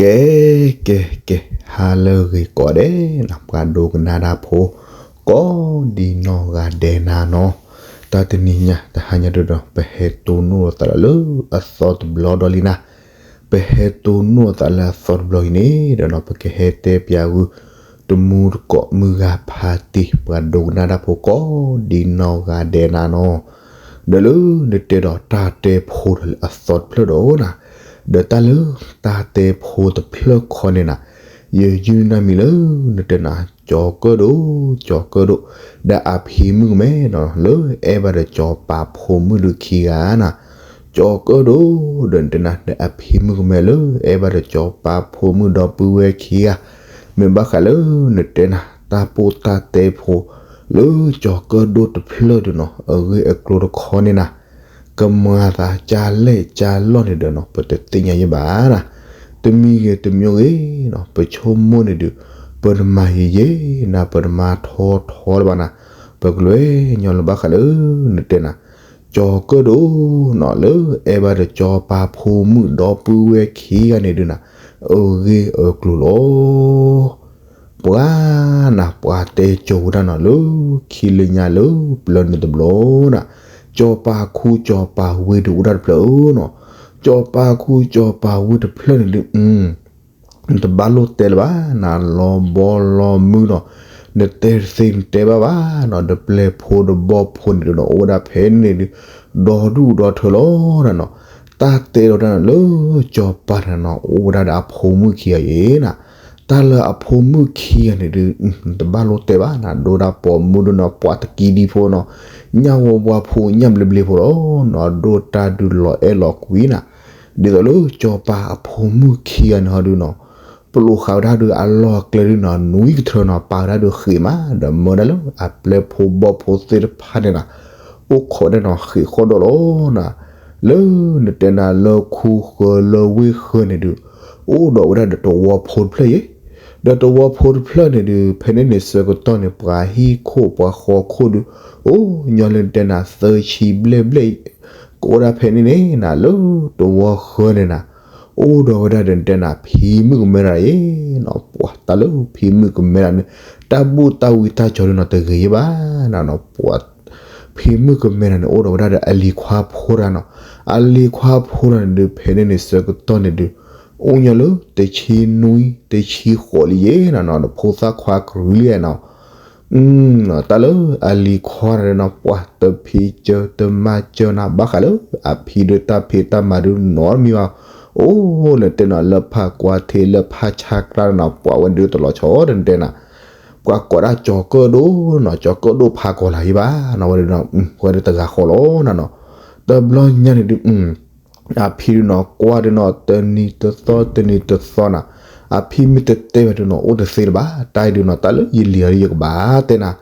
ကဲ ကဲ ကဲ ဟါလၢအဂ့ၤကိးဂၤဒဲးနီၤ ပှၤဒိကနၣ်တၢ်ဖိ ကိးဒံနီၢ်ဂၤဒဲးနၤနီၤ, တၢ်တနံၤညါ တဟါညါဒုဒီး ပဟဲတိၢ်နီၣ်အသးလၢအသီတဘျီဒီးလံနၤ, ပဟဲတိၢ်နီၣ်အသးလၢအသီတဘျီအံၤန့ၣ်ဒီးနီၤ ပကဟဲတဲပၠးဂုာ် တမူတကိးမုၢ်ဂၤဖးတ့ၢ် ပှၤဒိကနၣ်တၢ်ဖိကိးဒံနီၢ်ဂၤဒဲးနၤနီၤ, ဒီးလၢနတဲဒီးတၢ်တဲဖိဒီးလၢအသီတဖျၢၣ်ဒီးနၤ, ဒီးတၢ်လၢတၢ်တဲဖိတဖျၢၣ်ခီန့ၣ်နၤ, ယယုၢ်နၢ်မံၤလၢနတဲနၤ ကၠီၤကၢၣ်ဒိၣ် ကၠီၤကၢၣ်ဒိၣ် ဒီးအဖံမုၣ်ကမဲနီၤ လၢအဲၣ်ဘၣ်ဒီးကၠီၤပၤဖိမုၣ်ဒီးခံဂၤနၤ, ကၠီၤကၢၣ်ဒိၣ် ဒီးနတဲနၤ ဒီးအဖံမုၣ်ကမဲလၢအဲၣ်ဘၣ်ဒီးကၠီၤပၤဖိမုၣ်ဒီပုၢ်ဝဲၢ်ခံဂၤ, မ့ၢ်ဘၣ်ဃးလၢနတဲနၤ တၢ်ပိၢ်တၢ်တဲဖိ လၢကၠီၤကၢၣ်ဒိၣ်တဖျၢၣ်ဒီးနီၤ အဂ့ၢ်အကျိၤတခီန့ၣ်နၤ, ကမၤသးကၢ်လဲၢ်ကၢ်လီၢ်န့ၣ်ဒီးနီၤ ပတသ့ၣ်ညါယဲဘၣ်နၤ, တမံၤဂ့ၤတမံၤဂ့ၤနီၤ ပဆိကမိၣ်န့ၣ်ဒုး ပတမၤယံာ်ယံာ်နၤ ပတမၤထီထီလၢၤဘၣ်နၤ, ပကလဲၤညီလၢဘၣ်ဃးလၢနတဲနၤ ကၠီၤကၢၣ်ဒိၣ်နီၤ လၢအဲၣ်ဘၣ်ဒီးကၠီၤပၤဖိမုၣ်ဒီပုၢ်ဝဲၢ်ခံဂၤန့ၣ်ဒုးနၤ, အဂ့ၢ်အကျိၤလီၤ ပှၤနၤ ပှၤတဲကၠိဝဲဒၣ်နီၤ လၢခံလၢညါလၢပျၢၤန့ၣ်တဘျီနၤ, ကၠီၤပၤခူကၠီၤပၤဝ့ၢ်ဒုးအိၣ်ဒၣ်တဖျၢၣ်ဧၢနီၤ, ကၠီၤပၤခူကၠီၤပၤဝ့ၢ်တဖျၢၣ်န့ၣ်ဒုး နတဘၣ်လိၣ်တဲလၢၤဘၣ်နၤ လီၤဘီလီၤမုၢ်နီၤ, နတဲတသ့နတဲဘၣ်ဘၣ်နီၤ ဒီးပျဲၢ်ဖိဒီးဘီၣ်ဖိန့ၣ်ဒုးနီၤ အိၣ်ဝဲဒၣ်ဖဲန့ၣ်ဒုး ဒီဒူၣ်ဒီထၢလီၤနၤနီၤ, တၢ်တဲဒီးတၢ်န့ၣ်လၢကၠီၤပၤန့ၣ်နီၤ အိၣ်ဝဲဒၣ်ဒီးအဖိမုၣ်ခံဂၤအံၤနၤ, တၢ်လၢအဖိမုၣ်ခံဂၤန့ၣ်ဒုး နတဘၣ်လိၣ်တဲဘၣ်နၤ ဒိၣ်ဒၣ်ပိာ်မုၣ်ဒုးနီၤ ပှၤတကံဒံဖိနီၤ, ညၣ်ဝီဝါဖိညၣ်ဘျ့ဘျ့ဖိလီၤနီၤ ဒိၣ်တၢ်ဒုးလီၤအဲၣ်လီၤကွံနၤ, ဒ်သိးလၢကၠီၤပၤအဖိမုၣ်ခံဂၤန့ၣ်ဟီဒုးနီၤ ပလိာ်ဃာ်ဝဲဒၣ်ဒုးအလီၢ်အကျဲဒုးနီၤ နွံကထၢနီၤ ပာ်ဝဲဒၣ်ဒုးဃ့ၢ်မး ဒီးမၢဒၣ်လၢအပျဲၢ်ဖိဘီၣ်ဖိသ့ၣ်တဖၣ်န့ၣ်နီၤ အိၣ်ခိးဒၣ်နီၤဃ့ၢ်ဃီၣ်ဒီးလီၤနၤ, လၢနတဲနၤလၢခူဃၢၤလၢဝ့ၢ်ဃၢၤန့ၣ်ဒုး အိၣ်ဒီးဝဲဒၣ်ဒီးတဝီဖိတဖျၢၣ်အံၤ, ဒီးတဝီဖိတဖျၢၣ်န့ၣ်ဒုး ဖဲန့ၣ်န့ၣ်ဆၢကတီၢ်န့ၣ် ပှၤဟံၣ်ခိၣ်ပှၤဃီခိၣ်ဒုး အိၣ်ညီလၢနတဲနၤသၢဆံဘျဲၣ်ဘျဲၣ်အံၤ, ကအိၣ်ဒၣ်ဖဲန့ၣ်န့ၣ်နၤ လၢတဝီဃၢၤန့ၣ်နၤ အိၣ်ဒီးဝဲဒၣ်ဒီးနတဲနၤ ဖံမုၣ်ကမဲတဂၤအံၤနီၤ ပှၤတၢ်လၢဖံမုၣ်ကမဲတဂၤန့ၣ် တၢ်ဘူၣ်တၢ်ဝံတၢ်ကၠီၤဒုးနီၤ တဂ့ၤယဲဘၣ်နၤနီၤ ပှၤ ဖံမုၣ်ကမဲတဂၤန့ၣ် အိၣ်ဒီးဝဲဒၣ်ဒီးအလံၤခွါဖိတဂၤနီၤ, အလံၤခွါဖိတဂၤန့ၣ်ဒုး ဖဲန့ၣ်န့ၣ်ဆၢကတီၢ်န့ၣ်ဒုး အိၣ်ညီလၢတဆံနွံ တဆံဃိးလံယဲနီၤနီၤ ဒီးဖိသၣ်ခွါကရူၢ်လံနီၤ တၢ်လၢအလံၤခွါတဂၤန့ၣ်နီၤ ပှၤတဖံးစၢၤတမၤစၢၤနၤ ဘၣ်ဃးလၢအဖံဒုးတၢ်ဖံးတၢ်မၤဒုးနီတမံၤဘၣ်, အိၣ်လၢတဲနီၤ လၢဖးကွၢ်ထံးလၢဖးဆါကျါနီၤ ပှၤဝဲဒုးတလီၤဆီဒီးနတဲနၤ ပှၤကိးဒၣ်ကၠီၤကၢၣ်ဒိၣ်နီၤ ကၠီၤကၢၣ်ဒိၣ်ဖးကီၤလၤယဲဘၣ်နီၤ ဝဲဒၣ် ဝဲဒၣ်တဂၤဃီလီၤနၤနီၤ, တဘျီညါန့ၣ်ဒုး အဖံဒုးနီၤ ကွၢ်ဒုးနီၤ တနံၤတသီ တနံၤတသီနၤ, အဖံမ့ၢ်တတဲဝဲဒုးနီၤ အိၣ်တသ့လၢၤဘၣ်, တၢ်အံၤဒုးနီၤ တၢ်လၢယလံၤအီၤဒုးယကဘၣ်တဲနၤ,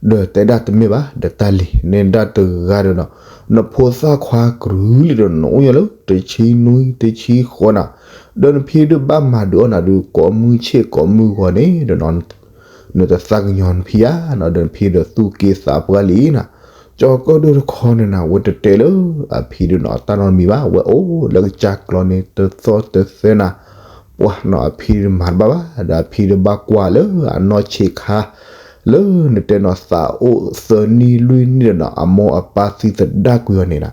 ဒီးတဲဒၣ်တမ့ၢ်ဘၣ် ဒီးတၢ်လံၤ နဲဒၣ်တဂၤဒီးနီၤ, နဖိသၣ်ခွါကရူၢ်လံဒီးနီၤ အိၣ်ညီလၢတဆံနွံ တဆံဃိးနၤ, ဒီးနဖံဒုးဘၣ်မၤဒုးအီၣ်နၤဒုး ကိးမုၢ်ဆ့ၣ်ကိးမုၢ်ဂီၤန့ၣ်ဒီးနီၤ နတသးကညီၤနဖံဧါနီၤ ဒီးနဖံဒီးသူၣ်က့သးပှၢ်လံနၤ, ကၠီၤကၢၣ်ဒိၣ်တခီန့ၣ်နၤ ဝဲတတဲလၢအဖံဒုးနီၤ တၢ်နီတမံၤဘၣ်, ဝဲအိၣ်လၢကစၢ်ကျီန့ၣ် တသီတသဲနၤ, ပှၤနီၤ အဖံဒုးမၤတဘၣ်ဘၣ်, ဒီးအဖံဒုးဘၣ်ကွၢ်လၢအနီၢ်ဆံးခါ လၢနတဲနီၤ သးအိၣ်သၢနံၣ်လွံၢ်နံၣ်ဒီးနီၤ အမိၢ်အပၢ်သံသဒၣ်ကွံာ်အီၤန့ၣ်နၤ,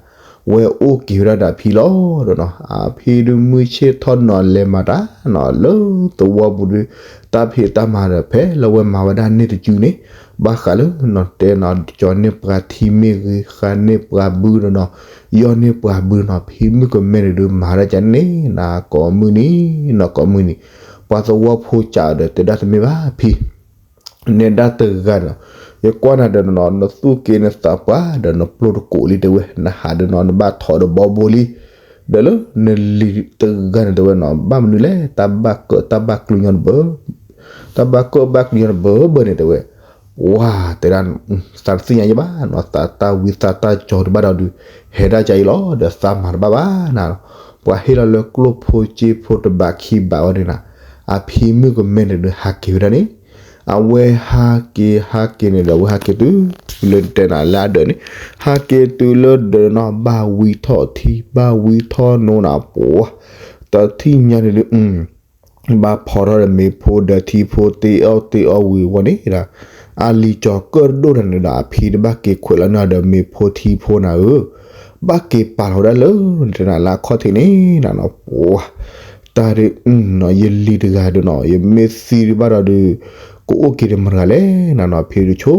ဝဲအိၣ်က့ၤဝဲဒၣ်ဒီးအဖံလီၤဒီးနီၤ, အဖံဒုးမုၢ်ဆ့ၣ်ထီၣ်နီၤ လဲၤမၤတၢ်နီၤ လၢသဝီပူၤဒုး တၢ်ဖံးတၢ်မၤဒီး ဖဲလၢဝဲမၤဝဲဒၣ်န့ၢ်တစုန့ၣ်, ဘၣ်ဃးလၢနီၤ တဲနီၤ ကၠီၤန့ၢ်ပှၤထံမ့ၢ်ဂ့ၤ ဃါန့ၢ်ပှၤဘုဒီးနီၤ, ယီၢ်န့ၢ်ပှၤဘုနီၤ, ဖံမုၣ်ကမဲန့ၣ်ဒုး မၤဒၣ်ကန့ၣ်နၤ ကိးမုၢ်နံၤနီၤ ကိးမုၢ်နံၤ, ပှၤသဝီဖိစံးဒီး တဲဒၣ်တမ့ၢ်ဘၣ်ဖံ နဲဒၣ်တဂၤဒီး ယကွၢ်နၤဒီးနီၤ နသူၣ်က့နသးပှၢ်ဒီးနပျိၢ်တကိးလံတဲဝဲ, နဟးဒီးနီၤ နဘၣ်ထိးဒီးဘီဘိလံ, ဒီးလၢနလံၤတဂၤန့ၣ်တဲဝဲနီၤ ဘၣ်မနုၤလဲၣ် တၢ်ဘၣ်ကၢၣ်တၢ်ဘၣ်ကျူညီတဘၢ တၢ်ဘၣ်ကၢၣ်ဘၣ်ကျူညီတဘၢဘၢန့ၣ်တဲဝဲ, ဝၤ တဲဒၣ် သးတသ့ၣ်ညါယဲဘၣ်နီၤ သးတၢ်ဝံသးတၢ်ကၠီၤတဘၣ်ဒီးဒုး ဟဲဒၣ်ကၠီၤအံၤလီၤ ဒီးသးမၤတဘၣ်ဘၣ်နၤ, ပှၤဟ့ၣ်လီၤလၢကျိၣ်ဖိစ့ဖိတဘးခံဘးဝဲန့ၣ်နၤ, အဖံမုၣ်ကမဲန့ၣ်ဒုး ဟးက့ၤဝဲဒၣ်န့ၣ် အဝဲဟးက့ၤဟးက့ၤန့ၣ်ဒီး အဝဲဟးက့ၤတုၤလၢတဲနၤလၢအဒၢးန့ၣ်, ဟးက့ၤတုၤလၢဒၢးနီၤ ဘၣ်ဝံထီၣ်ထံ ဘၣ်ဝံထီၣ်နိနၤ ပှၤ တထံၣ်ညါန့ၣ်ဒုး ဘၣ်ဖီထီၣ်ဒီးမ့ၤဖိဒီးထံဖိတ့အီၣ်တ့အီဝံၤဝဲန့ၣ်ဒီး အလံၤကၠီၤကၢၣ်ဒိၣ်တဂၤန့ၣ်ဒီး အဖံတဘၣ်က့ၤခွဲးလီၤန့ၢ်အီၤဒီးမ့ၤဖိထံဖိနၤဧၢ, ဘၣ်က့ၤပာ်လီၤဝဲဒၣ်လၢ တနၤလၢအခီၣ်ထံးန့ၣ်နၤနီၤ ပှၤ တၢ်ဒုး နီၤ ယလံၤတဂၤဒုးနီၤ ယမ့ၢ်သံဒုးဘၣ်ဒီးဒုး ကအိၣ်က့ၤတမတၤတဂၤလဲၣ်နၤနီၤ ဖံဒုးဆိ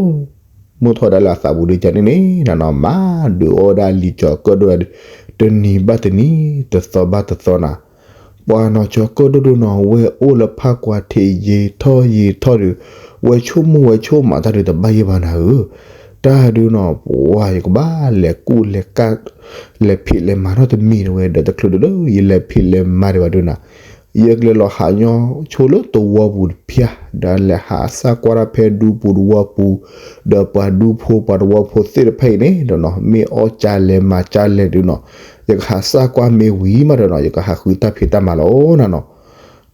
မိၣ်ထီၣ်ဒၣ်လၢအသးပူၤဒုးကန့ၣ်န့ၣ်နၤနီၤ မၤဒုးအီၣ်ဝဲဒၣ်လံၤကၠီၤကၢၣ်ဒိၣ်ဒုး တနံၤဘၣ်တနံၤ တသီဘၣ်တသီနၤ ပှၤနီၤကၠီၤကၢၣ်ဒိၣ်ဒုးနီၤ ဝဲအိၣ်လၢဖးကွၢ်ထံးယံာ်ထီၣ်ယံာ်ထီၣ်ဒုး ဝဲဆိကမိၣ်ဝဲဆိကမးတၢ်ဒုးတဘၣ်ယဲၢ်ဘၣ်နၤဧၢ, တၢ်ဒုးနီၤ ပှၤယကဘၣ်လဲၤကူၣ်လဲၤကၣ် လဲၤဖံးလဲၤမၤထီၣ်တမံၤတဝဲ ဒီးတချုးဒုးလၢယလဲၤဖံးလဲၤမၤဒံးဘၣ်ဒုးနၤ ယကလဲၤလီၤဟးညီဆိလၢသဝီပူၤတဖၣ် ဒီးလဲၤဟးစၢ်ကွၢ်တၢ်ဖဲဒူပူၤသဝီပူၤ, ဒီးပှၤဒူဖိပှၤသဝီဖိသ့ၣ်တဖၣ်အံၤန့ၣ်ဒီးနီၤ မ့ၢ်အီၣ်ကၢလဲၤမၤကၢလဲၣ်ဒုးနီၤ, ယကဟးစၢ်ကွၢ်မ့ၢ်ဝံၤမးဒီးနီၤ ယကဟးဃုတၢ်ဖံးတၢ်မၤလီၤနၤနီၤ.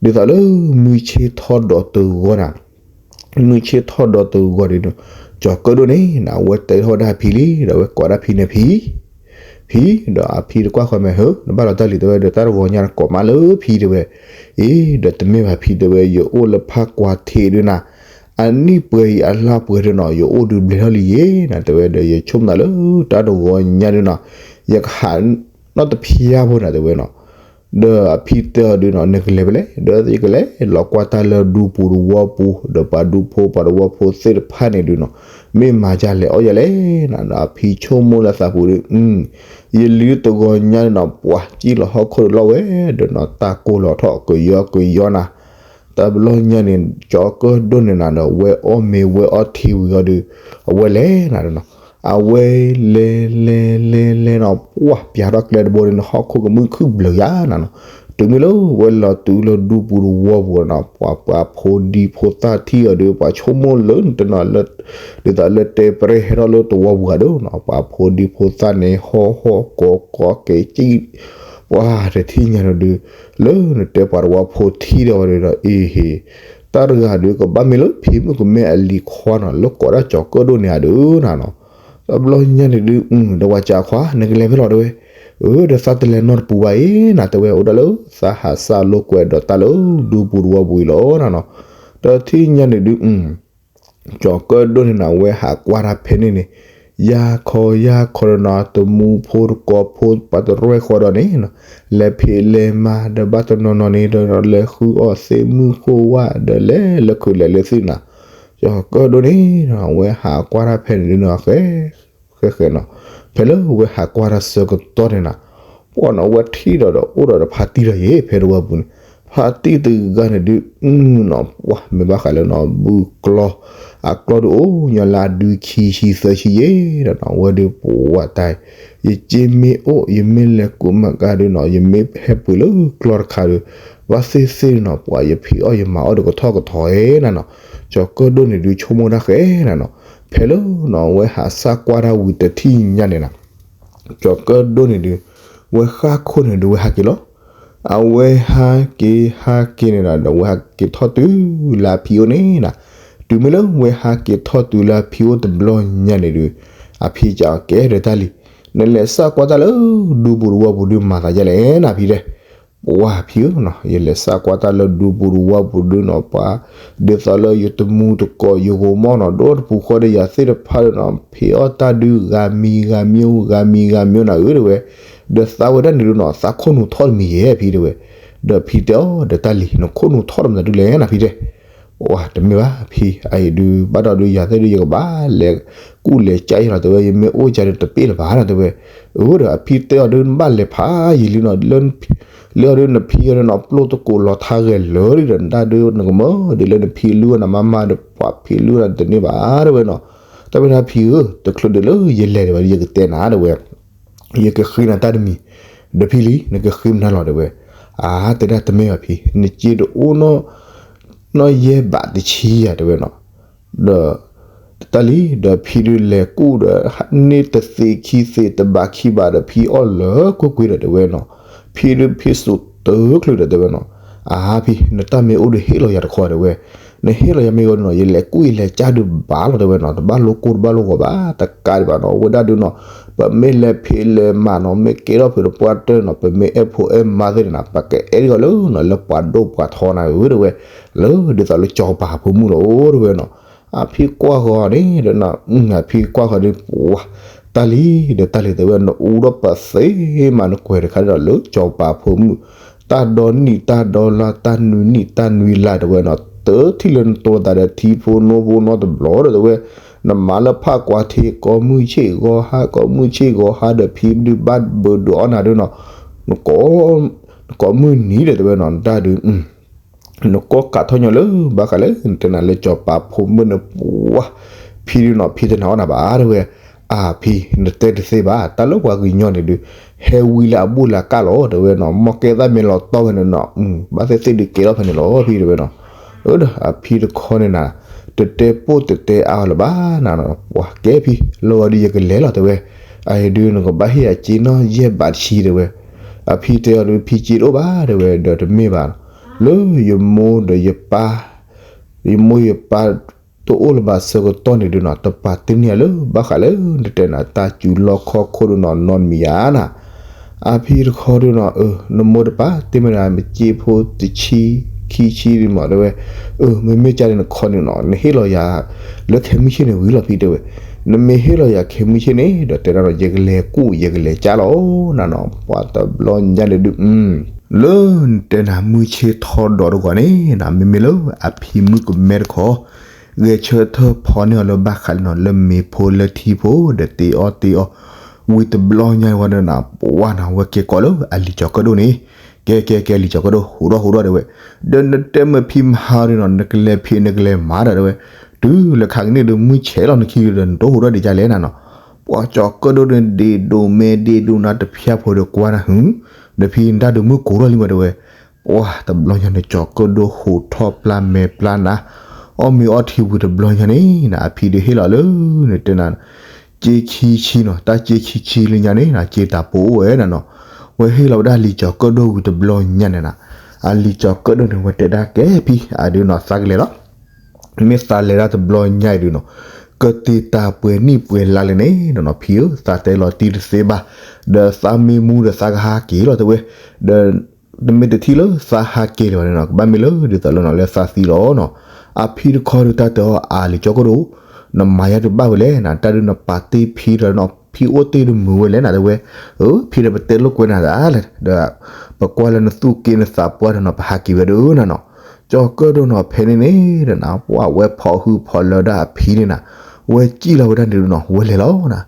ဒ်သိးလၢမုၢ်ဆ့ၣ်ထီၣ်ဒီးတဂီၤနၤ မုၢ်ဆ့ၣ်ထီၣ်ဒီးတဂီၤဒုးနီၤ, ကၠီၤကၢၣ်ဒိၣ်န့ၣ် အဝဲတဲထီၣ်ဝဲဒၣ်ဖံလံ, ဒီးအဝဲကိးဒၣ်ဖံန့ၣ်ဖံ, ဖံ, ဒီးအဖံတကွၢ်ဃီမဲာ်ဧၢ, နဘၣ်လီၤတၢ်လံၤတဲဝဲဒီး တၢ်တဂီၤညါနကိးမးလၢဖံတဲဝဲ, အ့ ဒီးတမ့ၢ်ဘၣ်ဖံတဲဝဲ ယအိၣ်လၢဖးကွၢ်ထံးဒုးနၤ, အနံၣ်ပှဲၤအံၤအလါပှဲၤဒုးနီၤ ယအိၣ်ဒုးဘျဲၣ်ထီၣ်လံယဲနၤ တဲဝဲဒီး ယဆိကမိၣ်လၢတၢ်တဂီၤညါဒုးနီၤ, ယကဟးနီတဖျါဖိနၤတဲဝဲနီၤ. ဒီးအဖံတဲအီၤဒုးနီၤ နကလဲၤဖဲလဲၣ်, ဒီးယကလဲၤလီၤကွၢ်တၢ်လၢဒူပူၤသဝီပူၤ ဒီးပှၤဒူဖိပှၤသဝီဖိသ့ၣ်တဖၣ်န့ၣ်ဒုးနီၤ, မ့ၢ်မၤဒ်လဲၣ်အီၣ်ဒ်လဲၣ်နၤ, ဒီးအဖံဆိကမိၣ်လၢသးပူၤဒုး, ယလံၤတဂီၤညါဒုးနီၤ ပှၤစံၣ်လီၤဟီၣ်ခိၣ်တလီၢ်ဝဲဒီးနီၤ တၢ်ကိၢ်လီၤထီၣ်ကယီကယီနၤ. တဘျီညါန့ၣ် ကၠီၤကၢၣ်ဒိၣ်န့ၣ်နၤဒီး ဝဲအီၣ်မ့ၤဝဲအီထံဝံၤအီၤဒုး, အဝဲလဲၤနၤဒုးနီၤ, အဝဲလဲၤလဲၤလဲၤလဲၤနီၤ ပှၤပျးထီၣ်ကျဲတဘိန့ၣ် ဟီၣ်ခိၣ်ကမုၢ်ခုၣ်ဘျုးယါနၤနီၤ. တုၤမ့ၢ်လၢဝဲလီၤတုၤလၢဒူပူၤသဝီပူၤနီၤ ပှၤပှၤဖိဒံဖိသၣ်ထံၣ်အီၤဒုး ပှၤဆိကမိၣ်လၢတနီၤလၢ ဒ်သိးလၢတဲပရဲဟဲထီၣ်လၢသဝီပူၤဂၤဒုးနီၤ ပှၤဖိဒံဖိသၣ်န့ၣ် ဟီၣ်ဟီၣ်ကီၤကီၤက့ၤကံၣ် ပှၤတထံၣ်ညါန့ၣ်ဒုး လၢနတဲပှၤသဝီဖိထံၣ်ဒီးဝဲဒုးဒီး အ့ဟ့ တၢ်တဂၤဒုးကဘၣ်မ့ၢ်လၢဖံမုၣ်ကမဲအလံၤခွါနီၤ လၢကိးဒၣ်ကၠီၤကၢၣ်ဒိၣ်န့ၣ်ဧါဒုးနၤနီၤ. တဘျီညါန့ၣ်ဒုး ဒီးဝဲကၢ်ခွါ နကလဲၤဖဲလဲၣ်တဲဝဲ, အၢ ဒီးသးတလဲၤနီတပူၤဘၣ်အံၤနၤ တဲဝဲ အိၣ်ဒၣ်လၢသးဟးစၢ်လိာ်ကွဲဒီးတၢ်လၢဒူပူၤသဝီပူၤအံၤလီၤနၤနီၤ. ဒီးထံၣ်ညါန့ၣ်ဒုး ကၠီၤကၢၣ်ဒိၣ်န့ၣ်နၤ ဝဲဟးကွၢ်တၢ်ဖဲန့ၣ်န့ၣ် ယါခီယါခီဒီးနီၤ တမူဖိတကိးဖိ ပှၤတရဲၣ်ဃီဒီးန့ၣ်နီၤ လဲၤဖံးလဲၤမၤဒီးဘၣ်တနီၤနီၤန့ၣ်ဒီး လဲၤဃုအီၣ်သ့ၣ်မုၢ်ဃိဝၣ်ဒီးလဲၤလၢခုးလဲၤလၢသ့ၣ်နၤ, ကၠီၤကၢၣ်ဒိၣ်န့ၣ် ဝဲဟးကွၢ်တၢ်ဖဲန့ၣ်ဒုးနီၤ ဃဲ ဃဲဃဲနီၤ, ဖဲလၢဝဲဟးကွၢ်တၢ်ဆၢကတီၢ်န့ၣ်နၤ, ပှၤနီၤ ဝဲထံၣ်ဒီးဒီးအိၣ်ဒီးတဖါတံၢ်ဒီးယဲ ဖဲတဝီပူၤန့ၣ်, ဖါတံၢ်တဂၤန့ၣ်ဒုး နီၤ ပှၤမ့ၢ်ဘၣ်ဃးလၢနီၤ ဘုၣ်ကျီၢ်, အကျီၢ်ဒုးအိၣ်ညီလၢအဒုခံဆံသၢဆံယဲဒီးနီၤ ဝဲဒုးပဝဲတၢ်, ယစ့မ့ၢ်အိၣ် ယမ့ၢ်လဲၤကူးမၤကၤဒုးနီၤ ယမ့ၢ်ဟဲပှ့ၤလၢကျီၢ်တခါဒုး ဘၣ်သ့ၣ်သ့ၣ်နီၤ ပှၤယဖံးအီၣ်ယမၤအီၣ်ဒီးကထီၣ်ကထီၣ်ဧဲနၤနီၤ, ကၠီၤကၢၣ်ဒိၣ်န့ၣ်ဒုးဆိကမိၣ်တၢ်ဃဲနၤနီၤ, ဖဲလၢနီၤ ဝဲဟးစၢ်ကွၢ်တၢ်ဝံၤတထံၣ်ညါန့ၣ်နၤ ကၠီၤကၢၣ်ဒိၣ်န့ၣ်ဒုး ဝဲဃၣ်ခိၣ်န့ၣ်ဒုးဝဲဟးက့ၤလီၤ. အဝဲဟးက့ၤဟးက့ၤန့ၣ်ဒီး ဝဲဟးက့ၤထီၣ်တုၤလၢအဖံအိၣ်န့ၣ်နၤ, တုၤမ့ၢ်လၢဝဲဟးက့ၤထီၣ်တုၤလၢအဖံအိၣ်တဘျီညါန့ၣ်ဒုး အဖံကကဲဒီးတၢ်လံ, နလဲၤစၢ်ကွၢ်တၢ်လၢဒူပူၤသဝီပူၤဒုးမၤသးဒ်လဲၣ်နၤဖံတဲ ပှၤဖံဧၢနီၤ ယလဲၤစၢ်ကွၢ်တၢ်လၢဒူပူၤသဝီပူၤဒုးနီၤ ပှၤ ဒ်သိးလၢယတမူတကိး ယဂီၤမီၢ်နီၤ ဒိၣ်တပူၤဃီဒီးယၤသ့ၣ်တဖၣ်ဒုးနီၤ ဖံးအီၣ်တၢ်ဒုးဂၤမံၤဂၤမံၤ ဂၤမံၤဂၤမံၤနၤဧၢတဲဝဲ, ဒီးသးဝဲဒၣ်န့ၣ်ဒုးနီၤ သးခိၣ်နူာ်ထီၣ်တမံၤယဲဖံတဲဝဲ, ဒီးဖံတဲအီၤဒီးတၢ်လံ နခိၣ်နူာ်ထီၣ်တမံၤဒုးလဲၣ်နၤဖံတဲ ပှၤတမ့ၢ်ဘၣ်ဖံ အအံၤဒုး ဘၣ်ဒီးဒုးယၤသ့ၣ်ဒုး ယကဘၣ်လဲၤကူၣ်လဲၤကၢ်ယဲလီၤတဲဝဲ ယမ့ၢ်အိၣ်ကၢ်ဒုးတပ့ၢ်လၢၤဘၣ်နၤတဲဝဲ, အၢဒီးအဖံတဲအီၤဒုး နဘၣ်လဲၤဖးယံာ်လံနီၤ လၢအီၤဒုးနဖံအီၤဒုးနီၤ ပျိၢ်တကိးလီၤထါဂဲၤလၢာ်ဒီး နတၢ်ဒုးနကမၢဒီး လၢနဖံလုၢ်အီၣ်နၤမါမါဒီး ပှၤဖံလုၢ်အီၣ်နၤတန့ၢ်ဘၣ်တဲဝဲနီၤ, တၢ်မ့ၢ်တၢ်ဖံဧၢ တချုးဒုးလၢယလဲၤတဲဝဲဒီး ယကတဲနၤတဲဝဲ ယကဃ့နၤတၢ်တမံၤ, ဒီးဖံလံ နကဃ့မနုၤလီၤတဲဝဲ, အါ တဲဒၣ်တမ့ၢ်ဘၣ်ဖံ နစ့တအိၣ်နီၢ် နီၢ်ယဲၢ်ဘးတဆံယၤတဲဝဲနီၤ, ဒီး တၢ်လံ ဒီးဖံဒုးလဲၤကူၣ်ဒီး န့ၢ်တသ့ခံသ့တဘးခံဘးဒီး ဖံအီၣ်လၢကွ့ၢ်ကွ့ၢ်ဒီးတဲဝဲနီၤ, ဖံဒုးဖံစူးတချုးဒီးတဲဝဲနီၤ, အါဖံ နတၢ်မ့ၢ်အိၣ်ဒီးဟ့ၣ်လီၤယၤတခီတဲဝဲ, နဟ့ၣ်လီၤယၤမ့ၢ်ဂီၤနီၤ ယလဲၤကူၣ်ယလဲၤကၢ်ဒုးဘၣ်လီၤတဲဝဲနီၤ, တဘၣ်လိၣ်ကိၢ်တဘၣ်လိၣ်ဂီၤဘၣ် တကးဒံးဘၣ်နီၤ အဝဲဒၣ်ဒုးနီၤ ပမ့ၢ်လဲၤဖံးလဲၤမၤနီၤ မ့ၢ်ကဲထီၣ်ဖုးတပှၢ်တၢၢ်နီၤ ပမ့ၢ်အဲၣ်ဖိအဲၣ်မါသ့ၣ်န့ၣ်နီၤ ပကအဲၣ်ဒ်အီၤလၢနီၤ လၢပှၤဒိၣ်ပှၤထီနၤဧၢ တဲဝဲ, လၢဒ်သိးလၢစီၤပၤဖိမုၣ်လီၤ တဲဝဲနီၤ. အဖံကွၢ်ဃီၤန့ၣ်ဒီး အဖံကွၢ်ဃီၤဒီး ပှၤ တၢ်လံၤဒီးတၢ်လံၤ တဲဝဲ နအူဒီးပသ့မး နကွဲးတခါဒီးလၢစီၤပၤဖိမုၣ် တၢ်ဒီနံၣ်တၢ်ဒီလါ တၢ်နွံနံၣ်တၢ်နွံလါ တဲဝဲနီၤ တထံၣ်လၢနတိၤသးဒီးထံဖိနီဖိနီတဘျီဒီး တဲဝဲ, နမၤလၢဖးကွၢ်ထံ ကိးမုၢ်ဆ့ၣ်ဂီၤဟါ ကိးမုၢ်ဆ့ၣ်ဂီၤဟါဒီး ဖံဒုးဘၣ်ဘၢဒုးအီၣ်နၤဒုးနီၤ နကိးမုၢ်နံၤဒီး တဲဝဲနီၤ တၢ်ဒုး နကိးကးထီၣ်ညီလၢ ဘၣ်ဃးလၢ နတဲနၤလၢစီၤပၤဖိမုၣ်န့ၣ် ပှၤ ဖံဒုးနီၤ ဖံတနာ်အီၣ်နၤဘၣ် တဲဝဲ, အဖံ နတဲတသ့ဘၣ် တၢ်လၢပှၤကညီန့ၣ်ဒုး ဟဲဝံလၢအဘူၣ်လၢအကၢ်လီၤ တဲဝဲနီၤ မ့ၢ်ကဲသးမ့ၢ်လီၤတီၢ်ဝဲန့ၣ်နီၤ ဘၣ်သ့ၣ်သ့ၣ်ဒုးကဲထီၣ်ဖဲန့ၣ်လီၤ ဖံတဲဝဲနီၤ. အၢ ဒီးအဖံတခီန့ၣ်နၤ တတဲပိၢ်တတဲအါအီၤလၢၤဘၣ်နၤနီၤ ပှၤကဲဖံ လၢဂီၤဒုးယကလဲၤလီၤ တဲဝဲ, အအံၤဒုးနကဘၣ်ဟ့ၣ်ယၤစ့နီၣ်ယဲၢ်ဘးတဆံ တဲဝဲ, အဖံတဲအီၤဒုး ဖံစ့တအိၣ်ဘၣ် တဲဝဲ ဒီးတမ့ၢ်ဘၣ် လၢယမိၢ်ဒီးယပၢ် ယမိၢ်ယပၢ် တအိၣ်လၢၤဘၣ်ဆၢကတီၢ်န့ၣ်ဒုးနီၤ တပာ်တ့ၢ်န့ၢ်ယၤလၢ ဘၣ်ဃးလၢ နတဲနၤတၢ်စူၤလီၢ်ခီၣ်ခိၣ်ဒုးနီၤ နီတမံၤယါနၤ အဖံတခီဒုးနီၤ အၢ နမိၢ်တပာ်တ့ၢ်မ့ၢ်ဒၣ် မ့ၢ်စ့ဖိတဆံ ခံဆံဒုးမး တဲဝဲ, အၢ မ့မ့ၢ်ကန့ၣ်နခီန့ၣ်နီၤ နဟ့ၣ်လီၤယၤ လၢခဲမုၢ်ဆ့ၣ်န့ၣ်ဝံၤလီၤ ဖံတဲဝဲ, နမ့ၢ်ဟ့ၣ်လီၤယၤခဲမုၢ်ဆ့ၣ်န့ၣ် ဒီးတဲဒၣ်နီၤ ယကလဲၤကူၣ် ယကလဲၤကၢ်လီၤ နၤနီၤ ပှၤတဘျီညါန့ၣ်ဒုး လၢနတဲနၤမုၢ်ဆ့ၣ်ထီဒီးတဂီၤန့ၣ်နၤ မ့မ့ၢ်လၢအဖံမုၣ်ကမဲတခီ ဂဲၤဆၢထၢၣ်ဖီန့ၢ်အီၤလၢဘၣ်ဃးလၢနီၤ လၢမ့ၤဖိလၢထံဖိ ဒီးတ့အီၣ်တ့အီ ဝံၤတဘျီညါဝဲဒီးနၤ ပှၤနီၤ ဝဲက့ၤကိးလၢအလံၤကၠီၤကၢၣ်ဒိၣ်န့ၣ်, ကဲကဲကဲ လံၤကၠီၤကၢၣ်ဒိၣ် ဟူးထီၣ်ဟူးထီၣ်တဲဝဲ, ဒီးနတဲမ့ၢ်ဖံမဟါဒုးနီၤ နကလဲၤဖံးနကလဲၤမၤဒီးတဲဝဲ, တုၤလၢခါကန့ၣ်ဒုးမုၢ်ဆဲးလီၤ နခံဒီးနတဟူးထီၣ်ဒံးကလဲၣ်နၤနီၤ, ပှၤကၠီၤကၢၣ်ဒိၣ်ဒုးဒ့ၣ်ဒိၣ်မဲဒ့ၣ်ဒိၣ်နၤတဖျၢၣ်ဖိဒီးကွၢ်နၤ ဟု ဒီးဖံနတၢ်ဒုးမုၢ်ကိးထီၣ်လံမးတဲဝဲ, ပှၤတဘျီညါန့ၣ် ကၠီၤကၢၣ်ဒိၣ်ဟူးထီၣ်ပျၢ်မဲာ်ပျၢ်နါ, အီၣ်မ့ၤအီထံဝံၤတဘျီညါန့ၣ်နၤ အဖံဒုးဟ့ၣ်လီၤလၢ နတဲနၤ က့ခံဆံနီၤ တၢ်က့ခံဆံလၢညါန့ၣ်နၤ က့တၢ်ပအိၣ်ဝဲနၤနီၤ, ဝဲဟ့ၣ်လီၤဝဲဒၣ်လံၤကၠီၤကၢၣ်ဒိၣ်ဝံၤတဘျီညါန့ၣ်နၤ, အလံၤကၠီၤကၢၣ်ဒိၣ်န့ၣ် ဝဲတဲဒၣ်ကဲဖံ အဒုးနီၤ သးကလဲၤလီၤ မ့ၢ်သးလဲၤဒၣ်တဘျီညါအံၤဒုးနီၤ, ကတ့ၤတၢ်ပှဲၤနံၣ်ပှဲၤလါလၢန့ၣ်နီၤ ဖံဧၢ သးတဲလီၤတံၢ်တသ့ဘၣ်, ဒီးသးမ့ၢ်မူဒီးသးကဟးက့ၤလီၤတဲဝဲ, ဒီး တမ့ၢ်တထံၣ်လၢသးဟးက့ၤလၢၤဘၣ်န့ၣ်နီၤ ကဘၣ်မ့ၢ်လၢဒ်သိးလၢနီၤ လၢသးသံလီၤနီၤ, အဖံတခီဒုးတၢ်တဲအီၤ အလံၤကၠီၤကၢၣ်ဒိၣ်, နမၤယါဒုးဘၣ်ဝဲလဲၣ်နၤ တၢ်ဒုးနပာ်တ့ၢ်ဖံဒီးနီၤ ဖံအိၣ်တ့ၢ်ဒုးမုာ်ဝဲလဲၣ်နၤတဲဝဲ, အၢ ဖံဒီးပတဲလိာ်ကွဲနၤသးလဲၣ် ဒီး ပကွၢ်လၢနသူၣ်က့နသးပှၢ်ဒီးနီၤ ပဟးက့ၤဝဲဒၣ်နၤနီၤ, ကၠီၤကၢၣ်ဒိၣ်နီၤ ဖဲန့ၣ်န့ၣ်ဒီးနၤ ပှၤဝဲဖီၣ်ဟုၣ်ဖီၣ်လၢဒၣ်အဖံန့ၣ်နၤ, ဝဲစံၣ်လီၤဝဲဒၣ်န့ၣ်ဒုးနီၤ ဝဲလဲၤလီၤနၤ,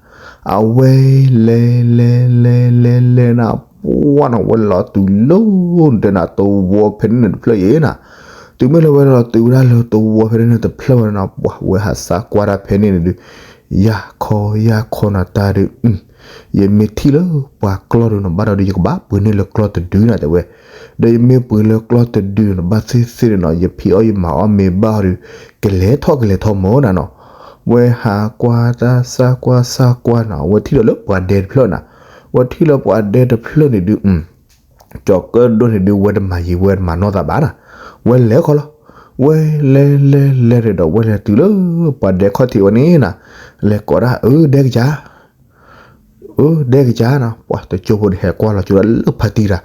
အဝဲလဲၤလဲၤလဲၤလဲၤလဲၤနၤ ပှၤနီၤ ဝဲလီၤတုၤလၢ နတဲနၤတဝီဖဲန့ၣ်န့ၣ်တဖျၢၣ်အံၤနၤ, တုၤမ့ၢ်လၢဝဲလီၤတုၤဝဲဒၣ်လၢတဝီဖဲန့ၣ်န့ၣ်တဖျၢၣ်ဝဲနၤ ပှၤဝဲဟးစၢ်ကွၢ်တၢ်ဖဲန့ၣ်န့ၣ်ဒုး, ယၤခီယၤခီနၤတၢ်ဒုး ယမ့ၢ်ထံၣ်လၢပှၤကျီၢ်ဒုးနီၤ ဘၣ်ဒီးဒုး ယကဘၣ်ပှ့ၤန့ၢ်လၢကျီၢ်တဒုနၤတဲဝဲ, ဒီးယမ့ၢ်ပှ့ၤလၢကျီၢ်တဒုနီၤ ဘၣ်သ့ၣ်သ့ၣ်န့ၣ်နီၤ ယဖံးအီၣ်ယမၤအီၣ်မ့ၤဘၣ်အီၤဒုး ကလဲၤထီၣ်ကလဲၤထီၣ်မၢ်နၤနီၤ, ဝဲဟးကွၢ်တၢ်စၢ်ကွၢ်စၢ်ကွၢ်နီၤ ဝဲထံၣ်ဒီးလၢပှၤဒဲတဖျၢၣ်နၤ, ဝဲထံၣ်လၢပှၤဒဲတဖျၢၣ်န့ၣ်ဒုး ကၠီၤကၢၣ်ဒိၣ်န့ၣ်ဒုး ဝဲတမၤယံၤဝဲတမၤနီၢ်သးဘၣ်နၤ, ဝဲလဲၤခီလီၤ, ဝဲလဲၤလဲၤလဲၤဒီး ဝဲလဲၤတုၤလၢပှၤဒဲခီၣ်ထံးဝဲန့ၣ်နၤ, လဲၤကိးဒၣ် အၢ ဒဲကစၢ် အၢ ဒဲကစၢ်နၤ ပှၤတကၠိဖိန့ၣ် ဟဲကွၢ်လီၤကၠိဒၣ်လၢဖါတံၢ်တၢ်,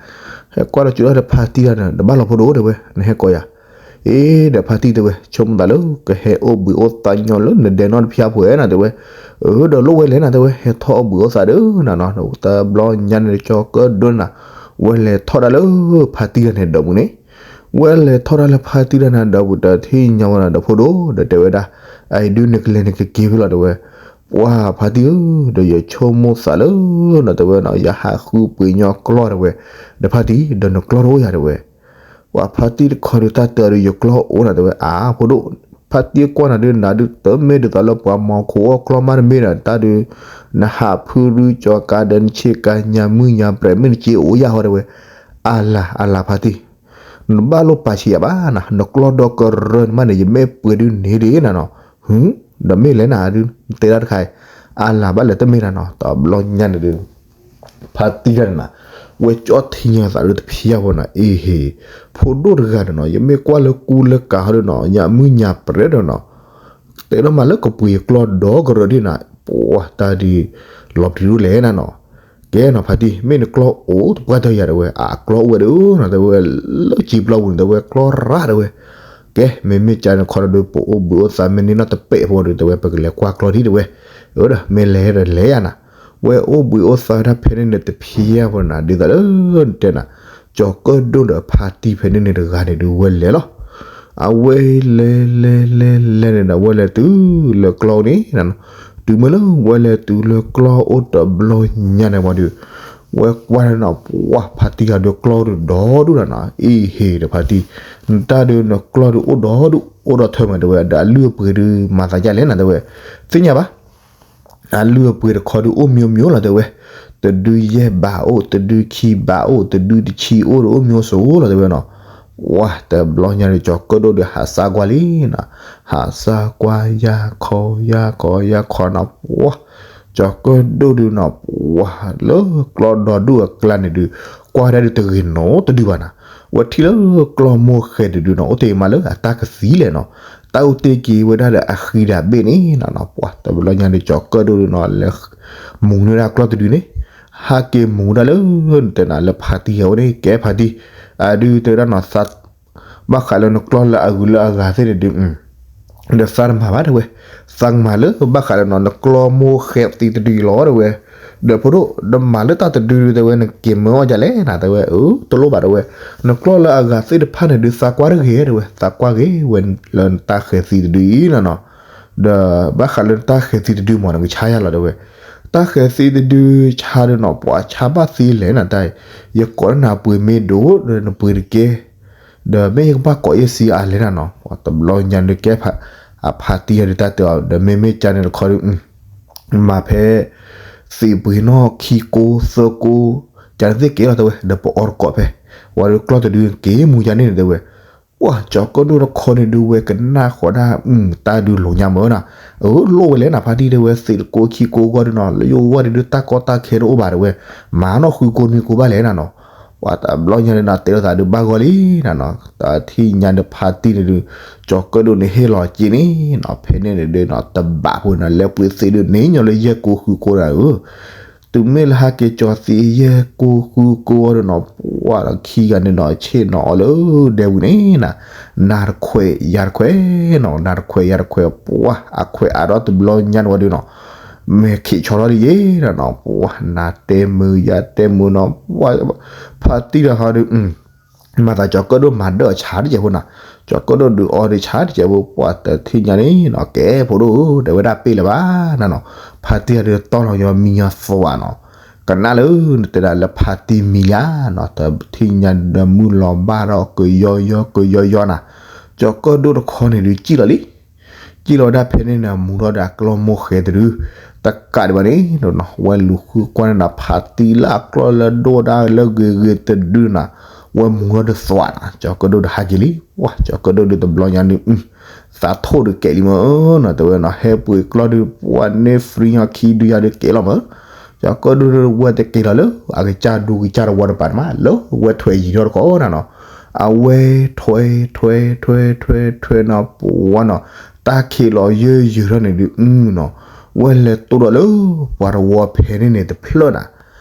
ဟဲကွၢ်လီၤကၠိဒၣ်ဒီးဖါတံၢ်တၢ်န့ၣ် တဘၣ်လီၤဖိဒိၣ်တဲဝဲ နဟဲကိးယၤ, အ့ ဒီးဖါတံၢ်တဲဝဲ ဆိကမိၣ်သးလၢ ကဟဲအိၣ်ဘှံးအိၣ်သါညီလၢနဒဲနီၢ်တဖၠၣ်ဖိဧါနၤတဲဝဲ, အၢ ဒီးလိၣ်ဝဲလဲၣ်နၤတဲဝဲ ဟဲထီၣ်အိၣ်ဘှံးအိၣ်သါဒီးနၤနီၤ တဘျီညါန့ၣ် ကၠီၤကၢၣ်ဒိၣ်နၤ, ဝဲလဲၤထီၣ်ဒၣ်လၢဖါတံၢ်တၢ်န့ၣ်ဒီးမုၢ်န့ၣ် ဝဲလဲၤထီၣ်တၢ်လၢဖါတံၢ်တၢ်န့ၣ်ဒီးပူၤ တထံၣ်ညါဝဲနၤဒီးဖိဒိၣ် ဒီးတဲဝဲဒၣ်, အအံၤဒုးနကလဲၤနကက့ၤဖဲလီၤတဲဝဲ, ပှၤဖါတံၢ်ဧၢ, ဒီးယဆိကမိၣ်သးလၢ နတဲဝဲနီၤ ယဟးဃုပှ့ၤညီကျီၢ်တဲဝဲ, ဒီးဖါတံၢ် ဒီးနကျီၢ်တအိၣ်ယၤတဲဝဲ, ပှၤဖါတံၢ်တခီဒုးတၢ်တၢ်ဒုးယကျီၢ်အိၣ်နၤတဲဝဲ အါ ဖိဒိၣ်, ဖါတံၢ်ကွၢ်နၤဒုးနၤဒုးတမ့ၢ်ဒ်သိးလၢပှၤမီၤခိၣ်အီၣ်ကျီၢ်မးတမ့ၢ်ဒီး တၢ်ဒုး နဟးဖုရူကၠီၤကါဒီးနဆ့ကၤညါမုၢ်ညါပြဲးမ့ၢ်နက့ၤအိၣ်ယၤဟီတဲဝဲ, အလၤ အလၤဖါတံၢ် နဘၣ်လိၣ်ပာ်ဆံးယၤဘၣ်နၤ နကျီၢ်ဒီကရၢန့ၣ်မးန့ၣ် ယမ့ၢ်ပှ့ၤဒုးန့ၢ်ဒံးနၤနီၤ, ဟု ဒီးမ့ၢ်လဲၣ်နၤဒုး နတဲဒၣ်တခါအံၤ, အလၤဘၣ်လဲၣ်တမ့ၢ်နၤနီၤ တဘျီညါန့ၣ်ဒုး ဖါတံၢ်တၢ်န့ၣ်နၤ, ဝဲကၠီထံညါသးလၢတဖျၢၣ်ဖိနီၤ အ့ဟ့ၣ်, ဖိဒိၣ်တဂၤန့ၣ်နီၤ ယမ့ၢ်ကွၢ်လၢကူလၢကၤဟီဒုးနီၤ ညါမုၢ်ညါပြဲးဒီးနီၤ တဲဒိၣ်မးလၢကပှ့ၤယကျီၢ်ဒီကရၢဒ်နၤ, ပှၤတၢ်ဒုး လီၤပျံၤဒိၣ်လဲၣ်နၤနီၤ, ကဲနီၤဖါတံၢ် မ့ၢ်နကျီအိၣ်တပှၢ်တၢၢ်ယၤတဲဝဲ အကျီအိၣ်ဝဲဒၣ်နီၤတဲဝဲ လၢကၠံပျီပူၤန့ၣ်တဲဝဲ ကျီရၣ်တဲဝဲ, ကဲ မ့မ့ၢ်ကန့ၣ်ခီဒီး ပအိၣ်ဘှံးအိၣ်သါမ့ၢ်န့ၢ်နီၢ်တပဲာ်ဖိဒီး တဲဝဲ ပကလဲၤကွၢ်ကျီထံတဲဝဲ, အဝဲဒီး မ့ၢ်လဲၤဒီးလဲၤယၤနၤ, ဝဲအိၣ်ဘှံးအိၣ်သါဝဲဒၣ်ဖဲန့ၣ်န့ၣ် တဖံးယၤဖိနၤ ဒ်သိးလၢနတဲနၤ, ကၠီၤကၢၣ်ဒိၣ်ဒီးဖါတံၢ်ဖဲန့ၣ်န့ၣ်တဂၤန့ၣ်ဒုး ဝဲလဲၤလီၤ. အဝဲလဲၤလဲၤလဲၤလဲၤန့ၣ်ဒီး ဝဲလဲၤတုၤလၢကျီန့ၣ်နၤနီၤ, တုၤမ့ၢ်လၢဝဲလဲၤတုၤလၢကျီအိၣ်တဘျီညါန့ၣ်ဝံၤဒီး ဝဲကွၢ်န့ၣ်နီၤ ပှၤဖါတံၢ်ဂၤဒီးကျီဒုးဒီဒူၣ်နၤနီၤ, အံၤဟ့ၣ်ဒီးဖါတံၢ် နတၢ်ဒုးနကျီဒုးအိၣ်ဒီဒူၣ် အိၣ်ဒီးထၢမးတဲဝဲ ဒီးအလုၢ်အပှ့ၤဒုးမၤသးဒ်လဲၣ်နၤတဲဝဲ, သ့ၣ်ညါဘၣ် အလုၢ်အပှ့ၤတခီဒုးအိၣ်မံၤမံၤလီၤတဲဝဲ, တဒုယဲၢ်ဘးအိၣ် တဒုခံဘးအိၣ် တဒုတဆံအိၣ်ဒီးအိၣ်မံၤစိၤလီၤတဲဝဲနီၤ, ပှၤတဘျီညါဒီး ကၠီၤကၢၣ်ဒိၣ်ဒီးဟးစါကွၢ်လံနၤ, ဟးစါကွၢ်ယါခီယါခီယါခီနီၤ ပှၤ ကၠီၤကၢၣ်ဒိၣ်ဒုးနီၤ ပှၤလၢကျီဒီဒူၣ်အကျါန့ၣ်ဒုး ကွၢ်ဝဲဒၣ်ဒုးတဂ့ၤနီတဒုဘၣ်နၤ, ဝဲထံၣ်လၢကျီမိၢ်ဃဲတဒုနီၤ အိၣ်တ့ၢ်မးလၢအတၢ်ကသံလဲၣ်နီၤ, တၢ်အိၣ်တ့ၢ်က့ၤဝဲဒၣ်ဒီးအဃံဒီးအဘ့ၣ်န့ၣ်နၤနီၤ ပှၤတဘျီညါဒီး ကၠီၤကၢၣ်ဒိၣ်ဒုးနီၤ လဲၤမူၤန့ၢ်ဒၣ်ကျီတဒုန့ၣ်, ဟးက့ၤမူၤဒၣ်လၢ နတဲနၤလၢဖါတံၢ်အဝဲန့ၣ် ကဲဖါတံၢ်, အဒုးတဲဝဲဒၣ်နီၤ သး ဘၣ်ဃးလၢနကျီလၢအဂုၤလၢအဂၤသ့ၣ်န့ၣ်ဒုး ဒီးသးတမၤဘၣ်တဲဝဲ, သးကမၤလၢဘၣ်ဃးလၢနီၤ နကျီမိၢ်ဃဲသံတဒုအံၤလီၤတဲဝဲ, ဒီးဖိဒိၣ် နမၤလၢတၢ်တဒုတဲဝဲ နက့ၤမၢအီၣ်ဒ်လဲၣ်နၤတဲဝဲ, အၢ တလိၣ်ဘၣ်တဲဝဲ, နကျီလၢအဂၤသ့ၣ်တဖၣ်န့ၣ်ဒုး သးကွၢ်တဂ့ၤတဲဝဲ, သးကွၢ်ဂ့ၤဝဲလၢနတၢ်ဃဲသံတဒုအံၤနၤနီၤ, ဒီးဘၣ်ဃးလၢနတၢ်ဃဲသံတဒုမ့ၢ် နကဆါယၤလီၤတဲဝဲ, တၢ်ဃဲသံတဒုဆါဒုးနီၤ ပှၤဆါဘၣ်သံလဲၣ်နၤတၢ်အံၤ, ယကိးနၤပှ့ၤမ့ၢ်ဒိၣ်ဒီးနပှ့ၤတကဲ ဒီးမ့ၢ်ယကဘၣ်ကိးယဲၢ်စံးအါလဲၣ်နၤနီၤ, ပှၤတဘျီညါဒုးကဲဖး အဖါတံၢ်ယၤဒုးတၢ်တဲအီၤ ဒီးမ့မ့ၢ်ကန့ၣ်တခီဒုး မၤဖဲ သံးပှ့ၤနီၣ်ခံကိးသၢကိး ကန့ၣ်သ့ၣ်က့ၤလီၤတဲဝဲ ဒီးပအီတကိးဖဲ ဝံၤဒီးကျီတဒုက့ၤမူၤယၤန့ၣ်တဲဝဲ, ပှၤကၠီၤကၢၣ်ဒိၣ်တခီန့ၣ်ဒုးဝဲကနၣ်ဃီဒၣ် တၢ်ဒုးလိာ်ညါမၢနၤ, အၢ လိၣ်ဝဲလဲၣ်နၤဖါတံၢ်တဲဝဲ သံးတကိးခံကိးဂီၢ်ဒုးနီၤ လၢယိဝဲဒုးတၢ်ကီတၢ်ခဲတအိၣ်ဘၣ်တဲဝဲ, မၤနီၣ်ဃုကိးနွံကိးဘၣ်လဲၣ်နၤနီၤ, ပှၤတဘျီညါဒုးနီၤ တဲလိာ်သးဒုးဘၣ်ဂီၢ်လံနၤနီၤ, တထံၣ်ညါဒုးဖါတံၢ်န့ၣ်ဒုး ကၠီၤကၢၣ်ဒိၣ်န့ၣ်ဟ့ၣ်လီၤက့ၤန့ၣ်နီၤ ဖဲန့ၣ်န့ၣ်ဒုးနီၤ တဘးဖိနီၤ လဲၤပှ့ၤသံးဒုးန့ၣ်ညီလၢယဲၢ်ကိးဃုကိးနၤဧၢ တုၤမ့ၢ်လၢဟဲက့ၤကၠီၤသံးယဲၢ်ကိးဃုကိးဒီးနီၤ ပှၤဒီးခံဂၤန့ၣ်နီၤ ဆ့ၣ်နီၤအီၤလၢဒဲဝံၤန့ၣ်နၤ, နၤတခွဲးယၤတခွဲးနီၤ နၤတခွဲးယၤတခွဲး ပှၤအခွဲးအါဒီးတဘျီညါန့ၣ်ဝံၤဒုးနီၤ, မ့ၢ်ခံးဆီထီၣ်ဒ်ယဲၢ်ဒီးနီၤ ပှၤနၤတဲမုာ်ယၤတဲမုာ်နီၤ ပှၤ ဖါတံၢ်တဟီဒုး မၤသးကၠီၤကၢၣ်ဒိၣ်မၤဒၢၣ်အီၤဆါတကဲးဖိနၤ, ကၠီၤကၢၣ်ဒိၣ်ဒုးအီဒုးဆါတကဲးဖိ ပှၤတထံၣ်ညါန့ၣ်နီၤ ကဲဖိဒိၣ် တဲဝဲဒၣ်ပ့ၢ်လၢၤဘၣ်နၤနီၤ, ဖါတံၢ်အဒုးတီၢ်လီၤညီမံညီသွးနၤ, ကနၣ်လၢနတဲဒၣ်လၢဖါတံၢ်မံၤလၢနၤ တထံၣ်ညါဒီးမုၢ်လီၤဘၣ်ဒီးကယီယီကယီယီနၤ, ကၠီၤကၢၣ်ဒိၣ်တခီန့ၣ်ဒုးကံၣ်လီၤလံ ကံၣ်လီၤဝဲဒၣ်ဖဲန့ၣ်န့ၣ် မူၤထီၣ်ဒီးအကျီမိၢ်ဃဲတဒု, တကးဒံးဘၣ်န့ၣ်နီၤ ဝဲလူၤဃုကွၢ်န့ၣ်နီၤ ဖါတံၢ်လၢအကျီလၢဒိၣ်ဒၣ်လၢဂ့ၤဂ့ၤတဒုနၤ, ဝဲမူၤထီၣ်ဒုးသွးနၤ, ကၠီၤကၢၣ်ဒိၣ်ဒီးဟးက့ၤလံ, ပှၤ ကၠီၤကၢၣ်ဒိၣ်ဒုးတဘျီညါန့ၣ် သးထိၣ်ဒုးကဲးလံမၢနီၤ တဲဝဲနီၤ ဟဲပှ့ၤကျီဒုး ပှၤန့ၢ် free ညီခံဒုးယၤဒုးကဲးလီၤမၢ, ကၠီၤကၢၣ်ဒိၣ်ဒုးဝဲတကဲးလီၤလၢ အကစၢ်ဒူကစၢ်တဝီတပၤတမး လၢဝဲထွဲယံၤထီၣ်တခီနၤနီၤ အဝဲထွဲထွဲထွဲထွဲထွဲနီၤ ပှၤနီၤ, တၢ်ခံးလီၤယၢၢ်ယၢၢ်ထီၣ်န့ၣ်ဒုးနီၤ, ဝဲလဲၤတိၢ်ဒီးလၢပှၤတဝီဖဲန့ၣ်န့ၣ်တဖျၢၣ်နၤ,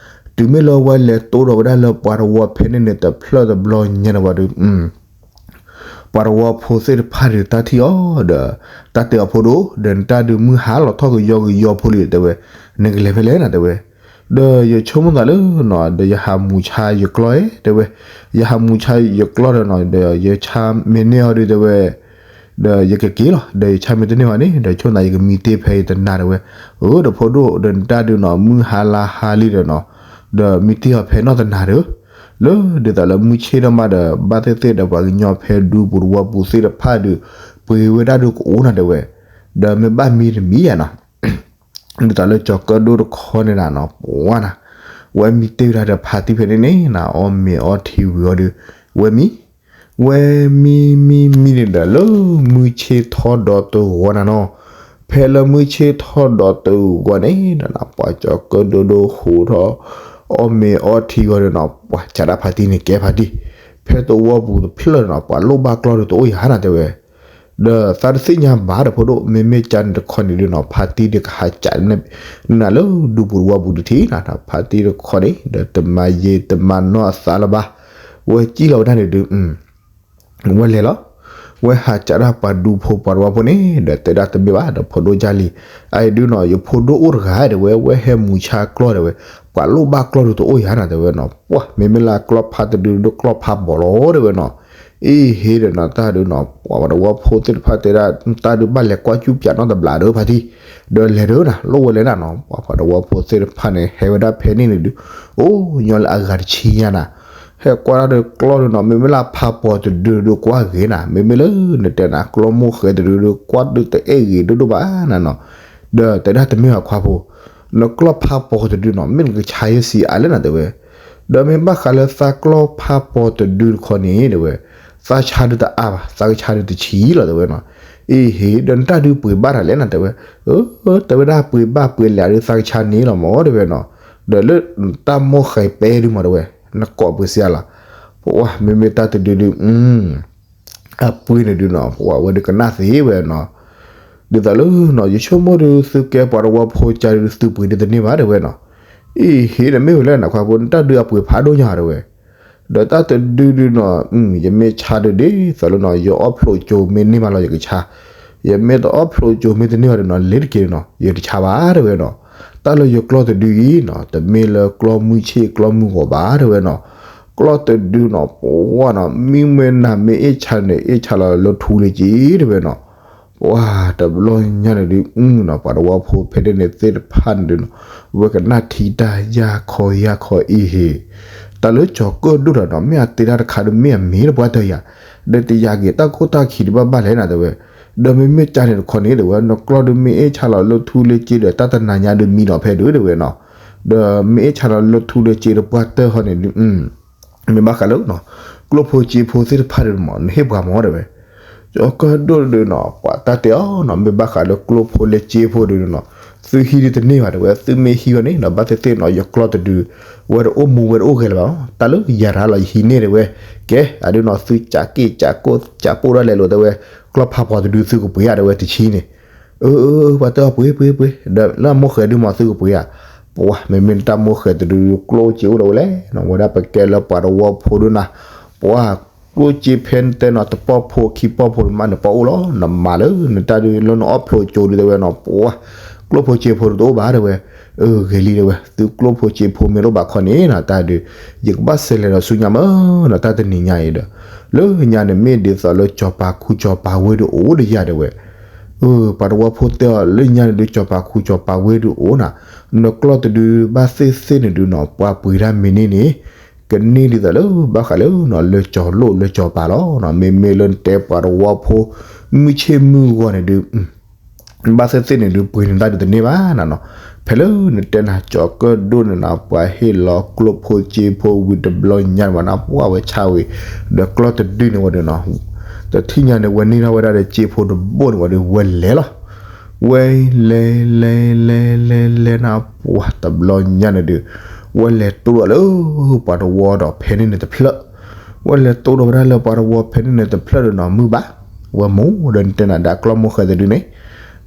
တုၤမ့ၢ်လၢဝဲလဲၤတိၢ်ဒီးဝဲဒၣ်လၢပှၤတဝီဖဲန့ၣ်န့ၣ်တဖျၢၣ်တဘျီညါန့ၣ်ဝံၤဒုး ပှၤတဝီဖိသ့ၣ်တဖၣ်ဒုးတၢ်ထံၣ်အီၤဒီး တၢ်တဲအီၤဖိဒိၣ် ဒီးနတၢ်ဒုးမုၢ်ဟါလီၤထီၣ်ကယီကယီဖိလံတဲဝဲ, နကလဲၤဖဲလဲၣ်နၤတဲဝဲ, ဒီးယဆိကမိၣ်သးလၢနီၤ ဒီးယဟးမူၤဆါယကျီတဲဝဲ, ယဟးမူၤဆါယကျီဒီးနီၤ ဒီးယဆါမ့ၢ်န့ၢ်အီၤဒုးတဲဝဲ, ဒီးယကက့ၤလီၤ ဒီးယဆါမ့ၢ်တန့ၢ်ဘၣ်န့ၣ် ဒီးဆိကမိၣ်သးယကမံတ့ၢ်ဖဲယတနၤတဲဝဲ, အၢ ဒီးဖိဒိၣ် ဒီးနတၢ်ဒုးနီၤ မုၢ်ဟါလါဟါလံဒီးနီၤ, ဒီးမံတ့ၢ်အီၤဖဲနီၢ်တနၤဒီး, လၢဒ်သိးလၢမုၢ်ဆ့ၣ်ထီၣ်မးဒီး ဘၣ်သ့ၣ်သ့ၣ်ဒီးပှၤကညီဖဲဒူပူၤတဝီပူၤသ့ၣ်တဖၣ်ဒုး ပှ့ၤဝဲဒၣ်ဒုးကအိၣ်နၤတဲဝဲ, ဒီးမ့ၢ်ဘၣ်မံတမံယၤနီၤ ဒ်သိးလၢကၠီၤကၢၣ်ဒိၣ်တခီန့ၣ်နၤနီၤ ပှၤနၤ, ဝဲမံတ့ၢ်ဝဲဒၣ်ဒီးဖါတံၢ်ဖဲန့ၣ်န့ၣ်နၤ အီၣ်မ့ၤအီထံဝံၤအီၤဒီး, ဝဲမံ, ဝဲမံမံမံန့ၣ်ဒီးလၢမုၢ်ဆ့ၣ်ထီၣ်ဒီးတဂီၤနၤနီၤ, ဖဲလၢမုၢ်ဆ့ၣ်ထီၣ်ဒီးတဂီၤန့ၣ်နၤ ပှၤကၠီၤကၢၣ်ဒိၣ်ဒိၣ်ဟူးထီၣ်, အီၣ်မ့ၤအီထံဂီၤဒီးနီၤ ပှၤကးဒၣ်ဖါတံၢ်န့ၣ်ကဲဖါတံၢ်, ဖဲတဝီပူၤတဖျၢၣ်နီၤ ပှၤလိၣ်ဘၣ်ကျီဒီးတအိၣ်ယၤနၤတဲဝဲ, ဒီးသးတသ့ၣ်ညါဘၣ်ဒီးဖိဒိၣ် မ့မ့ၢ်ကန့ၣ်တခီန့ၣ်ဒုးနီၤ ဖါတံၢ်ဒုးကဟးကးန့ၣ် နၤလၢဒူပူၤတဝီပူၤတထံၣ်နၤ ဖါတံၢ်တခီန့ၣ် ဒီးတမၤယံာ်တမၤနီၢ်အသးလၢၤဘၣ်, ဝဲကံၣ်လီၤဝဲဒၣ်န့ၣ်ဒုး ဝဲလဲၤလီၤ, ဝဲဟးကးဒၣ်ပှၤဒူဖိပှၤတဝီဖိန့ၣ် ဒီးတဲဒၣ်တမ့ၢ်ဘၣ် ဒီးဖိဒိၣ်ကၢ်လံ, အအံၤဒုးနီၤ ယဖိဒိၣ်အိၣ်တဂၤတဲဝဲ ဝဲဟဲမူၤဆါကျီၢ်တဲဝဲ, ပှၤလိၣ်ဘၣ်ကျီၢ်ဒုးတအိၣ်ယၤနၤတဲဝဲနီၤ, ပှၤမ့မ့ၢ်လၢကျီၢ်ဖါတဒုဒုးကျီၢ်ဖါပီၤလီၤတဲဝဲနီၤ, အ့ဟ့ဒီးနီၤ တၢ်ဒုးနီၤ ပှၤပှၤတဝီဖိသ့ၣ်တဖၣ်တဲဒၣ် တၢ်ဒုးဘၣ်လဲၤကွၢ်ကူပၠးနီတဘျီဒီးဖါတံၢ်, ဒီးလဲၤဒုးနၤ လိၣ်ဝဲလဲၣ်နၤနီၤ ပှၤပှၤတဝီဖိသ့ၣ်တဖၣ်န့ၣ် ဟဲဝဲဒၣ်ဖဲန့ၣ်န့ၣ်ဒုး, အိၣ်ညီလၢအဂၤတဆံညါနၤ ဟဲကွၢ်ဒၣ်ဒီးကျီၢ်ဒုးနီၤ မ့မ့ၢ်လၢဖါပီၤတဒုဒုးကွၢ်ဂ့ၤနၤ မ့မ့ၢ်လၢနတဲနၤ ကျီၢ်မိၢ်ဃဲတဒုဒုးကွၢ်ဒုးတအဲၣ်ဂ့ၤဒိၣ်ဒိၣ်ဘၣ်နၤနီၤ, ဒီးတဲဒၣ်တမ့ၢ်ဘၣ်ခွါဖိ, နကျီၢ်ဖါပီၤတဒုနီၤ မ့ၢ်နကဆါယဲၢ်ဆံးအါလဲၣ်နၤတဲဝဲ, ဒီးမ့ၢ်ဘၣ်ဃးလၢသးကျီၢ်ဖါပီၤတဒုတခီန့ၣ်တဲဝဲ, သးဆါဒုးတအါဘၣ် သးကဆါဒုးတဆံးလီၤတဲဝဲနီၤ, အ့ဟ့ ဒီးနတၢ်ဒုးပှ့ၤဘၣ်တၢ်လဲၣ်နၤတဲဝဲ, တဲဝဲဒၣ်ပှ့ၤဘၣ်ပှ့ၤလဲၣ်ဒုးသးကဆါန့ၣ်လီၤမၢ်တဲဝဲနီၤ, ဒီးလၢတၢ်မိၢ်ဃဲပဲဒုးမၢ်တဲဝဲ, နကိးပှ့ၤစ့ၢ်လီၤ, ပဝဲမ့မ့ၢ်တၢ်တဒုဒုး အပှ့ၤန့ၣ်ဒုးနီၤ ပဝဲဒုးကနၣ်သ့ဝဲနီၤ, ဒ်သိးလၢနီၤ ယဆိကမိၣ်ဒုး သုကဲပှၤတဝီဖိကၢ်ဒုးသုပှ့ၤဒုးတန့ၢ်ဘၣ်တဲဝဲနီၤ, အ့ဟ့ နမ့ၢ်ဝဲလၢနခွါဖိ နတၢ်ဒုးအပှ့ၤဖးဒိၣ်ညါတဲဝဲ, ဒီးတၢ်တဒုဒုးနီၤ ယမ့ၢ်ဆါဒုးဒ်သိးလၢနီၤ ယအီၣ်ဖျိးကၠိမ့ၢ်န့ၢ်မးလီၤ ယကဆါ, ယမ့ၢ်တအီၣ်ဖျိးကၠိမ့ၢ်တန့ၢ်ဘၣ်ဒုးနီၤ လ့ၤတက့ၤနီၤ ယတဆါဘၣ်တဲဝဲနီၤ, တၢ်လၢယကျီၢ်တဒုအံၤနီၤ တမ့ၢ်လၢကျီၢ်မုၢ်ဆ့ၣ်ကျီၢ်မုၢ်ဂီၤဘၣ်တဲဝဲနီၤ, ကျီၢ်တဒုနီၤ ပဝဲနီၤ မ့မ့ၢ်နၤမ့ၢ်အ့ၣ်ဆါန့ၣ် အ့ၣ်ဆါလီၤလၢထူလၢစ့တဲဝဲနီၤ, ပှၤတဘျီညါန့ၣ်ဒုး အုနီၤ ပှၤတဝီဖိဖဲန့ၣ်န့ၣ်သ့ၣ်တဖၣ်န့ၣ်ဒုးနီၤ ဝဲကနၣ်ထံတၢ်ယၢ်ခီယၢ်ခီအံၤဟ့ၣ်, တၢ်လၢကၠီၤကၢၣ်ဒိၣ်ဒီးနီၤ မ့ၢ်အတဲတၢ်တခါဒုးမ့ၢ်အမ့ၢ်တပှၢ်တၢၢ်ယၤ, ဒီးတယာ်က့ၤတၢ်ခိၣ်တၢ်ခံဒုးဘၣ်ဘၣ်လဲၣ်နၤတဲဝဲ, ဒီးမ့မ့ၢ်ကန့ၣ်တခီန့ၣ်တဲဝဲ နကျီၢ်ဒုးမ့ၢ်အ့ၣ်ဆါလီၤလၢထူလၢစ့ဒီး တၢ်တနၤညါဒုးမံနီၤဖဲဒုးတဲဝဲနီၤ, ဒီးမ့ၢ်အ့ၣ်ဆါလီၤလၢထူလၢစ့တပှၢ်တၢၢ်ဟီန့ၣ်ဒုး မ့ၢ်ဘၣ်ဃးလၢနီၤ ကျိၣ်ဖိစ့ဖိသ့ၣ်တဖၣ်ဒုးမး နဟ့ၣ်ပှၤမၢ်တဲဝဲ, ကၠီၤကၢၣ်ဒိၣ်ဒုးနီၤ ပှၤတၢ်တဲအီၤနီၤ မ့ၢ်ဘၣ်ဃးလၢကျိၣ်ဖိလၢစ့ဖိဒုးနီၤ သုဟံးဒုးတန့ၢ်ဘၣ်တဲဝဲ သုမ့ၢ်ဟံးဝဲန့ၣ်နီၤ ဘၣ်သ့ၣ်သ့ၣ်နီၤ ယကျီၢ်တဒု ဝဲတအိၣ်မူဝဲတအိၣ်ဂဲၤလၢၤဘၣ်, တၢ်လၢယၤရၤလီၤယဟံးန့ၢ်တဲဝဲ, ကဲ အဒုးနီၤ သုကးက့ၣ်ကးကိၣ်ကးပိၣ်ဒၣ်လဲာ်လိာ်တဲဝဲ, ကျီၢ်ဖးဖီတဒုသုကပှ့ၤဧါတဲဝဲတဆံန့ၣ် အၢ ပှၤတဲအီၤပှ့ၤပှ့ၤပှ့ၤ ဒီးလၢအမိၢ်ဃဲဒုးမးသုကပှ့ၤဧါ, ပှၤမ့မ့ၢ်တၢ်မိၢ်ဃဲတဒု ကျိၣ်စ့အိၣ်ဒီးဝဲလဲၣ်နီၤ ဝဲဒၣ်ပကဲလၢပှၤတဝီဖိဒုးနၤ, ပှၤကျိၣ်စ့ဖဲနတဲနီၤ တပီၢ်ဖိခံပီၢ်ဖိမးန့ၣ် ပှၤအိၣ်လီၤ နမၤလၢနတၢ်ဒုးလၢနအီၣ်ဖျိးကၠိဒုးတဲဝဲနီၤ ပှၤ ကျိၣ်ဖိစ့ဖိတအိၣ်ဘၣ်တဲဝဲ, အၢ ဂ့ၤလံတဲဝဲ သုကျိၣ်ဖိစ့ဖိမ့ၢ်တအိၣ်ဘၣ်ခီန့ၣ်နီၤ တၢ်ဒုး ယကဘၣ်စဲးလဲၤဒီးဆူညါမၢ်နီၤ တၢ်တနံၤညါအံၤဒီး လၢညါန့ၣ်မ့ၢ်ဒ်သိးလၢကၠီၤပၤခူကၠီၤပၤဝ့ၢ်ဒုးအိၣ်ဒီးယၤတဲဝဲ, ပှၤတဝီဖိတဲအီၤလၢညါန့ၣ်ဒုး ကၠီၤပၤခူကၠီၤပၤဝ့ၢ်ဒုးအိၣ်နၤ, နကျီၢ်တဒုဘၣ်သ့ၣ်သ့ၣ်န့ၣ်ဒုးနီၤ ပှၤပှ့ၤတၢ်မ့ၢ်န့ၢ်န့ၣ် ကန့ၢ်ဒ်သိးလၢဘၣ်ဃးလၢနီၤ လၢကၠီၤလိၣ်လၢကၠီၤပၤလီၤနီၤ, မ့မ့ၢ်လၢနတဲပှၤတဝီဖိ မုၢ်ဆ့ၣ်မုၢ်ဂီၤန့ၣ်ဒုး ဘၣ်သ့ၣ်သ့ၣ်န့ၣ်ဒုး ပှ့ၤန့ၢ်တၢ်ဒုးတန့ၢ်ဘၣ်နၤနီၤ, ဖဲလၢနတဲနၤ ကၠီၤကၢၣ်ဒိၣ်န့ၣ်နၤ ပှၤဟ့ၣ်လီၤကျိၣ်ဖိစ့ဖိဝံၤတဘျီညါန့ၣ်ဘၣ်နၤ ပှၤဝဲဆါဝံၤ ဒီးကျီၢ်တဒုန့ၣ်ဝဲဒုးနီၤ, တထံၣ်ညါန့ၣ် ဝဲန့ၢ်ထီၣ်ဝဲဒၣ်ဒီးစ့ဖိတဘိန့ၣ်ဝဲဒုး ဝဲလဲၤလီၤ, ဝဲလဲၤလဲၤလဲၤလဲၤလဲၤနၤ ပှၤတဘျီညါန့ၣ်ဒုး ဝဲလဲၤတိၢ်ဒီးလၢ ပှၤတဝီဒီးဖဲန့ၣ်န့ၣ်တဖျၢၣ်, ဝဲလဲၤတိၢ်ဒီးဝဲဒၣ်လၢပှၤတဝီဖဲန့ၣ်န့ၣ်တဖျၢၣ်ဒုးနီၤ မုၢ်ဘၣ်, ဝဲမိၢ်ဒီးနတဲနၤဒၣ်ကျီၢ်မိၢ်ဃဲတဒုန့ၣ်,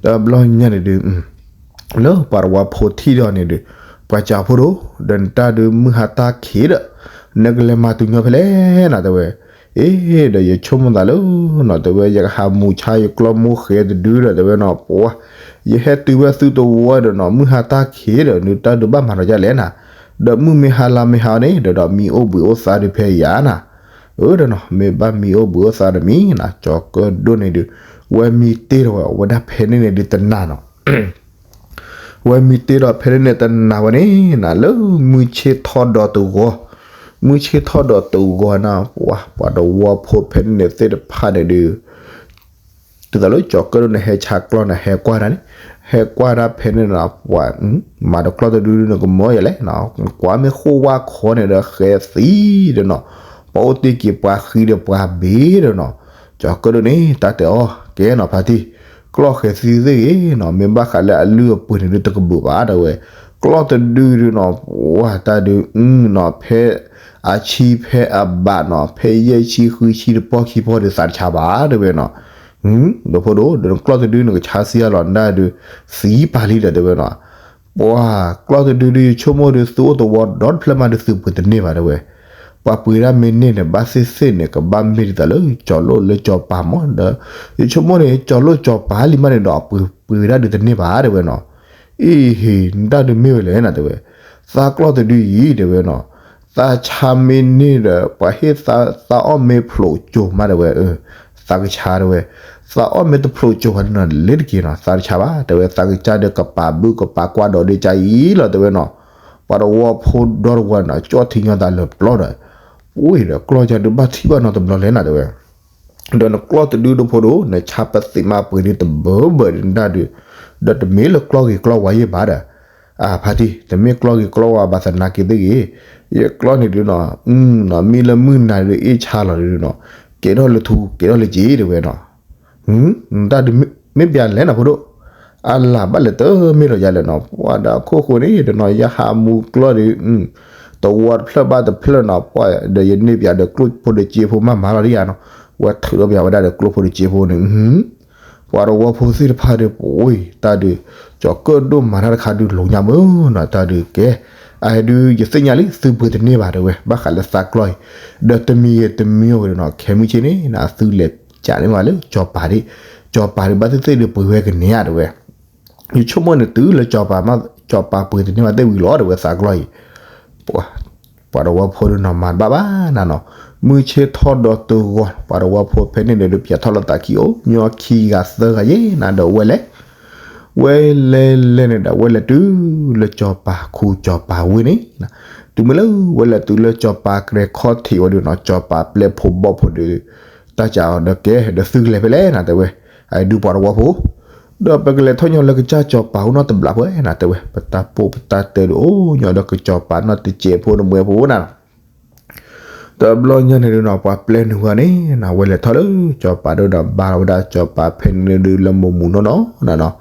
တဘျီညါန့ၣ်ဒုး လၢပှၤတဝီဖိထံၣ်ဒီးန့ၣ်ဒုး ပှၤစံးဖိဒိၣ် ဒီးနတၢ်ဒုးမုၢ်ဟါတၢ်ခံးဒီး နကလဲၤမၤတုၤညီဖဲလဲၣ်နၤတဲဝဲ, အ့ ဒီးယဆိကမိၣ်သးလၢနီၤ တဲဝဲ ယကဟးမူၤဆါယကျီၢ်မိၢ်ဃဲတဒုဒီးတဲဝဲနီၤ ပှၤ ယဟဲတုၤဝဲသုတဝီဒီးနီၤ မုၢ်ဟါတၢ်ခံးဒီး နတၢ်ဒုးဘၣ်မၤဒီးဒ်လဲၣ်နၤ, ဒီးမုၢ်မ့ၢ်ဟါလါမ့ၢ်ဟါန့ၣ် ဒီးဒီးမံအိၣ်ဘှံးအိၣ်သါဒုးဖဲယၤနၤ, အၢ ဒီးနီၤ မ့ၢ်ဘၣ်မံအိၣ်ဘှံးအိၣ်သါဒီးမံနၤ ကၠီၤကၢၣ်ဒိၣ်န့ၣ်ဒုး ဝဲမံတ့ၢ်ဒီးဝဲဒၣ်ဖဲန့ၣ်န့ၣ်ဒုးတနၤနီၤ ဝဲမံတ့ၢ်ဒီးဖဲန့ၣ်န့ၣ်တနၤဝဲန့ၣ်နၤ လၢမုၢ်ဆ့ၣ်ထီၣ်ဒီးတဂီၤ, မုၢ်ဆ့ၣ်ထီၣ်ဒီးတဂီၤနၤ ပှၤ ပှၤတဝီဖိဖဲန့ၣ်န့ၣ်သ့ၣ်တဖၣ်န့ၣ်ဒုး ဒ်သိးလၢကၠီၤကၢၣ်ဒိၣ်န့ၣ် ဟဲဆါကျီၢ်န့ၣ် ဟဲကွၢ်ဒၣ်န့ၣ်, ဟဲကွၢ်ဒၣ်ဖဲန့ၣ်နၤ ပှၤ မၤဒီးကျီၢ်တဒုန့ၣ်ကမၢယၤလဲၣ်, ကွၢ်မ့ၢ်ဃိၣ်ဝါခီန့ၣ်ဒီးဃဲၤသံဒီးနီၤ, ပှၤအိၣ်တ့ၢ်က့ၤပှၤဃံဒီးပှၤဘ့ဒီးနီၤ, ကၠီၤကၢၣ်ဒိၣ်န့ၣ် တၢ်တဲအီၤ ကဲနီၤဖါတံၢ်, ကျီၢ်ဃဲၤသံသ့ၣ်ဂ့ၤနီၤ, မ့ၢ်ဘၣ်ဃးလၢအလုၢ်အပှ့ၤန့ၣ်ဒုးတကဘုးဘၣ်တဲဝဲ, ကျီၢ်တဒုဒုးနီၤ ပှၤတၢ်ဒုးနီၤ ဖဲအဆံဖဲအဘးနီၤ ဖဲယဲၢ်ဆံဃုဆံတပီၢ်ခံပီၢ်ဒုးသးတဆါဘၣ်တဲဝဲနီၤ, ဒီးဖိဒိၣ် ဒီးနကျီၢ်တဒုနကဆါစံးအါလီၤနဒၣ်ဒုး သံပာ်လံဒီးတဲဝဲနီၤ, ပှၤကျီၢ်တဒုဒုးယဆိကမိၣ်ဒုး သုအိၣ်သဝီဒီတဖျၢၣ်မးဒုးသုပှ့ၤတန့ၢ်ဘၣ်တဲဝဲ, ပှၤပှ့ၤဒၣ်မ့ၢ်န့ၢ်န့ၣ် ဘၣ်သ့ၣ်သ့ၣ်န့ၣ် ကဘၣ်မ့ၢ်ဒ်သိးလၢကၠီၤလိၣ်လၢကၠီၤပၤမးဒီး ယဆိကမိၣ်န့ၣ် ကၠီၤလိၣ်ကၠီၤပၤလံမးန့ၣ်ဒီး အပှ့ၤပှ့ၤဝဲဒၣ်ဒုးတန့ၢ်ဘၣ်တဲဝဲနီၤ, အံၤဟ့ၣ် နတၢ်ဒုးမ့ၢ်ဝဲလဲၣ်နၤတဲဝဲ, သးကျီၢ်တဒုအံၤတဲဝဲနီၤ, သးဆါမ့ၢ်န့ၢ်ဒီး ပှၤဟ့ၣ်သး သးအီၣ်မ့ၢ်ဖျိးကၠိၤမးတဲဝဲ, သးကဆါတဲဝဲ, သးအီၣ်မ့ၢ်တဖျိးကၠိၤဘၣ်န့ၣ်နီၤ လ့ၤတက့ၤနီၤ သးတဆါဘၣ်တဲဝဲ, သးကစၢ်ဒီးကပာ်ဘုကပာ်ကွၢ်ဒီးဒ့ကၢ်အံၤလီၤတဲဝဲနီၤ, ပှၤတဝီဖိဒီတဝီနီၤ ကၠီၣ်ထံညီသးလၢာ်ပျီဒီး, ပှ့ၤဒီးကျီၢ်ကၢ်ဒုးဘၣ်ထံၣ်ဘၣ်နီတဘျီလဲၣ်နၤတဲဝဲ ဒီးနကျီၢ်တဒုဒိဖိဒိၣ် နဆါပသံးမးပှ့ၤဒုးတဘၢဘၢဒုးနဒၣ်ဒုး, ဒီးတမ့ၢ်လၢကျီၢ်ဂ့ၤကျီၢ်ဝါယဲၢ်ဘၣ်ဒီး, အဖါတံၢ် တမ့ၢ်ကျီၢ်ဂ့ၤကျီၢ်ဝါဘၣ်သနာ်က့သ့ၣ်ဂ့ၤ, ယကျီၢ်န့ၣ်ဒုးနီၤ, မ့ၢ်လၢမုၢ်နၤဒုးအ့ၣ်ဆါလီၤဒုးနီၤ, ကဲထီၣ်လၢထူကဲထီၣ်လၢစ့တဲဝဲနီၤ နတၢ်ဒုးမ့ၢ်ပျဲလဲၣ်နီၤဖိဒိၣ်, အလၢ်ဘၣ်လဲၤတမ့ၢ်ဒီးယၤလဲၣ်နီၤ ပှၤဒီးခိၣ်ဃိန့ၣ်ဒီးနီၤ ယဟးမူကျီၢ်ဒုး, တဝီတဖျၢၣ်ဘၣ်တဖျၢၣ်နီၤ ပှၤဒီးယန့ၢ်ပျဲဒီးကျိၣ်ဖိဒီးစ့ဖိမးမၤလီၤဒ်ယၤနီၤ, ဝဲထုးထီၣ်ပျဲဝဲဒၣ်ဒီးကျိၣ်ဖိဒီးစ့ဖိန့ၣ်, ပှၤတဝီဖိသ့ၣ်တဖၣ်ဒီးပှ့ၤတၢ်ဒုး, ကၠီၤကၢၣ်ဒိၣ်မၤတၢ်တခါဒုးလိၤညါမုၢ်နီၤ တၢ်ဒုးကဲ, အဒုးယသ့ၣ်ညါလံ သုပှ့ၤတန့ၢ်ဘၣ်တဲဝဲ ဘၣ်ဃးလၢသးကျီၢ်အံၤ, ဒီးတမံၤဂ့ၤတမံၤဂ့ၤဒီးနီၤ ခဲမုၢ်ဆ့ၣ်န့ၣ် သုလဲၤကးန့ၢ်မးလၢကၠီၤပၤဒံး, ကၠီၤပၤဒုးဘၣ်သ့ၣ်သ့ၣ်ဒုးပှ့ၤဝဲကန့ၢ်ဧါတဲဝဲ ယဆိကမိၣ်န့ၣ်တုၤလၢကၠီၤပၤမး ကၠီၤပၤပှ့ၤတန့ၢ်ဘၣ်သ့ၣ်ဝံၤလီၤတဲဝဲသးကျီၢ်အံၤ, ပှၤတဝီဖိဒုးနီၤမၤတဘၣ်ဘၣ်နၤနီၤ, မုၢ်ဆ့ၣ်ထီၣ်ဒီးတဂီၤ ပှၤတဝီဖိဖဲန့ၣ်န့ၣ်ဒုးပၠးထီၣ်လီၤသးခံအိၣ် ညီခံဂၤသၢဂၤယဲၢ်နၤဒီးဝဲလဲၤ ဝဲလဲၤလဲၤန့ၣ်ဒီး ဝဲလဲၤတုၤလၢကၠီၤပၤခူကၠီၤပၤဝ့ၢ်န့ၣ်, တုၤမ့ၢ်လၢဝဲလဲၤတုၤလၢကၠီၤပၤကရဲခီၣ်ထံးဝဲဒုးနီၤ ကၠီၤပၤပျဲၢ်ဖိဘီၣ်ဖိဒုး, တၢ်ကးအီၤဒီးကဲ ဒီးသုကလဲၤဖဲလဲၣ်နၤတဲဝဲ, အဒုးပှၤတဝီဖိ, ဒီးပကလဲၤထီၣ်ညီလၢကစၢ်ကၠီၤပၤအိၣ်နီတဘျီဖဲနၤတဲဝဲ ပတၢ်ပိၢ်ပတၢ်တဲဒုးအိၣ်ညီဒီးကစၢ်ကၠီၤပၤနီတစဲးဖိတမှဲၤဖိနၤ တဘျီညါန့ၣ်ဒုးနီၤ ပှၤပျဲၢ်နုာ်ဝဲန့ၣ်နီၤ ဝဲလဲၤထီၣ်လၢကၠီၤပၤဒိၣ်ဒီးဘါလီၤဝဲဒၣ်ကၠီၤပၤဖဲန့ၣ်ဒုးလၢမိၢ်မုၢ်နီၢ်နီၢ်နီၤနီၤ,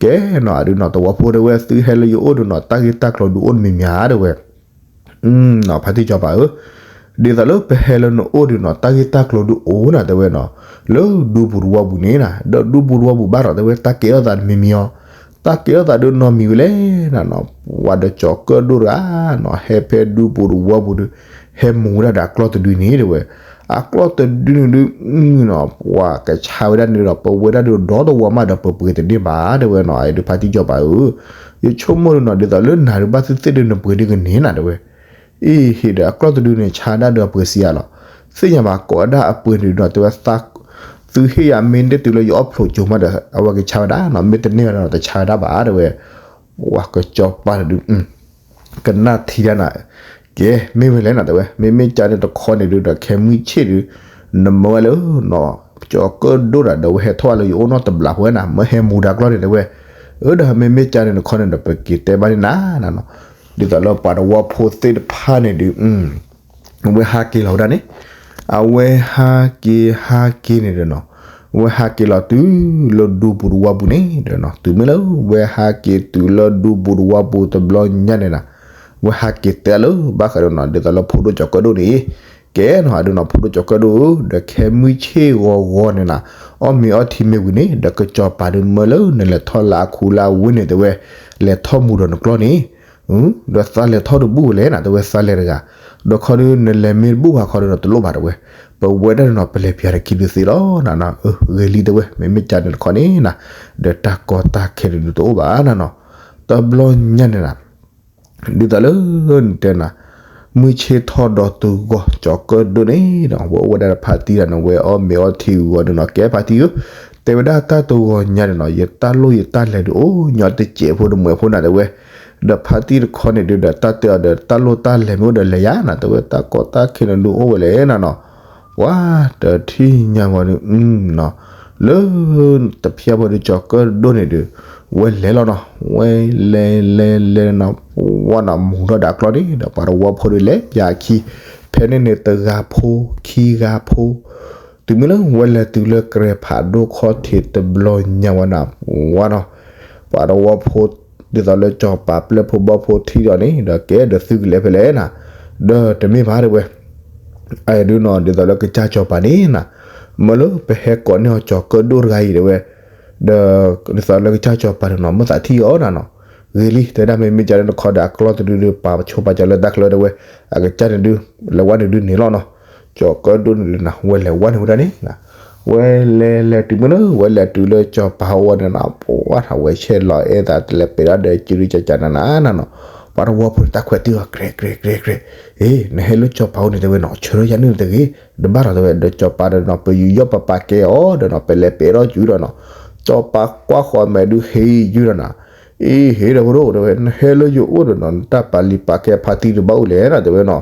ကဲနီၤ အဒုးနီၤ တဝီဖိတဲဝဲသုဟဲလၢယအိၣ်ဒုးနီၤ တၢ်ဂ့ၢ်တၢ်ကျိၤဒုးအိၣ်တမံၤမံၤဧါတဲဝဲ နီၤ ဖါတံၢ်ကၠီၤပၤဧၢ, ဒ်သိးလၢပဟဲလၢနအိၣ်ဒုးနီၤ တၢ်ဂ့ၢ်တၢ်ကျိၤဒုးအိၣ်နၤတဲဝဲနီၤ, လၢဒူပူၤတဝီပူၤန့ၣ်နၤ ဒီးဒူပူၤတဝီပူၤဘၣ်ဒီးတဲဝဲ တၢ်ကဲထီၣ်သးတမံၤမံၤအီၤ, တၢ်ကဲထီၣ်သးဒုးနီတမံၤဝဲလဲၣ်နၤနီၤ, ပှၤဒီးကၠီၤကၢၣ်ဒိၣ်တဂၤနီၤ ဟဲဖဲဒူပူၤတဝီပူၤဒုး, ဟဲမူဝဲဒၣ်ဒီးအကျီၢ်တဒုန့ၣ်တဲဝဲ, အကျီၢ်တဒုန့ၣ်ဒုးနီၤ ပှၤကဆါဝဲဒၣ်န့ၣ်ဒီး ပဝဲဒၣ်ဒုးဒီတဝီမးဒီးပပှ့ၤတန့ၢ်ဘၣ်တဲဝဲနီၤ, အဒုးဖါတံၢ်ကၠီၤပၤဧၢ, ယဆိကမိၣ်ဒုးနီၤ ဒ်သိးလၢနၤဒုးဘၣ်သ့ၣ်သ့ၣ်ဒုးနပှ့ၤဒုးကန့ၢ်နၤတဲဝဲ အံၤဟ့ၣ်ဒီးအကျီၢ်တဒုန့ၣ် ဆါဒၣ်ဒီးပှ့ၤစံးယၤလီၤ. သ့ၣ်ညါဘၣ်ကိးဝဲဒၣ်အပှ့ၤန့ၣ်ဒီးတဲဝဲ သုဟ့ၣ်ယၤမ့ၢ်န့ၢ်တုၤလၢယအီၣ်ဖျိးကၠိမးဒီး အဝဲကဆါဝဲဒၣ်နီၤ, မ့ၢ်တန့ၢ်ဝဲဒၣ်နီၤ တဆါဝဲဒၣ်ဘၣ်တဲဝဲ. ပှၤကစၢ်ကၠီၤပၤန့ၣ်ဒုး ကနၣ်ထံဒၣ်နၤ, ကဲ မ့ၢ်ဝဲလဲၣ်နၤတဲဝဲ, မ့မ့ၢ်ကန့ၣ်တခီန့ၣ်ဒုးဒီး ခဲမုၢ်ဆ့ၣ်ဒုး နမၢဝဲလၢနီၤ ကၠီၤကၢၣ်ဒိၣ်တၢ်ဒီး ဝဲဟဲထီၣ်လၢယအိၣ်နီတဘျီဖိဝဲနၤ, မၢဟဲမူဒါကျီၢ်န့ၣ်တဲဝဲ. အၢ ဒီးမ့မ့ၢ်ကန့ၣ်တခီန့ၣ်ဒီး ပက့ၤတဲဘၣ်န့ၢ်နၤနီၤ, ဒ်သိးလၢပှၤတဝီဖိသ့ၣ်တဖၣ်န့ၣ်ဒုး အဝဲဟးက့ၤလီၤဝဲဒၣ်န့ၣ်, အဝဲဟးက့ၤဟးက့ၤန့ၣ်ဒီးနီၤ, အဝဲဟးက့ၤလီၤတုၤလၢဒူပူၤတဝီပူၤန့ၣ်ဒီးနီၤ, တုၤမ့ၢ်လၢဝဲဟးက့ၤတုၤလၢဒူပူၤတဝီပူၤတဘျီညါန့ၣ်နၤ, ဝဲဟးက့ၤတဲလၢဘၣ်ဃးဒီးနီၤ ဒ်သိးလၢဖိဒိၣ်ကၠီၤကၢၣ်ဒိၣ်န့ၣ်, ကဲနီၤ အဒုးနီၤ ဖိဒိၣ်ကၠီၤကၢၣ်ဒိၣ်ဧၢ, ဒီးခဲမုၢ်ဆ့ၣ်ဂီၤဂီၤန့ၣ်နၤ, အီၣ်မ့ၤအီထံမ့ၢ်ဝံၤန့ၣ် ဒီးကစၢ်ကၠီၤပၤဒုးမၢလၢနလဲၤထီၣ်လၢအခူလၢအဝ့ၢ်န့ၣ်တဲဝဲ, လဲၤထီၣ်မူဒီးနကျီၢ်န့ၣ် ဒီးသးလဲၤထီၣ်တဘူၣ်ဝဲလဲၣ်နၤ တဲဝဲ သးလဲၤတဂၤ, ဒီးခီဒုးနလဲၤမ့ၢ်တဘူၣ်ဘၣ်ခီဒုးနီၤ တလိၣ်ဘၣ်တဲဝဲ, ပဝဲဒၣ်ဒုးနီၤ ပလဲၤပၠးတခံဒုးသ့လီၤနၤနီၤ, ဂ့ၤလံတဲဝဲ မ့မ့ၢ်ကန့ၣ်တခီန့ၣ်နၤ, ဒီးတၢ်ကီတၢ်ခဲန့ၣ်ဒုးတအိၣ်ဘၣ်နၤနီၤ, တဘျီညါန့ၣ်နၤ ဒ်သိးလၢနတဲနၤ, မုၢ်ဆ့ၣ်ထီၣ်ဒီးတဂီၤ ကၠီၤကၢၣ်ဒိၣ်န့ၣ်ဒီး ဝဲအိၣ်ဝဲဒၣ်ဒီးဖါတံၢ်ဒီးန့ၣ် ဝဲအီၣ်မ့ၤအီထံဂီၤဒုးနီၤ ကဲဖါတံၢ်ဧၢ, တဲဝဲဒၣ်တၢ်တဂီၤညါန့ၣ်နီၤ ယတၢ်လိၣ်ယတၢ်လဲၤဒုးအိၣ်ညီတစဲးဖိတမှဲၤဖိနၤ တဲဝဲ, ဒီးဖါတံၢ်တခီန့ၣ်ဒုးဒီး တၢ်တဲအီၤဒီး တၢ်လိၣ်တၢ်လဲၤမ့ၢ်အိၣ်ဒီးလဲၤယၤနၤ တဲဝဲ တၢ်ကီတၢ်ခဲန့ၣ်ဒုးအိၣ်ဝဲလဲၣ်နၤနီၤ, ပှၤတထံၣ်ညါဝဲဒုး လၢ တဖျၢၣ်ဖိဒုး ကၠီၤကၢၣ်ဒိၣ်န့ၣ်ဒုး ဝဲလဲၤလီၤနီၤ, ဝဲလဲၤလဲၤလဲၤနီၤ ဝဲနီၤ မူထီၣ်ဒီးအကျီၢ်န့ၣ်ဒီး ပှၤတဝီဖိဒုးလဲၤပၠးအခံ, ဖဲန့ၣ်န့ၣ် တဂၤဖိ ခံဂၤဖိ, တုၤမ့ၢ်လၢဝဲလဲၤတုၤလၢကရဲဖးဒိၣ်ခီၣ်ထံးတဘျီညါဝဲနၤ ဝဲနီၤ, ပှၤတဝီဖိ ဒ်သိးလၢကၠီၤပၤပျဲၢ်ဖိဘီၣ်ဖိထံၣ်ဒီးန့ၣ် ဒီးကဲဒီးသုကလဲၤဖဲလဲၣ်နၤ, ဒီးတမ့ၢ်ဘၣ်တဲဝဲ အဒုးနီၤ ဒ်သိးလၢကစၢ်ကၠီၤပၤန့ၣ်နၤ, မၢလၢပဟဲကိးန့ၢ်အီၤကၠီၤကၢၣ်ဒိၣ်တဂၤအံၤတဲဝဲ, ဒီးဒ်သိးလၢကစၢ်ကၠီၤပၤတနီၤ မုၢ်သးထံၣ်အီၤနၤနီၤ, ဂ့ၤလံ တဲဒၣ်မ့မ့ၢ်ကန့ၣ်တခီဒီး အကျီၢ်တဒုဒီး ပာ်ဆိပာ်စၢၤလၢတၢ်ချၢတဲဝဲ, အကစၢ်န့ၣ်ဒုး လဲၤဝဲန့ၣ်ဒုးန့ၣ်လီၤနီၤ, ကၠီၤကၢၣ်ဒိၣ်န့ၣ်ဒုးနၤ ဝဲလဲၤဝဲန့ၣ်ဝဲဒၣ်န့ၣ် ဝဲလဲၤလဲၤတုၤမ့ၢ်လၢ ဝဲလဲၤတုၤလၢကၠီၤပၤအအိၣ်ဝဲန့ၣ်နီၤ ပှၤထီၣ်ဝဲဆဲးလီၤအဲၣ်သးတလဲၤပဲာ်ဒၣ်ဒီး ကံရူကကနၤနၤနီၤ, ပှၤတဝီဖိတၢ်ခွဲးတံၢ်အီၤ ကြဲးကြဲးကြဲးကြဲး, အ့ နဟဲလၢကၠီၤပၤအိၣ်န့ၣ်တဲဝဲနီၤ ဆၢထၢၣ်ယၤန့ၣ်တဂ့ၤ, တဘၣ်လီၤတဲဝဲ ဒီးကၠီၤပၤဒီးနီၤ ပယူးယီၣ်ပာ်ပာ်ကဲအီၤဒီးနီၤ ပလဲၤပဲာ်ထီၣ်ကၠူဒီးနီၤ, ကၠီၤပၤကွၢ်ဃီၤမဲာ်ဒုးဟ့ယုၢ်ဒီးနီၤ အ့ ဟ့ဒီးဖိဒိၣ်တဲဝဲ နဟဲလၢယအိၣ်ဒီးနီၤ နတၢ်ပာ်လံၤပာ်ကဲဖါတံၢ်တဘၣ်အိၣ်လဲၣ်နၤတဲဝဲနီၤ,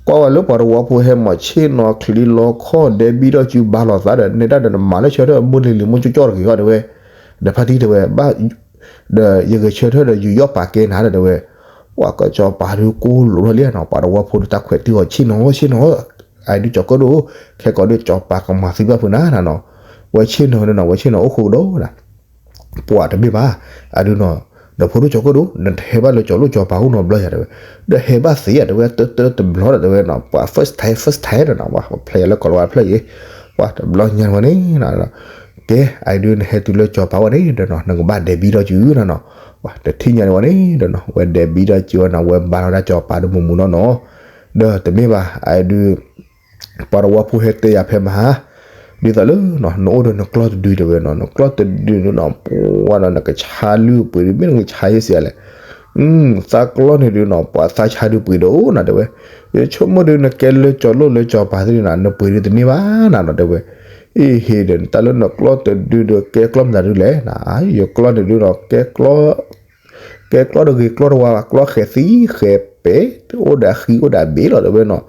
ကွၢ်ဝဲလၢပှၤတဝီဖိဟဲမၤဆ့ၣ်နီၤချံလီခီၣ်ဒဲဘံထီၣ်စုဘါလိာ်သးဒီး နဲဒၣ်ဒီးနမၤလၢဆၢထၢၣ်မိၢ်လံၤလံၤမိၢ်ကၠီၣ်ကၠီၣ်တဂ့ၤအီၤတဲဝဲ, ဒီးဖါတံၢ်တဲဝဲ ဘၣ် ဒီးယဂဲၤဆၢထၢၣ်ဒီးယူးယီၣ်ပာ်ကဲနၤဒီးတဲဝဲ, ပှၤကၠီၤပၤဒုးကိၢ်လိာ်ထီၣ်လံနီၤ ပှၤတဝီဖိဒီးတၢ်ခွဲးတံၢ်အီၤဆ့ၣ်နီၤဆ့ၣ်နီၤ, အဒုးကၠီၤကၢၣ်ဒိၣ်, ခဲကိးဒုးကၠီၤပၤကမၤသံဘၣ်ဖုးနၤနီၤ, ဝဲဆ့ၣ်နီၤန့ၣ်နီၤ ဝဲဆ့ၣ်နီၤအိၣ်ဃိကဒီးနၤ ပှၤတမ့ၢ်ဘၣ်, အဒုးနီၤ, ဒီးဖိဒိၣ်ကၠီၤကၢၣ်ဒိၣ် နတဟဲဘၣ်လၢကၠီၤလိၣ်ကၠီၤပၤအိၣ်နီတဘျီယၤတဲဝဲ, ဒီးဟဲဘၣ်သ့ယၤတဲဝဲ တၢတၢတဘျီဒီးတဲဝဲနီၤ ပှၤ first time first time ဒီးနီၤ ပှၤဖျဲးယၤလၢကီၢ်လီၤဝါဖျၢၣ်အံၤ, ပှၤတဘျီညါန့ၣ်ဝဲန့ၣ်, ကဲ အဒုးနဟဲတုၤလၢကၠီၤပၤဝဲန့ၣ်ဒီးနီၤ နကဘၣ်ဒဲးဘံထီၣ်စုနီၤနီၤ, ပှၤတထံၣ်ညါန့ၣ်ဝဲန့ၣ်ဒီးနီၤ ဝဲဒဲးဘံထီၣ်စုဝဲနီၤ ဝဲဘါလီၤဒၣ်ကၠီၤပၤဒုးမုာ်မုာ်နီၢ်နီၢ်, ဒီးတမ့ၢ်ဘၣ် အဒုး ပှၤတဝီဖိဟဲတဲယၤဖဲမဟါ, ဒ်သိးလၢ နအိၣ်ဒီးနကျီၢ်တဒုတဲဝဲနီၤ နကျီၢ်တဒုနီၤ ပှၤနီၤ နကဆါလုၢ်ပှ့ၤဒုး မ့ၢ်နကဆါယဲၢ်စံးလဲၣ်, သးကျီၢ်န့ၣ်ဒုးနီၤ ပှၤသးဆါဒုးပှ့ၤဒိၣ်နၤတဲဝဲ, ယဆိကမိၣ်ဒုး နကဲလၢကၠီၤလိၣ်လၢကၠီၤပၤသ့ၣ်န့ၣ်နၤ နပှ့ၤဒုးတန့ၢ်ဘၣ်နၤနီၤတဲဝဲ, အ့ဟ့ဒီး တၢ်လၢနကျီၢ်တဒုဒီးကဲကျီၢ်မနုၤဒုးလဲၣ်နၤ, ယကျီၢ်န့ၣ်ဒုးနီၤ ကဲကျီၢ် ကဲကျီၢ်တဂ့ၤကျီၢ်တဝါဘၣ် ကျီၢ်ဃဲၤသံဃဲၤပဲာ် အိၣ်ဒီးအဃံအိၣ်ဒီးအဘ့ၣ်လီၤတဲဝဲနီၤ,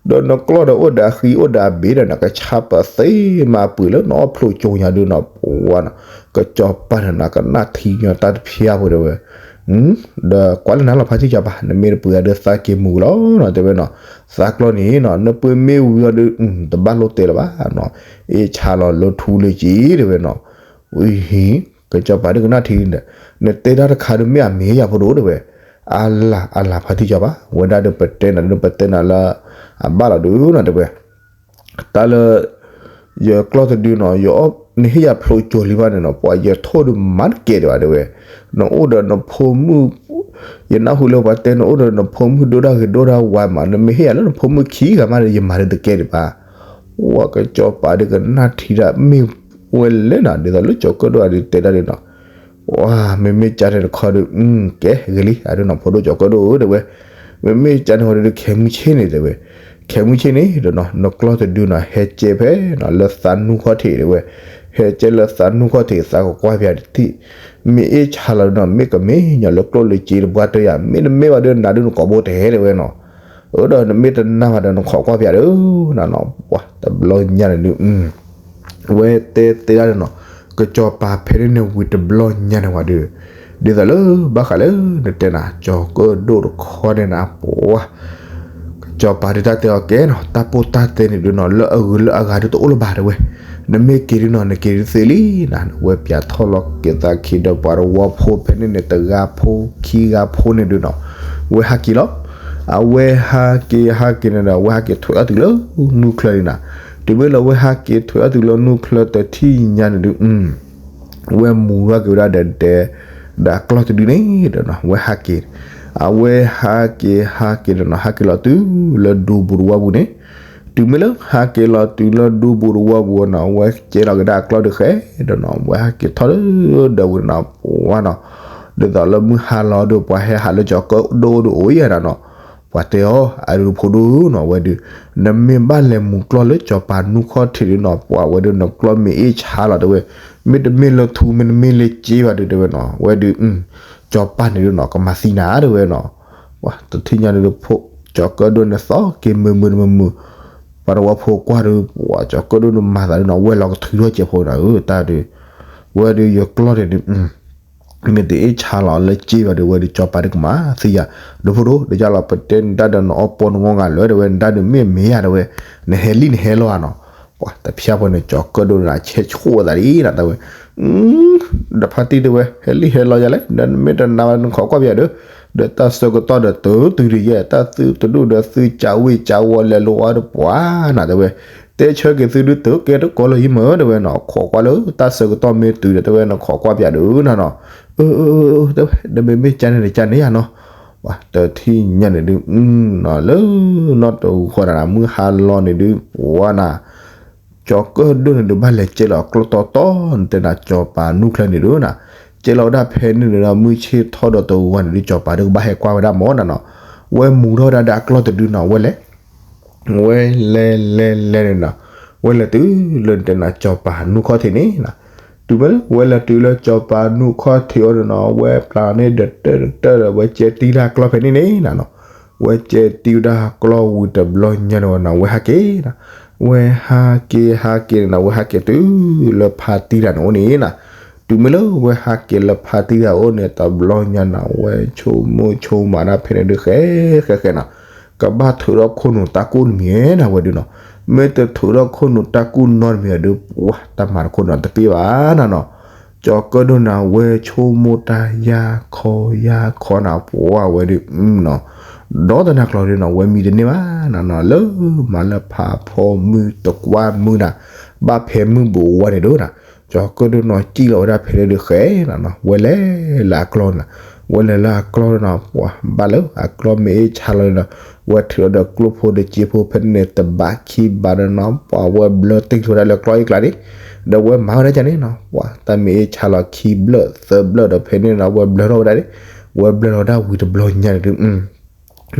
ဒီးနကျီၢ်ဒီးအိၣ်ဒီးအဃံအိၣ်ဒီးအဘ့ၣ်ဒီး နကဆါပသ့မၤပှ့ၤလၢနအီၣ်ဖျိကၠိညါဒုးနီၤ ပှၤနီၤ, ကၠီၤပၤန့ၣ်နၤ ကနၣ်ထံညီတၢ်တဖျါဖိတဲဝဲ, ဒီးကွၢ်လၢနၤလီၤဖါတံၢ်ကၠီၤပၤ နမ့ၢ်တပှ့ၤအဒုးသးက့ၤမုာ်လီၤနီၤတဲဝဲနီၤ, သးကျီၢ်န့ၣ်နီၤ နပှ့ၤမ့ၢ်ဝံၤအီၤဒုး တဘၣ်လိၣ်တဲလၢၤဘၣ်နီၤ, အ့ၣ်ဆါလီၤလၢထူလၢက့ၤတဲဝဲနီၤ ဝံၤဟံၣ် ကစၢ်ပာ်ဒုကနၣ်ထံန့ၣ် နတဲတၢ်တခါဒုးမ့ၢ်အမ့ၢ်ယၤဖိဒိၣ်တဲဝဲ, အလၢ်အလၢ်ဖါတံၢ်ကၠီၤပၤ ဝဲဒၣ်ဒုးပတဲနၤဒုးပတဲနၤလၢ အဘၣ်လီၤဒုးနီၤတဲဝဲ, တၢ်လၢ ယကျီၢ်တဒုနီၤ ယအီၣ် နဟ့ၣ်ယၤဖျိကၠိလံဘၣ်န့ၣ်နီၤ ပှၤယထိၣ်ဒုးမၤတကဲဒံးဘၣ်တဲဝဲ, နအိၣ်ဒီးနဖိမုၣ် ယနၢ်ဟူလၢပှၤတဲ နအိၣ်ဒီးနဖိမုၣ်ဒိၣ်တၢ်ဂ့ၤဒိၣ်တၢ်ဝါမး နမ့ၢ်ဟ့ၣ်ယၤလၢနဖိမုၣ်ခံဂၤမးဒီး ယမၤဒုးတကဲဒံးဘၣ်, ဝဲကစၢ်ပာ်ဒုကနၣ်ထံဒၣ်မ့ၢ်ဝဲလဲၣ်နီၤ ဒ်သိးလၢကၠီၤကၢၣ်ဒိၣ်အဒုးတဲဒၣ်ဒုးနီၤ, ဝဲ မ့မ့ၢ်ကန့ၣ်တခီဒုး ကဲဂ့ၤလံ အဒုးနီၤ ဖိဒိၣ်ကၠီၤကၢၣ်ဒိၣ်ဧၢတဲဝဲ, မ့မ့ၢ်ကန့ၣ်ဝဲဒုးခဲမုၢ်ဆ့ၣ်န့ၣ်တဲဝဲ, ခဲမုၢ်ဆ့ၣ်န့ၣ်ဒီးနီၤ နကျီၢ်တဒုနီၤ ဟဲကဲဖဲနီၤ လၢသးနူၢ်ခီၣ်ထံးတဲဝဲ, ဟဲကဲလၢသးနူၢ်ခီၣ်ထံး သးကကွၢ်ပၠးတထံၣ်, မ့ၢ်အ့ၣ်ဆါလီၤနီၤ မ့ၢ်ကမ့ၢ်ညီလၢကျိၣ်လၢစ့တပှၢ်တၢၢ်ယၤ မ့တမ့ၢ်ဘၣ်ဒီးနၤဒုးနကိးဘိတဲတဲဝဲနီၤ, အၢ ဒီးနမ့ၢ်တနာ်ဘၣ်ဒီးနခိးကွၢ်ပၠးဒီး နနီၤ ပှၤတဘျီညါန့ၣ်ဒုး ဝဲတဲတဲဒၣ်န့ၣ်နီၤ, ကစၢ်ပာ်ဖဲန့ၣ်ဝံၤတဘျီညါန့ၣ်ဝဲဒုး, ဒ်သိးလၢဘၣ်ဃးလၢနတဲနၤ ကၠီၤကၢၣ်ဒိၣ်တခီန့ၣ်နၤ ပှၤ ကစၢ်ပာ်ဒုးတၢ်တဲအီၤကဲနီၤ တၢ်ပိၢ်တၢ်တဲန့ၣ်ဒုးနီၤ လၢအဂုၤလၢအဂၤဒုးတအိၣ်လၢၤဘၣ်တဲဝဲ, နမ့ၢ်က့ၤဒုးနီၤ နက့ၤဒုးသ့လံနၤ ဝဲပၠးထီၣ်လီၤက့ၤသးခံဒီးပှၤတဝီဖိဖဲန့ၣ်န့ၣ် တဂၤဖိခံဂၤဖိန့ၣ်ဒုးနီၤ, ဝဲဟးက့ၤလီၤ အဝဲဟးက့ၤဟးက့ၤန့ၣ်ဒီး အဝဲဟးက့ၤထွဲအီၤတုၤလၢနူၢ်ချၢန့ၣ်နၤ, တုၤမ့ၢ်လၢအဝဲဟးက့ၤထွဲအီၤတုၤလၢနူၢ်ချၢတထံၣ်ညါန့ၣ်ဒုး ဝဲမူထီၣ်က့ၤဝဲဒၣ်ဒီးဒဲး ဒီးအကျီၢ်တဒုန့ၣ်ဒီးနီၤ ဝဲဟးက့ၤ, အဝဲဟးက့ၤဟးက့ၤဒီးနီၤ ဟးက့ၤလီၤတုၤလၢဒူပူၤတဝီပူၤန့ၣ်, တုၤမ့ၢ်လၢဟးက့ၤလီၤတုၤလၢဒူပူၤတဝီပူၤနီၤ ဝဲကဲလီၤက့ၤဒၣ်အကျီၢ်ဒုးဃဲဒီးနီၤ ဝဲဟးက့ၤထီၣ်လၢဒီးဝံၤနီၤ ပှၤနီၤ, ဒ်သိးလၢမုၢ်ဟါလီၤဒီး ပှၤဟဲဟးလၢကၠီၤကၢၣ်ဒိၣ်ဒုးအိၣ်ယဲနီၤ, ပှၤတဲအီၤ အဒုးဖိဒိၣ်နီၤ ဝဲဒုး နမ့ၢ်ဘၣ်လဲၤမူကျီၢ်လၢကၠီၤပၤနူၢ်ခီၣ်ထံးဒုးနီၤ ပှၤဝဲဒုး နကျီၢ်မ့ၢ်အ့ၣ်ဆါလီၤတဲဝဲ, မ့တမ့ၢ်လၢထူ မ့တမ့ၢ်လၢစ့ဘၣ်ဒုးတဲဝဲနီၤ ဝဲဒုး ကၠီၤပၤန့ၣ်ဒုးနီၤ ကမၤသံနၤတဲဝဲနီၤ, ပှၤတထံၣ်ညါဒုး ကၠီၤကၢၣ်ဒိၣ်န့ၣ်သီက့ၤမုာ်မုာ်တမုာ်မုာ်, ပှၤတဝီဖိကွၢ်ဒုး ပှၤကၠီၤကၢၣ်ဒိၣ်န့ၣ်မၤသးဒုးနီၤ ဝဲလီၤကထုးထီၣ်ကဲးဖိနီၤ တၢ်ဒုး, ဝဲဒုးယကျီၢ်န့ၣ်ဒုး မ့ၢ်တအ့ၣ်ဆါလီၤလၢစ့ဘၣ်ဒီး ဝဲဒုးကၠီၤပၤဒုးကမၤသံယၤ, ဒီးဖိဒိၣ် ဒ်ကၢ်လီၤပတဲနတၢ်ဒီးနအီၣ်ပီနငီၢ်ငါလၢၤတဲဝဲ နတၢ်ဒုးမ့ၢ်မ့ၢ်ယၤတဲဝဲ, နဟဲလံနဟဲလီၤဧါနီၤ, ပှၤတဖျါဖိန့ၣ် ကၠီၤကၢၣ်ဒိၣ်န့ၣ် ဆဲးဆိၣ်အသးလံနၤတဲဝဲ, ဒီးဖါတံၢ်တဲဝဲ ဟဲလံဟဲလီၤယၤလဲၣ် ဒီးနမ့ၢ်တနာ်ဘၣ်နခိးကွၢ်ပၠးဒီး, ဒီးတၢ်ဆၢကတီၢ်ဒီးတုၤတုၤဒံးယဲၢ် တၢ်သုတဒူၣ်ဒီးသုကးဝ့ၢ်ကးဝီၤလဲၤလိာ်အီၤဒီးပှၤနၤတဲဝဲ, တဲဆၢက့ၤသုဒုးတကဲတကိးလၢယမၢ တဲဝဲနီၤ, ခိးကွၢ်လၢတၢ်ဆၢကတီၢ်မ့ၢ်တုၤဒီး တဲဝဲနီၤ ခိးကွၢ်ပၠးဒုးနၤနီၤ. အၢ အၢ အၢ အၢ တဲဝဲ ဒီးမ့မ့ၢ်ကန့ၣ်ဒီးကန့ၣ်ယါနီၤ. ပှၤတထံၣ်ညါန့ၣ်ဒုး အနီၤ လၢနီၢ်တဂီၤနၤ မုၢ်ဟါလီၤန့ၣ်ဒုး ပှၤနၤ ကၠီၤကၢၣ်ဒိၣ်န့ၣ်ဒုး ဘၣ်လဲၤကဲလီၤအကျီၢ်တီတီန့ၣ် တဲနၤကၠီၤပၤနူၢ်ချၢန့ၣ်ဒုးနၤ, ကဲလီၤဝဲဒၣ်ဖဲန့ၣ်န့ၣ်ဒီး မုၢ်ဆ့ၣ်ထီၣ်ဒီးတဂီၤန့ၣ်ဒုး ကၠီၤပၤဒုးကဘၣ်ဟဲကွၢ်ဝဲဒၣ်မၢ်နၤနီၤ. ဝဲမူထီၣ်ဝဲဒၣ်ဒီးအကျီၢ်တဒုနီၤ ဝဲလဲၤ ဝဲလဲၤလဲၤလဲၤလဲၤန့ၣ်နီၤ, ဝဲလဲၤတုၤလၢတဲနၤကၠီၤပၤနူၢ်ခီၣ်ထံးန့ၣ်နၤ, တုၤမ့ၢ်လၢ ဝဲလဲၤတုၤလၢကၠီၤပၤနူၢ်ခီၣ်ထံးအီၤန့ၣ်နီၤ ဝဲပျၢ်န့ၣ်ဒီးတၢၢ်တၢၢ်ဒီး ဝဲကဲတံၢ်ဒၣ်ကျီၢ်ဖဲန့ၣ်န့ၣ်နၤနီၤ. ဝဲကဲတံၢ်ဝဲဒၣ်ကျီၢ်ဝံၤတဘျီညါန့ၣ်ဝဲနီၤ ဝဲဟးက့ၤနၤ, ဝဲဟးက့ၤဟးက့ၤန့ၣ်နီၤ ဝဲဟးက့ၤတုၤလၢဖါတံၢ်တၢ်န့ၣ်အိၣ်န့ၣ်နၤ, တုၤမ့ၢ်လၢဝဲဟးက့ၤလၢဖါတံၢ်တၢ်အိၣ်န့ၣ် တဘျီညါနၤ ဝဲဆိကမိၣ်ဆိကမးဒၣ်ဖဲန့ၣ်ဒုး ဃဲ ဃဲ ဃဲနီၤ, ကဘၣ်ထုးထီၣ်ခိၣ်နူာ်တၢ်ကူၣ်တမံၤနၤဝဲဒုးနီၤ, မ့ၢ်တထုးထီၣ်ခိၣ်နူာ်တၢ်ကူၣ်နီတမံၤဒီး ပှၤတၢ်မၤတခိၣ်နူာ်တပ့ၢ်ဘၣ်နၤနီၤ. ကၠီၤကၢၣ်ဒိၣ်နၤ ဝဲဆိကမိၣ်တၢ်ယါခီယါခီနၤ ပှၤဝဲဒုး နီၤ ဒီးတနၤကျီၤဒုးနီၤ ဝဲမံတန့ၢ်ဘၣ်နၤနီၤ လၢမၤလၢဖးဖီမုၢ်တကွၢ်မုၢ်နၤ, ဘၣ်ဖဲမုၢ်ဘူးဝါန့ၣ်ဒုးနၤ, ကၠီၤကၢၣ်ဒိၣ်နီၤ စံၣ်လီၤဝဲဒၣ်ဖဲန့ၣ်ဒုးဃဲနၤနီၤ ဝဲလဲၤလၢအကျီၢ်နၤ, ဝဲလဲၤလၢအကျီၢ်နၤ ပှၤဘၣ်လၢအကျီၢ်မ့ၢ်အ့ၣ်ဆါလီၤန့ၣ်နီၤ, ဝဲထုးလီၤဒီးကျိၣ်ဖိဒီးစ့ဖိဖဲန့ၣ်န့ၣ် တဘးခံဘးဒီးနီၤ ပှၤဝဲဘျၢတ့ၢ်လီၤဝဲဒၣ်လၢကျီၢ်အ့ၣ်ကျါန့ၣ်, ဒီးဝဲမၤဝဲဒၣ်ကန့ၣ်နီၤ ပှၤတၢ်မ့ၢ်အ့ၣ်ဆါလီၤခံဘျၢၣ်သၢဘျၢၣ်ဒီးဖဲန့ၣ်နီၤ ဝဲဘျၢထီၣ်ဝဲဒၣ်န့ၣ်, ဝဲဘျၢထီၣ်ဝဲဒၣ်ဝံၤတဘျီညါန့ၣ်ဒုး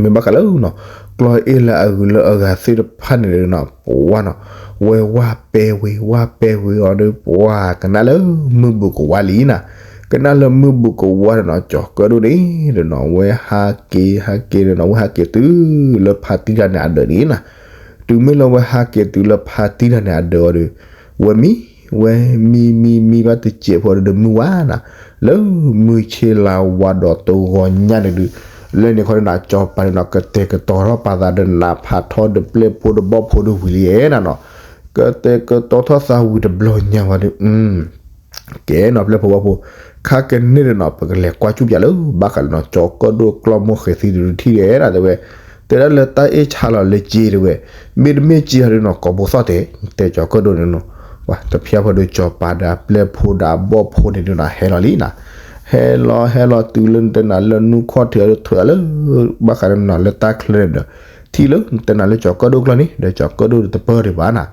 မ့ၢ်ဘၣ်ဃးလၢနီၤ ကျီၢ်အ့ၣ်လၢအဂုၤလၢအဂၤသ့ၣ်တဖၣ်န့ၣ်နီၤ ပှၤနီၤ ဝဲဝၢ်ပဲဝ့ၤ ဝၢ်ပဲဝ့ၤအီၤဒီး ပှၤကနၣ်လၢမုၢ်ဘူးကဝါလံနၤ, ကနၣ်လၢမုၢ်ဘူးကဝါဒီးနီၤ ကၠီၤကၢၣ်ဒိၣ်န့ၣ်ဒီးနီၤ ဝဲဟးက့ၤဟးက့ၤဒီးနီၤ ဝဲဟးက့ၤတုၤလၢဖါတံၢ်တၢ်န့ၣ်အဒၢးန့ၣ်နၤ, တုၤမ့ၢ်လၢဝဲဟးက့ၤတုၤလၢဖါတံၢ်တၢ်န့ၣ်အဒၢးအီၤဒီး ဝဲမံ ဝဲမံမံမံဘၣ်တစဲးဖိဒီးမုၢ်ဝါနၤ, လၢမုၢ်ဆ့ၣ်လါဝါဒီးတဂီၤညါန့ၣ်ဒုး လၢန့ၣ်ခီန့ၣ်နၤ ကၠီၤပၤန့ၣ်နီၤ ကတဲာ်ကတီၤထီၣ်ပာ်သးဒီးနးဖးထီဒီးပျဲၢ်ဖိဒီးဘီၣ်ဖိဒီးဝံၤလံနၤနီၤ, ကတဲာ်ကတီၤထီၣ်သးဝံၤတဘျီညါဝဲဒီး ကဲနီၤ ပျဲၢ်ဖိဘီၣ်ဖိ ခါကန့ၣ်ဒီးနီၤ ပကလဲၤကွၢ်စူၣ်ပၠးလၢ ဘၣ်ဃးလၢနီၤ ကၠီၤကၢၣ်ဒိၣ်ကျီၢ်မိၢ်ဃဲၤသံတထံၣ်ဒဲးနၤတဲဝဲ, တဲဒၣ်လၢတၢ်အ့ၣ်ဆါလီၤလၢက့တဲဝဲ, မ့တမ့ၢ်က့ဟီဒုးနီၤ ကိးဘိသီၣ်တဲာ် တဲကၠီၤကၢၣ်ဒိၣ်န့ၣ်နီၤ, ပှၤတဖျါဖီဒီးကၠီၤပၤဒီးအပျဲၢ်ဖိဒီးအဘီၣ်ဖိန့ၣ်ဒုးနီၤ ဟဲလီၤလံနၤ, ဟဲလီၤဟဲလီၤတုၤလၢနတဲနၤလၢနူၢ်ခီၣ်ထံးအီၤဒုး ထုးလၢ ဘၣ်ဃးလၢနီၤ လၢတၢ်ချၢန့ၣ်ဒီး ထံၣ်လၢနတဲနၤလၢကၠီၤကၢၣ်ဒိၣ်ကျီၢ်န့ၣ် ဒီးကၠီၤကၢၣ်ဒိၣ်တပၢၢ်ဒံးဘၣ်နၤ,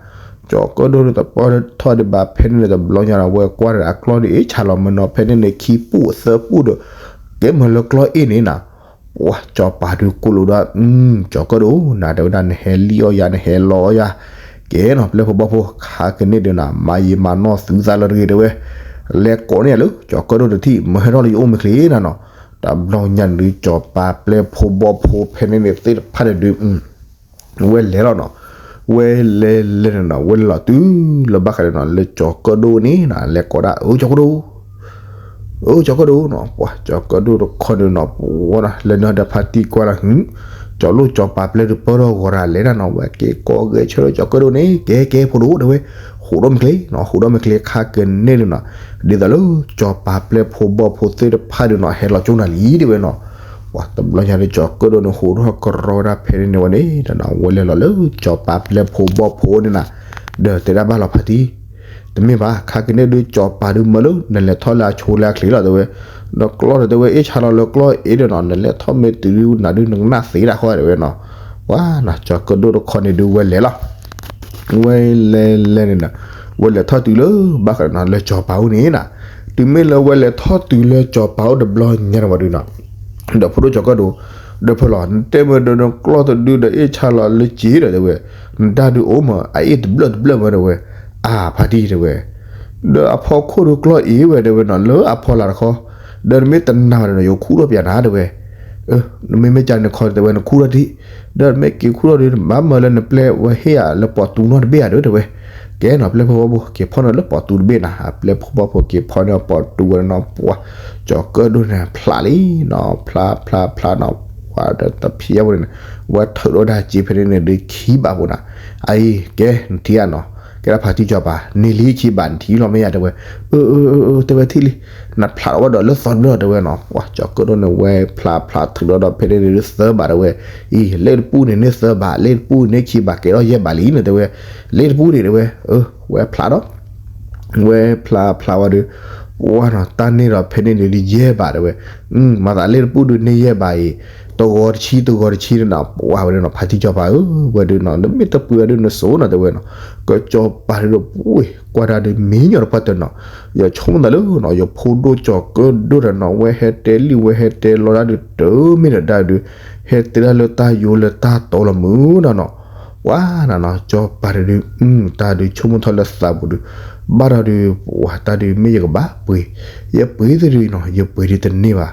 ကၠီၤကၢၣ်ဒိၣ်တပၢၢ်ထီၣ်ဒံးဘၣ်ဖဲန့ၣ်န့ၣ် တဘျီညါဒီး ဝဲကွၢ်ဒီးအကျီၢ်ဒုးအ့ၣ်ဆါလီၤမ့ၢ်နီၤ ဖဲန့ၣ်န့ၣ် ခံပူၣ်သၢပူၣ်ဒီး ကဲမ့ၢ်လၢကျီၢ်အ့ၣ်န့ၣ်နၤ, ပှၤကၠီၤပၤဒုးကိးလိာ်ဒီး ကၠီၤကၢၣ်ဒိၣ် နၤတဲဝဲဒၣ် နဟဲလံၣ်အီၣ်ယၤ နဟဲလီအီၣ်ယၤ, ကဲနီၤ ပျဲၢ်ဖိဘီၣ်ဖိ ခါကန့ၣ်ဒီးနၤ မၤယံာ်မၤနီၢ်သုသးလၢတဂ့ၤတဲဝဲ, လဲၤကိးန့ၢ်ယၤလၢ ကၠီၤကၢၣ်ဒိၣ်တထံၣ် မၢဟဲထီၣ်လၢယအိၣ်မ့ၢ်ချ့နၤနီၤ, တဘျီညါန့ၣ်ဒုး ကၠီၤပၤပျဲၢ်ဖိဘီၣ်ဖိဖဲန့ၣ်န့ၣ်သ့ၣ်တဖၣ်န့ၣ်ဒုး ဝဲလဲၤလီၤနီၤ, ဝဲလဲၤလဲၤန့ၣ်နီၤ ဝဲလဲၤလီၤတုၤလၢဘၣ်ဃးန့ၣ်နီၤ လၢကၠီၤကၢၣ်ဒိၣ်န့ၣ်နၤ လဲၤကိးဒၣ် အၢ ကၠီၤကၢၣ်ဒိၣ် အၢ ကၠီၤကၢၣ်ဒိၣ်နီၤ ပှၤကၠီၤကၢၣ်ဒိၣ်တခီန့ၣ်နီၤ ပှၤနီၤ လၢန့ၣ်ဒီးဖါတံၢ်ကွၢ်လီၤ ဟူ ကၠီၤလိၣ်ကၠီၤပၤပျဲၢ်ဒုးပၢထီၣ်ဂီၤရၤလဲၤဒၣ်နီၤ ဝဲက့ၤကိးဂဲၤဆၢထၢၣ်ကၠီၤကၢၣ်ဒိၣ်န့ၣ် ကဲကဲဖိဒိၣ်တဲဝဲ, ဟူးဒီးမ့ၢ်ချ့နီၤ ဟူးဒီးမ့ၢ်ချ့ ခါကန့ၣ်န့ၣ်နီၤ ဒ်သိးလၢကၠီၤပၤပျဲၢ်ဖိဘီၣ်ဖိသ့ၣ်တဖၣ်ဒုးနီၤ ဟဲလီၤကၠိနၤလံတဲဝဲနီၤ, ပှၤတဘျီညါဒုးကၠီၤကၢၣ်ဒိၣ်န့ၣ် ဟူးထီၣ်ကရီဝဲဒၣ်ဖဲန့ၣ်န့ၣ်ဝဲန့ၣ်ဒီးနီၤ ဝဲလဲၤလီၤလၢကၠီၤပၤပျဲၢ်ဖိဘီၣ်ဖိန့ၣ်နၤ, ဒီးတဲဒၣ်ဘၣ်လီၤဖါတံၢ် တမ့ၢ်ဘၣ် ခါကန့ၣ်ဒုးကၠီၤပၤဒုးမၢလၢ နလဲၤထီၣ်လၢအဆိလၢအချ့လီၤတဲဝဲ, ဒီးကျီၢ်ဒီးတဲဝဲ အ့ၣ်ဆါလီၤလၢကျီၢ်အ့ၣ်ဒီးနီၤ နလဲၤထီၣ်မ့ၢ်တုၤဒုးနၤဒုးနကနၣ်သ့ဒၣ်ဃီတဲဝဲနီၤ, ပှၤနီၤ ကၠီၤကၢၣ်ဒိၣ်တခီန့ၣ်ဒုးဝဲလဲၤလီၤ ဝဲလဲၤလဲၤန့ၣ်နီၤ, ဝဲလဲၤထီၣ်တုၤလၢ ဘၣ်ဃးနီၤ လၢကၠီၤပၤအိၣ်န့ၣ်နၤ, တုၤမ့ၢ်လၢဝဲလဲၤထီၣ်တုၤလၢကၠီၤပၤအိၣ်တဘျီညါန့ၣ်ဝဲဒုးနီၤ, ဒီးဖိဒိၣ်ကၠီၤကၢၣ်ဒိၣ်, ဒီးဖဲလီၤ နတဲမ့ၢ်ဒီးနကျီၢ်တဒုဒီးအ့ၣ်ဆါလီၤလၢက့ဒီးတဲဝဲ, နတၢ်ဒုးအိၣ်မး အအ့ၣ်တဘျၢၣ်တဘျၢၣ်မးတဲဝဲ, အါဖါတံၢ်တဲဝဲ ဒီးအဖီခိၣ်ဒုးကျီၢ်အ့ၣ်ဝဲတဲဝဲနီၤ လၢအဖီလာ်တခီ, ဒီးနမ့ၢ်တနာ်ဘၣ်ဒီးနီၤ ယခူၣ်ထီၣ်ပၠးနၤတဲဝဲ, နမ့ၢ်မ့ၢ်ကန့ၣ်ခီတဲဝဲ နခူၣ်ထီၣ်ဒံး, ဒီးနမ့ၢ်က့ၤခူၣ်ထီၣ်ဒံး နဘၣ်မၢလၢနပျဲၢ်ဝဲဟ့ၣ်ယၤလၢပိာ်တူနီတဘ့ၣ်ဧါဒီးတဲဝဲ, ကဲနီၤ ပျဲၢ်ဖိဘီၣ်ဖိ က့ၤဖီၣ်န့ၢ်လၢပိာ်တူတဘ့ၣ်နၤ, ပျဲၢ်ဖိဘီၣ်ဖိက့ၤဖီၣ်န့ၢ်ပိာ်တူဝဲနီၤ ပှၤ ကၠီၤကၢၣ်ဒိၣ်န့ၣ် ဖျးလံနီၤ ဖျးဖျးဖျးနီၤ ပှၤဒီးတဖျဲဖိန့ၣ် ဝဲထုးထီၣ်ဝဲဒၣ်စ့ဖဲန့ၣ်န့ၣ်ဒုးခံဘးဖိနၤ, အအံၤ ကဲ နထံၣ်ဧါနီၤ ကဲဒၣ်ဖါတံၢ်စီၤပၤ န့ၢ်လံခံဘး နထံၣ်လီၤမ့ၢ်ယါ တဲဝဲ, အၢ အၢ တဲဝဲ ထံၣ်လံ, နဖျးထီၣ်ဝဲဒီးလၢသီတဘျီ တဲဝဲနီၤ, ပှၤကၠီၤကၢၣ်ဒိၣ်န့ၣ် ဝဲဖျးဖျးထုးဒီး ဖဲန့ၣ်ဒုးသၢဘး တဲဝဲ, အံၤ လ့ၣ်တပူၤန့ၣ်န့ၢ်သၢဘး, လ့ၣ်တပူၤန့ၢ်ခံဘး ကဲထီၣ်ယဲၢ်ဘးလံန့ၣ် တဲဝဲ, လ့ၣ်တပူၤန့ၣ် တဲဝဲ, အၢ ဝဲဖျးဒီး ဝဲဖျးဖျးဝဲဒီး ပှၤနီၤ တၢ်န့ၢ်ဒီးဖဲန့ၣ်န့ၣ်ဒုးယဲၢ်ဘး တဲဝဲ, မၤသးလ့ၣ်တပူၤဒုးန့ၢ်ယဲၢ်ဘးအံၤ, တဂီၤတဆံ တဂီၤတဆံန့ၣ်နီၤ ပှၤဝဲဒၣ်နီၤ ဖါတံၢ်စီၤပၤဧၢ, ဝဲဒုးနီၤ နမ့ၢ်တပှ့ၤဝဲဒုးနစိၤနီၤ တဲဝဲနီၤ, ကၠီၤပၤဒုးဒီးပှ့ၤကွၢ်တၢ်ဒုး မ့ၢ်ညီတပှၢ်တနီၤ, ယဆိကမိၣ်သးလၢနီၤ ယဖိဒိၣ်ကၠီၤကၢၣ်ဒိၣ်တနီၤ ဝဲဟဲတဲလံ ဝဲဟဲတဲလီတၢ်ဒုး တမ့ၢ်ဒီးတၢ်ဒုး ဟဲတဲဒၣ်လၢတၢ်ယိလၢတၢ်တီလီၤမုၢ်နီၤနီၤ, ပှၤနီၤနီၤ ကၠီၤပၤဒုးဒုး တၢ်ဒုးဆိကမိၣ်ထီၣ်လၢသးပူၤဒုး ဘၣ်ဒီးဒုး ပှၤတၢ်ဒုးမ့ၢ်ယကဘၣ်ပှ့ၤ, ယပှ့ၤသဒုးနီၤ ယပှ့ၤဒုးတန့ၢ်ဘၣ်,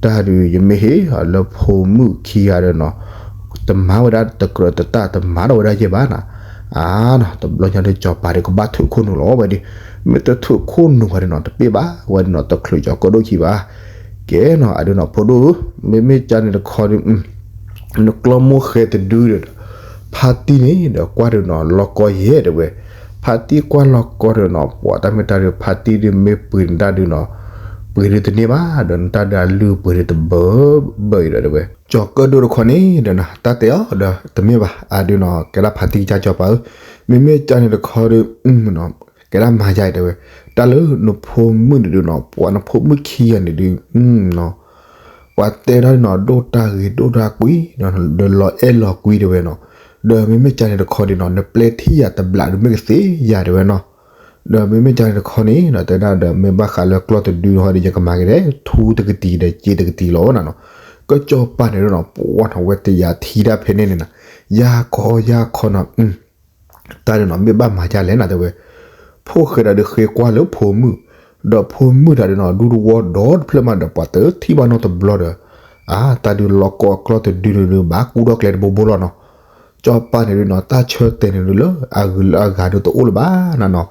တၢ်ဒုးယမ့ၢ်ဟ့ၣ်လၢဖိမုၣ်ခံဂၤဒီးနီၤ တမၤဝဲဒၣ်တကြၢးတတၢ် တမၤထီၣ်ဝဲဒၣ်ယဲၢ်ဘၣ်နီၤ, အါနီၤ တဘျီညါဒုး ကၠီၤပၤဒုးကဘၣ်ထုးခိၣ်နူာ်လီၤဝဲဒုး, မ့ၢ်တထုးခိၣ်နူာ်ဘၣ်ဒုးနီၤ တပ့ၢ်ဘၣ်ဝဲဒုးနီၤ တချုးကၠီၤကၢၣ်ဒိၣ်ခံဘၣ်, ကဲနီၤ အဒုးနီၤ ဖိဒိၣ်ဧၢ, မ့မ့ၢ်ကန့ၣ်တခီဒုး နကျီမိၢ်ဃဲတဒုဒီး ဖါတံၢ်န့ၣ်ဒီးကွၢ်ဒုးနီၤ လီၤကီယဲၢ်တဲဝဲ, ဖါတံၢ်ကွၢ်လီၤကီဒုးနီၤ ပှၤတၢ်မ့ၢ်တၢ်ဒုး ဖါတံၢ်ဒုးမ့ၢ်ပှ့ၤနတၢ်ဒုးနီၤ ပှ့ၤဒုးတန့ၢ်ဘၣ်ဒီး နတၢ်ဒုးအလုၢ်အပှ့ၤဒုးတဘၢဘၢအံၤဒီးတဲဝဲ, ကၠီၤကၢၣ်ဒိၣ်တခီန့ၣ်ဒီးနီၤ တၢ်တဲအီၤဒီးတမ့ၢ်ဘၣ် အဒုးနီၤ ကဲဒၣ်ဖါတံၢ်ကစၢ်ကၠီၤပၤဧၢ, မ့မ့ၢ်ကန့ၣ်တခီဒုး ကဲဒၣ်မၤယါအံၤတဲဝဲ, တၢ်လၢနဖိမုၣ်န့ၣ်ဒုးနီၤ ပှၤနဖိမုၣ်ခံဂၤန့ၣ်ဒုး ပှၤတဲဒၣ်နီၤ ဒိၣ်တၢ်ဂ့ၤဒိၣ်တၢ်ကွံ ဒီးလီၤအဲၣ်လီၤကွံတဲဝဲနီၤ, ဒီးမ့မ့ၢ်ကန့ၣ်တခီဒုးနီၤ နပျဲထံၣ်ယၤတဘျးဒုးမ့ၢ်ကသ့ယၤတဲဝဲနီၤ, ဒီးမ့မ့ၢ်ကန့ၣ်တခီန့ၣ် တဲဒၣ်ဒီးမ့ၢ်ဘၣ်ဃးလၢကျီၢ်တဒုဟီဒီး ယကမၤက့ၤဒီး ထူတကတံၤဒီးစ့တကတံၤလီၤနီၤနီၤ, ကၠီၤပၤန့ၣ်ဒုးနီၤ ပှၤနီၤ ဝဲတယာ်ထံတၢ်ဖဲန့ၣ်န့ၣ်နီၤ, ယၤခီယၤခီနီၤ တၢ်ဒုးနီၤ မ့ၢ်ဘၣ်မၤဒ်လဲၣ်နီၤတဲဝဲ, ဖိၣ်ဃဲတၢ်ဒုးဃ့ကွၢ်လၢဖိမုၣ်, ဒီးဖိမုၣ်တၢ်ဒုးနီၤ ဒူတဝီဒီတဖျၢၣ်မးဒီး ပှၤတထံၣ်ဘၣ်နီတဘျီဒီး, အါ တၢ်ဒုးလီၤကီအကျီၢ်တဒုန့ၣ်ဒုး ဘၣ်ကူထီၣ်ကျဲတဘိဘိလီၤနီၤ, ကၠီၤပၤန့ၣ်ဒုးနီၤ တၢ်ဆၢတဲာ်န့ၣ်ဒုးလၢအဂုၤလၢအဂၤဒုးတအိၣ်လၢၤဘၣ်နီၤနီၤ,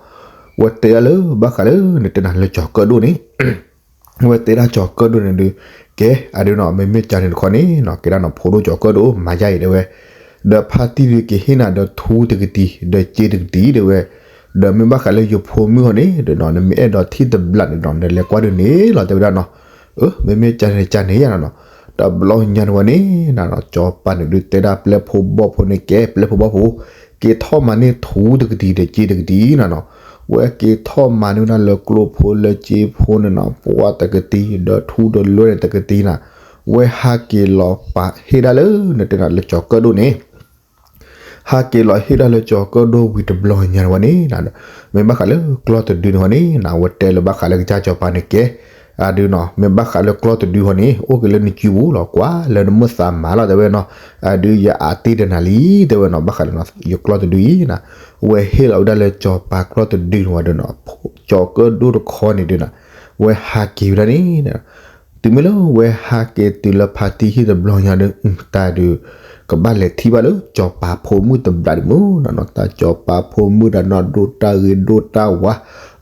ဝဲတဲဒၣ်လၢဘၣ်ဃးလၢနတဲနၤလၢကၠီၤကၢၣ်ဒိၣ်န့ၣ် ဝဲတဲဒၣ်ကၠီၤကၢၣ်ဒိၣ်န့ၣ်ဒုး, ကဲ အဒုးနီၤ မ့မ့ၢ်ကန့ၣ်တခီန့ၣ်နီၤ ကဲဒၣ်နီၤ ဖိဒိၣ်ကၠီၤကၢၣ်ဒိၣ် မၤယါအံၤတဲဝဲ, ဒီးဖါတံၢ်ဒုးကဟ့ၣ်နၤဒီးထူတကတံၤ ဒီးစ့တကတံၤတဲဝဲ, ဒီးမ့ၢ်ဘၣ်ဃးလၢယဖိမုၣ်ဟီန့ၣ်ဒီးနီၤ နမ့ၢ်အဲၣ်ဒိးထံၣ်တဘျးန့ၣ်နီၤ နလဲၤကွၢ်ဒုးန့ၣ်လီၤတဲဝဲဒၣ်နီၤ, အၢ မ့မ့ၢ်ကန့ၣ်ကန့ၣ်ယါနီၤနီၤ, တဘျီညါန့ၣ်ဝဲန့ၣ်နီၤနီၤ ကၠီၤပၤန့ၣ်ဒုးတဲဒၣ်ပျဲၢ်ဖိဘီၣ်ဖိန့ၣ် ကဲပျဲၢ်ဖိဘီၣ်ဖိ က့ၤထီၣ်မၤန့ၢ်ထူတကတံၤဒီးစ့တကတံၤနီၤနီၤ, ဝဲက့ၤထီၣ်မၤန့ၢ်ဝဲဒၣ်လၢကျိဖိလၢစ့ဖိန့ၣ်နီၤ ပှၤတကတံၤ ဒီးထူတလွဲန့ၣ်တကတံၤနီၤ, ဝဲဟးက့ၤလီၤပာ်ဟ့ၣ်ဒၣ်လၢ နတဲနၤလၢကၠီၤကၢၣ်ဒိၣ်န့ၣ် ဟးက့ၤလီၤဟ့ၣ်ဒၣ်လၢကၠီၤကၢၣ်ဒိၣ်ဝံၤတဘျီညါန့ၣ်ဝဲန့ၣ်နီၤ, မ့ၢ်ဘၣ်ဃးလၢကျီၢ်တဒုန့ၣ်ဝဲန့ၣ်နီၤ ဝဲတဲလၢဘၣ်ဃးလၢကစၢ်ကၠီၤပၤန့ၣ်ကဲ, အဒုးနီၤ မ့ၢ်ဘၣ်ဃးလၢကျီၢ်တဒုဟီန့ၣ် အိၣ်က့ၤလၢနစုပူၤလီၤ ကွၢ်လၢနမိၢ်သးမၤလီၤတဲဝဲနီၤ, အဒုးယအတ့ၢ်ဒီးနၤလံ တဲဝဲနီၤ ဘၣ်ဃးလၢယကျီၢ်တဒုအံၤနီၤ, ဝဲဟ့ၣ်လီၤဝဲဒၣ်လၢကၠီၤပၤကျီၢ်တဒုန့ၣ်ဝဲဒၣ်နီၤ, ကၠီၤကၢၣ်ဒိၣ်တခီန့ၣ်ဒုးနီၤ, ဝဲဟးက့ၤဝဲဒၣ်န့ၣ် တုၤမ့ၢ်လၢဝဲဟးက့ၤတုၤလၢဖါတံၢ်ဟံၣ်တဘျီညါဒီး တၢ်ဒုး ကဘၣ်လဲၤထံၣ်ဘၣ်လၢကၠီၤပၤဖိမုၣ်တဘျးဒုးမုၢ်နီၤနီၤ, တၢ်ကၠီၤပၤဖိမုၣ်တၢ်နီၤ ဒိၣ်တၢ်ဂ့ၤဒိၣ်တၢ်ဝါ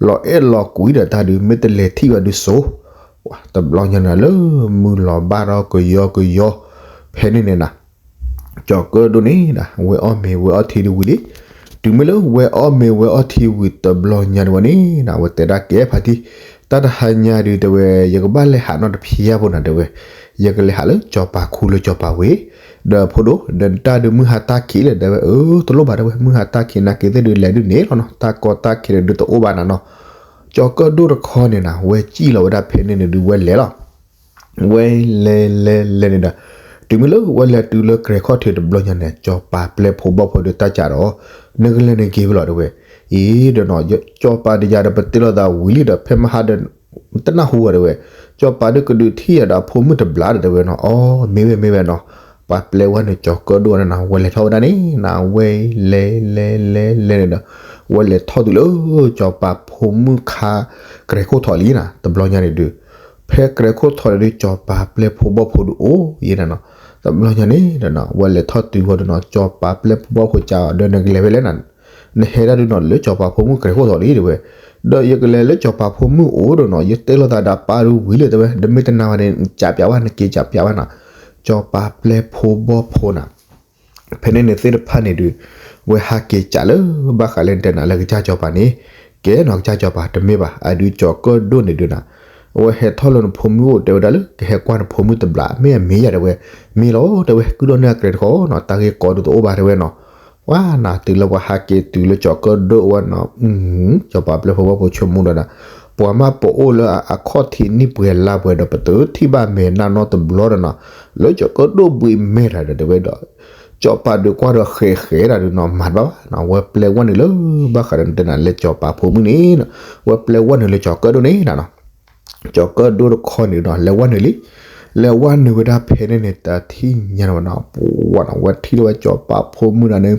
လီၤအဲၣ်လီၤကွံဒီးတၢ်ဒုး မ့ၢ်တလဲၤထံၣ်ဘၣ်ဒုးစိၤ, တဘျီညါန့ၣ်လၢမုၢ်လီၤဘၣ်ထီၣ်ကယီကယီ ဖဲန့ၣ်န့ၣ်နီၤ ကၠီၤကၢၣ်ဒိၣ်န့ၣ်နီၤ ဝဲအီၣ်မ့ၤဝဲအီထံဒုးဝံၤလံ, တုၤမ့ၢ်လၢဝဲအီၣ်မ့ၤဝဲအီထံဝံၤတဘျီညါဒုးဝဲန့ၣ်နီၤ ဝဲတဲဒၣ်ကဲဖါတံၢ်, တၢ်တဟါညါဒုးတဲဝဲ ယကဘၣ်လဲၤဟးနီတဖျၢၣ်ဖိနီၤတဲဝဲ, ယကလဲၤဟးလၢကၠီၤပၤခူလၢကၠီၤပၤဝ့ၢ်, ဒီးဖိဒိၣ် ဒီးတၢ်ဒုးမုၢ်ဟါတၢ်ခံးလဲၣ်တဲဝဲ, အၢ တလိၣ်ဘၣ်တဲဝဲ မုၢ်ဟါတၢ်ခံးနာ်က့ၤသ့ၣ်ဒုးလဲၤဒုးန့ၣ်လီၤနီၤ တၢ်ကီတၢ်ခဲဒုးတအိၣ်ဘၣ်နီၤနီၤ, ကၠီၤကၢၣ်ဒိၣ်တခီန့ၣ်နီၤ ဝဲစံၣ်လီၤဝဲဒၣ်ဖဲန့ၣ်န့ၣ်ဒုးဝဲလဲၤလီၤ ဝဲလဲၤလဲၤလဲၤန့ၣ်ဒီး တုၤမ့ၢ်လၢဝဲလဲၤတုၤလၢကြဲၤခီၣ်ထံးတဘျီညါန့ၣ် ကၠီၤပၤပျဲၢ်ဖိဘီၣ်ဖိဒီးတၢ်ကးဒီး နကလဲၤနက့ၤဝဲလီၤတဲဝဲ, အံၤဒီးနီၤ ကၠီၤပၤတယၤဒီးပတဲလိာ်သးဝံၤလံဒီး ဖဲမဟါဒီး တနၢ်ဟူဝဲတဲဝဲ, ကၠီၤပၤဒုးကဒုးထံၣ်ယၤဒီးအဖိမုၣ်တဘျးဒီးတဲဝဲနီၤ, အီ မ့ၢ်ဝဲမ့ၢ်ဝဲနီၤ, ပှၤပျဲဝဲန့ၣ် ကၠီၤကၢၣ်ဒိၣ်န့ၣ်နီၤ ဝဲလဲၤထီၣ်ဝဲဒၣ်န့ၣ်နီၤ ဝဲလဲၤလဲၤလဲၤလဲၤန့ၣ်ဒီး ဝဲလဲၤထီၣ်တုၤလၢ ကၠီၤပၤဖိမုၣ်ခါ ကြဲၤခိၣ်ထီးလံနီၤ တဘျီညါန့ၣ်ဒုး ဖဲကြဲၤခိၣ်ထီးန့ၣ်ဒုး ကၠီၤပၤပျဲၢ်ဖိဘီၣ်ဖိဒုးအိၣ်ယဲၢ်နီၤနီၤ, တဘျီညါန့ၣ်ဒီးနီၤ ဝဲလဲၤထီၣ်တုၤဝဲဒီးနီၤ ကၠီၤပၤပျဲၢ်ဖိဘီၣ်ဖိကးအီၤ ဒီးနကလဲၤဖဲလဲၣ်နီၤ, နဟဲဒၣ်ဒုးနီၤ လၢကၠီၤပၤဖိမုၣ်ကြဲၤခိၣ်ထီးလံတဲဝဲ, ဒီးယကလဲၤလၢကၠီၤပၤဖိမုၣ်အိၣ်ဒီးနီၤ ယတဲလိာ်သးဒီးပၢ်ဒုးဝံၤလံတဲဝဲ, ဒီးမ့ၢ်တနာ်ဝဲန့ၣ် နကးပျးဝဲ နက့ၤကးပျးဝဲနီၤ, ကၠီၤပၤပျဲၢ်ဖိဘီၣ်ဖိနီၤ ဖဲန့ၣ်န့ၣ်သ့ၣ်တဖၣ်န့ၣ်ဒုး ဝဲဟးက့ၤကးလၢ ဘၣ်ဃးလၢနတဲနၤလၢကစၢ်စီၤပၤန့ၣ်, ကဲနီၤ ကစၢ်စီၤပၤတမ့ၢ်ဘၣ် အဒုးကၠီၤကၢၣ်ဒိၣ်န့ၣ်ဒုးနၤ, အဝဲဟဲထီၣ်လၢနဖိမုၣ်အိၣ် တဲဝဲဒၣ်လၢ ကဟဲကွၢ်နဖိမုၣ်တဘျီ မ့ၢ်အမ့ၢ်ယၤတဲဝဲ, မ့ၢ်လီၤတဲဝဲ ကုၢ်ဒီးန့ၢ်အကြဲးတခီနီၤ တၢ်ဂ့ၢ်ကီဒုးတအိၣ်ဘၣ်တဲဝဲနီၤ, ဝါနၤ တုၤလၢပှၤဟးက့ၤတုၤလၢကၠီၤကၢၣ်ဒိၣ်ဝဲနီၤ, စီၤပၤပျဲၢ်ဖိဝၣ်ဖိဆိကမိၣ်ဒီးနၤ, ပှၤမ့ၢ်ပအိၣ်လၢအခီၣ်ထံးနံၣ်ပှဲၤလါပှဲၤဒီး ပတထံၣ်ဘၣ်မဲာ်နၢ်နီတဘျီဒီးနီၤ, လၢကၠီၤကၢၣ်ဒိၣ်ဘှံးမဲာ်တၢ်ဒီးတဲဝဲဒီး ကၠီၤပၤဒုးကွၢ်ဒီးဃဲးဃဲးဒၣ်ဒုးနီၤ မၤတဘၣ်ဘၣ်နီၤ, ဝဲပျဲဝဲနုာ်လၢ ဘၣ်ဃးဒီးနတဲနၤလၢစီၤပၤဖိမုၣ်န့ၣ်နီၤ, ဝဲပျဲဝဲနုာ်လၢကၠီၤကၢၣ်ဒိၣ်န့ၣ်နီၤ, ကၠီၤကၢၣ်ဒိၣ်တခီန့ၣ်ဒီး လဲၤဝဲနုာ်လံ, လဲၤဝဲနုာ်ဝဲဒၣ်ဖဲန့ၣ်န့ၣ် တထံၣ်ညါဝဲနီၤ, ပှၤနီၤ ဝဲထံၣ်လၢဝဲစီၤပၤဖိမုၣ်ဒီးန့ၣ်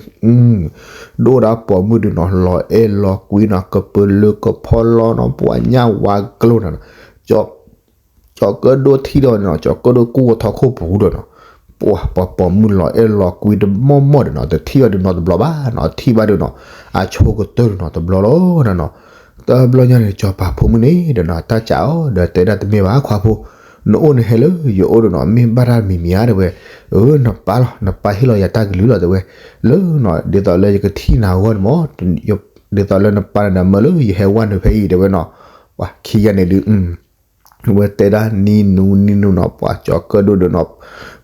ဒိၣ်ဒၣ်ပိာ်မုၣ်ဒုးနီၤ လီၤအဲၣ်လီၤကွံနီၤ ကပၢၤလၢကဖီလီၤနီၤ ပှၤညၣ်ဝါကျိၤနီၤ, ကၠီၤကၢၣ်ဒိၣ်ထံၣ်ဒီးနီၤ ကၠီၤကၢၣ်ဒိၣ်ကူၣ်ဝဲထီၣ်ခိၣ်ပူၤဒီးနီၤ, ပှၤ ပှၤပိာ်မုၣ်လီၤအဲၣ်လီၤကွံတမီၢ်မီၢ်ဒီးနီၤ တထံၣ်ဘၣ်ဒုးနီတဘျီဘၣ်နီၤ ထံၣ်ဘၣ်ဒုးနီၤ အဆိကတၢၢ်ဒုးနီၤတဘျီလီၤနီၤ, တဘျီညါန့ၣ် စီၤပၤဖိမုၣ်န့ၣ်ဒီးနီၤ တၢ်စးအီၤဒီးတဲဒၣ်တမ့ၢ်ဘၣ်ခွါဖိ, နအိၣ်နဟဲလၢယအိၣ်ဒီးနီၤ မ့ၢ်ဘၣ်တၢ်မံၤမံၤဧါတဲဝဲ, အၢ နပၢ်လီၤ နပၢ်ဟ့ၣ်လီၤယၤတၢ်ကလုၢ်လီၤတဲဝဲ, လၢနီၤ ဒ်သိးလၢယကထံၣ်နၤအဂီၢ်န့ၣ်မး ဒ်သိးလၢနပၢ်န့ၣ်ဒီးမၢလၢယဟဲဝဲနုာ်ဖဲအံၤတဲဝဲနီၤ, ပှၤခံဂၤန့ၣ်ဒုး ဝဲတဲဒၣ်နံၤနူနံၤနူနီၤ ပှၤကၠီၤကၢၣ်ဒိၣ်ဒီးနီၤ,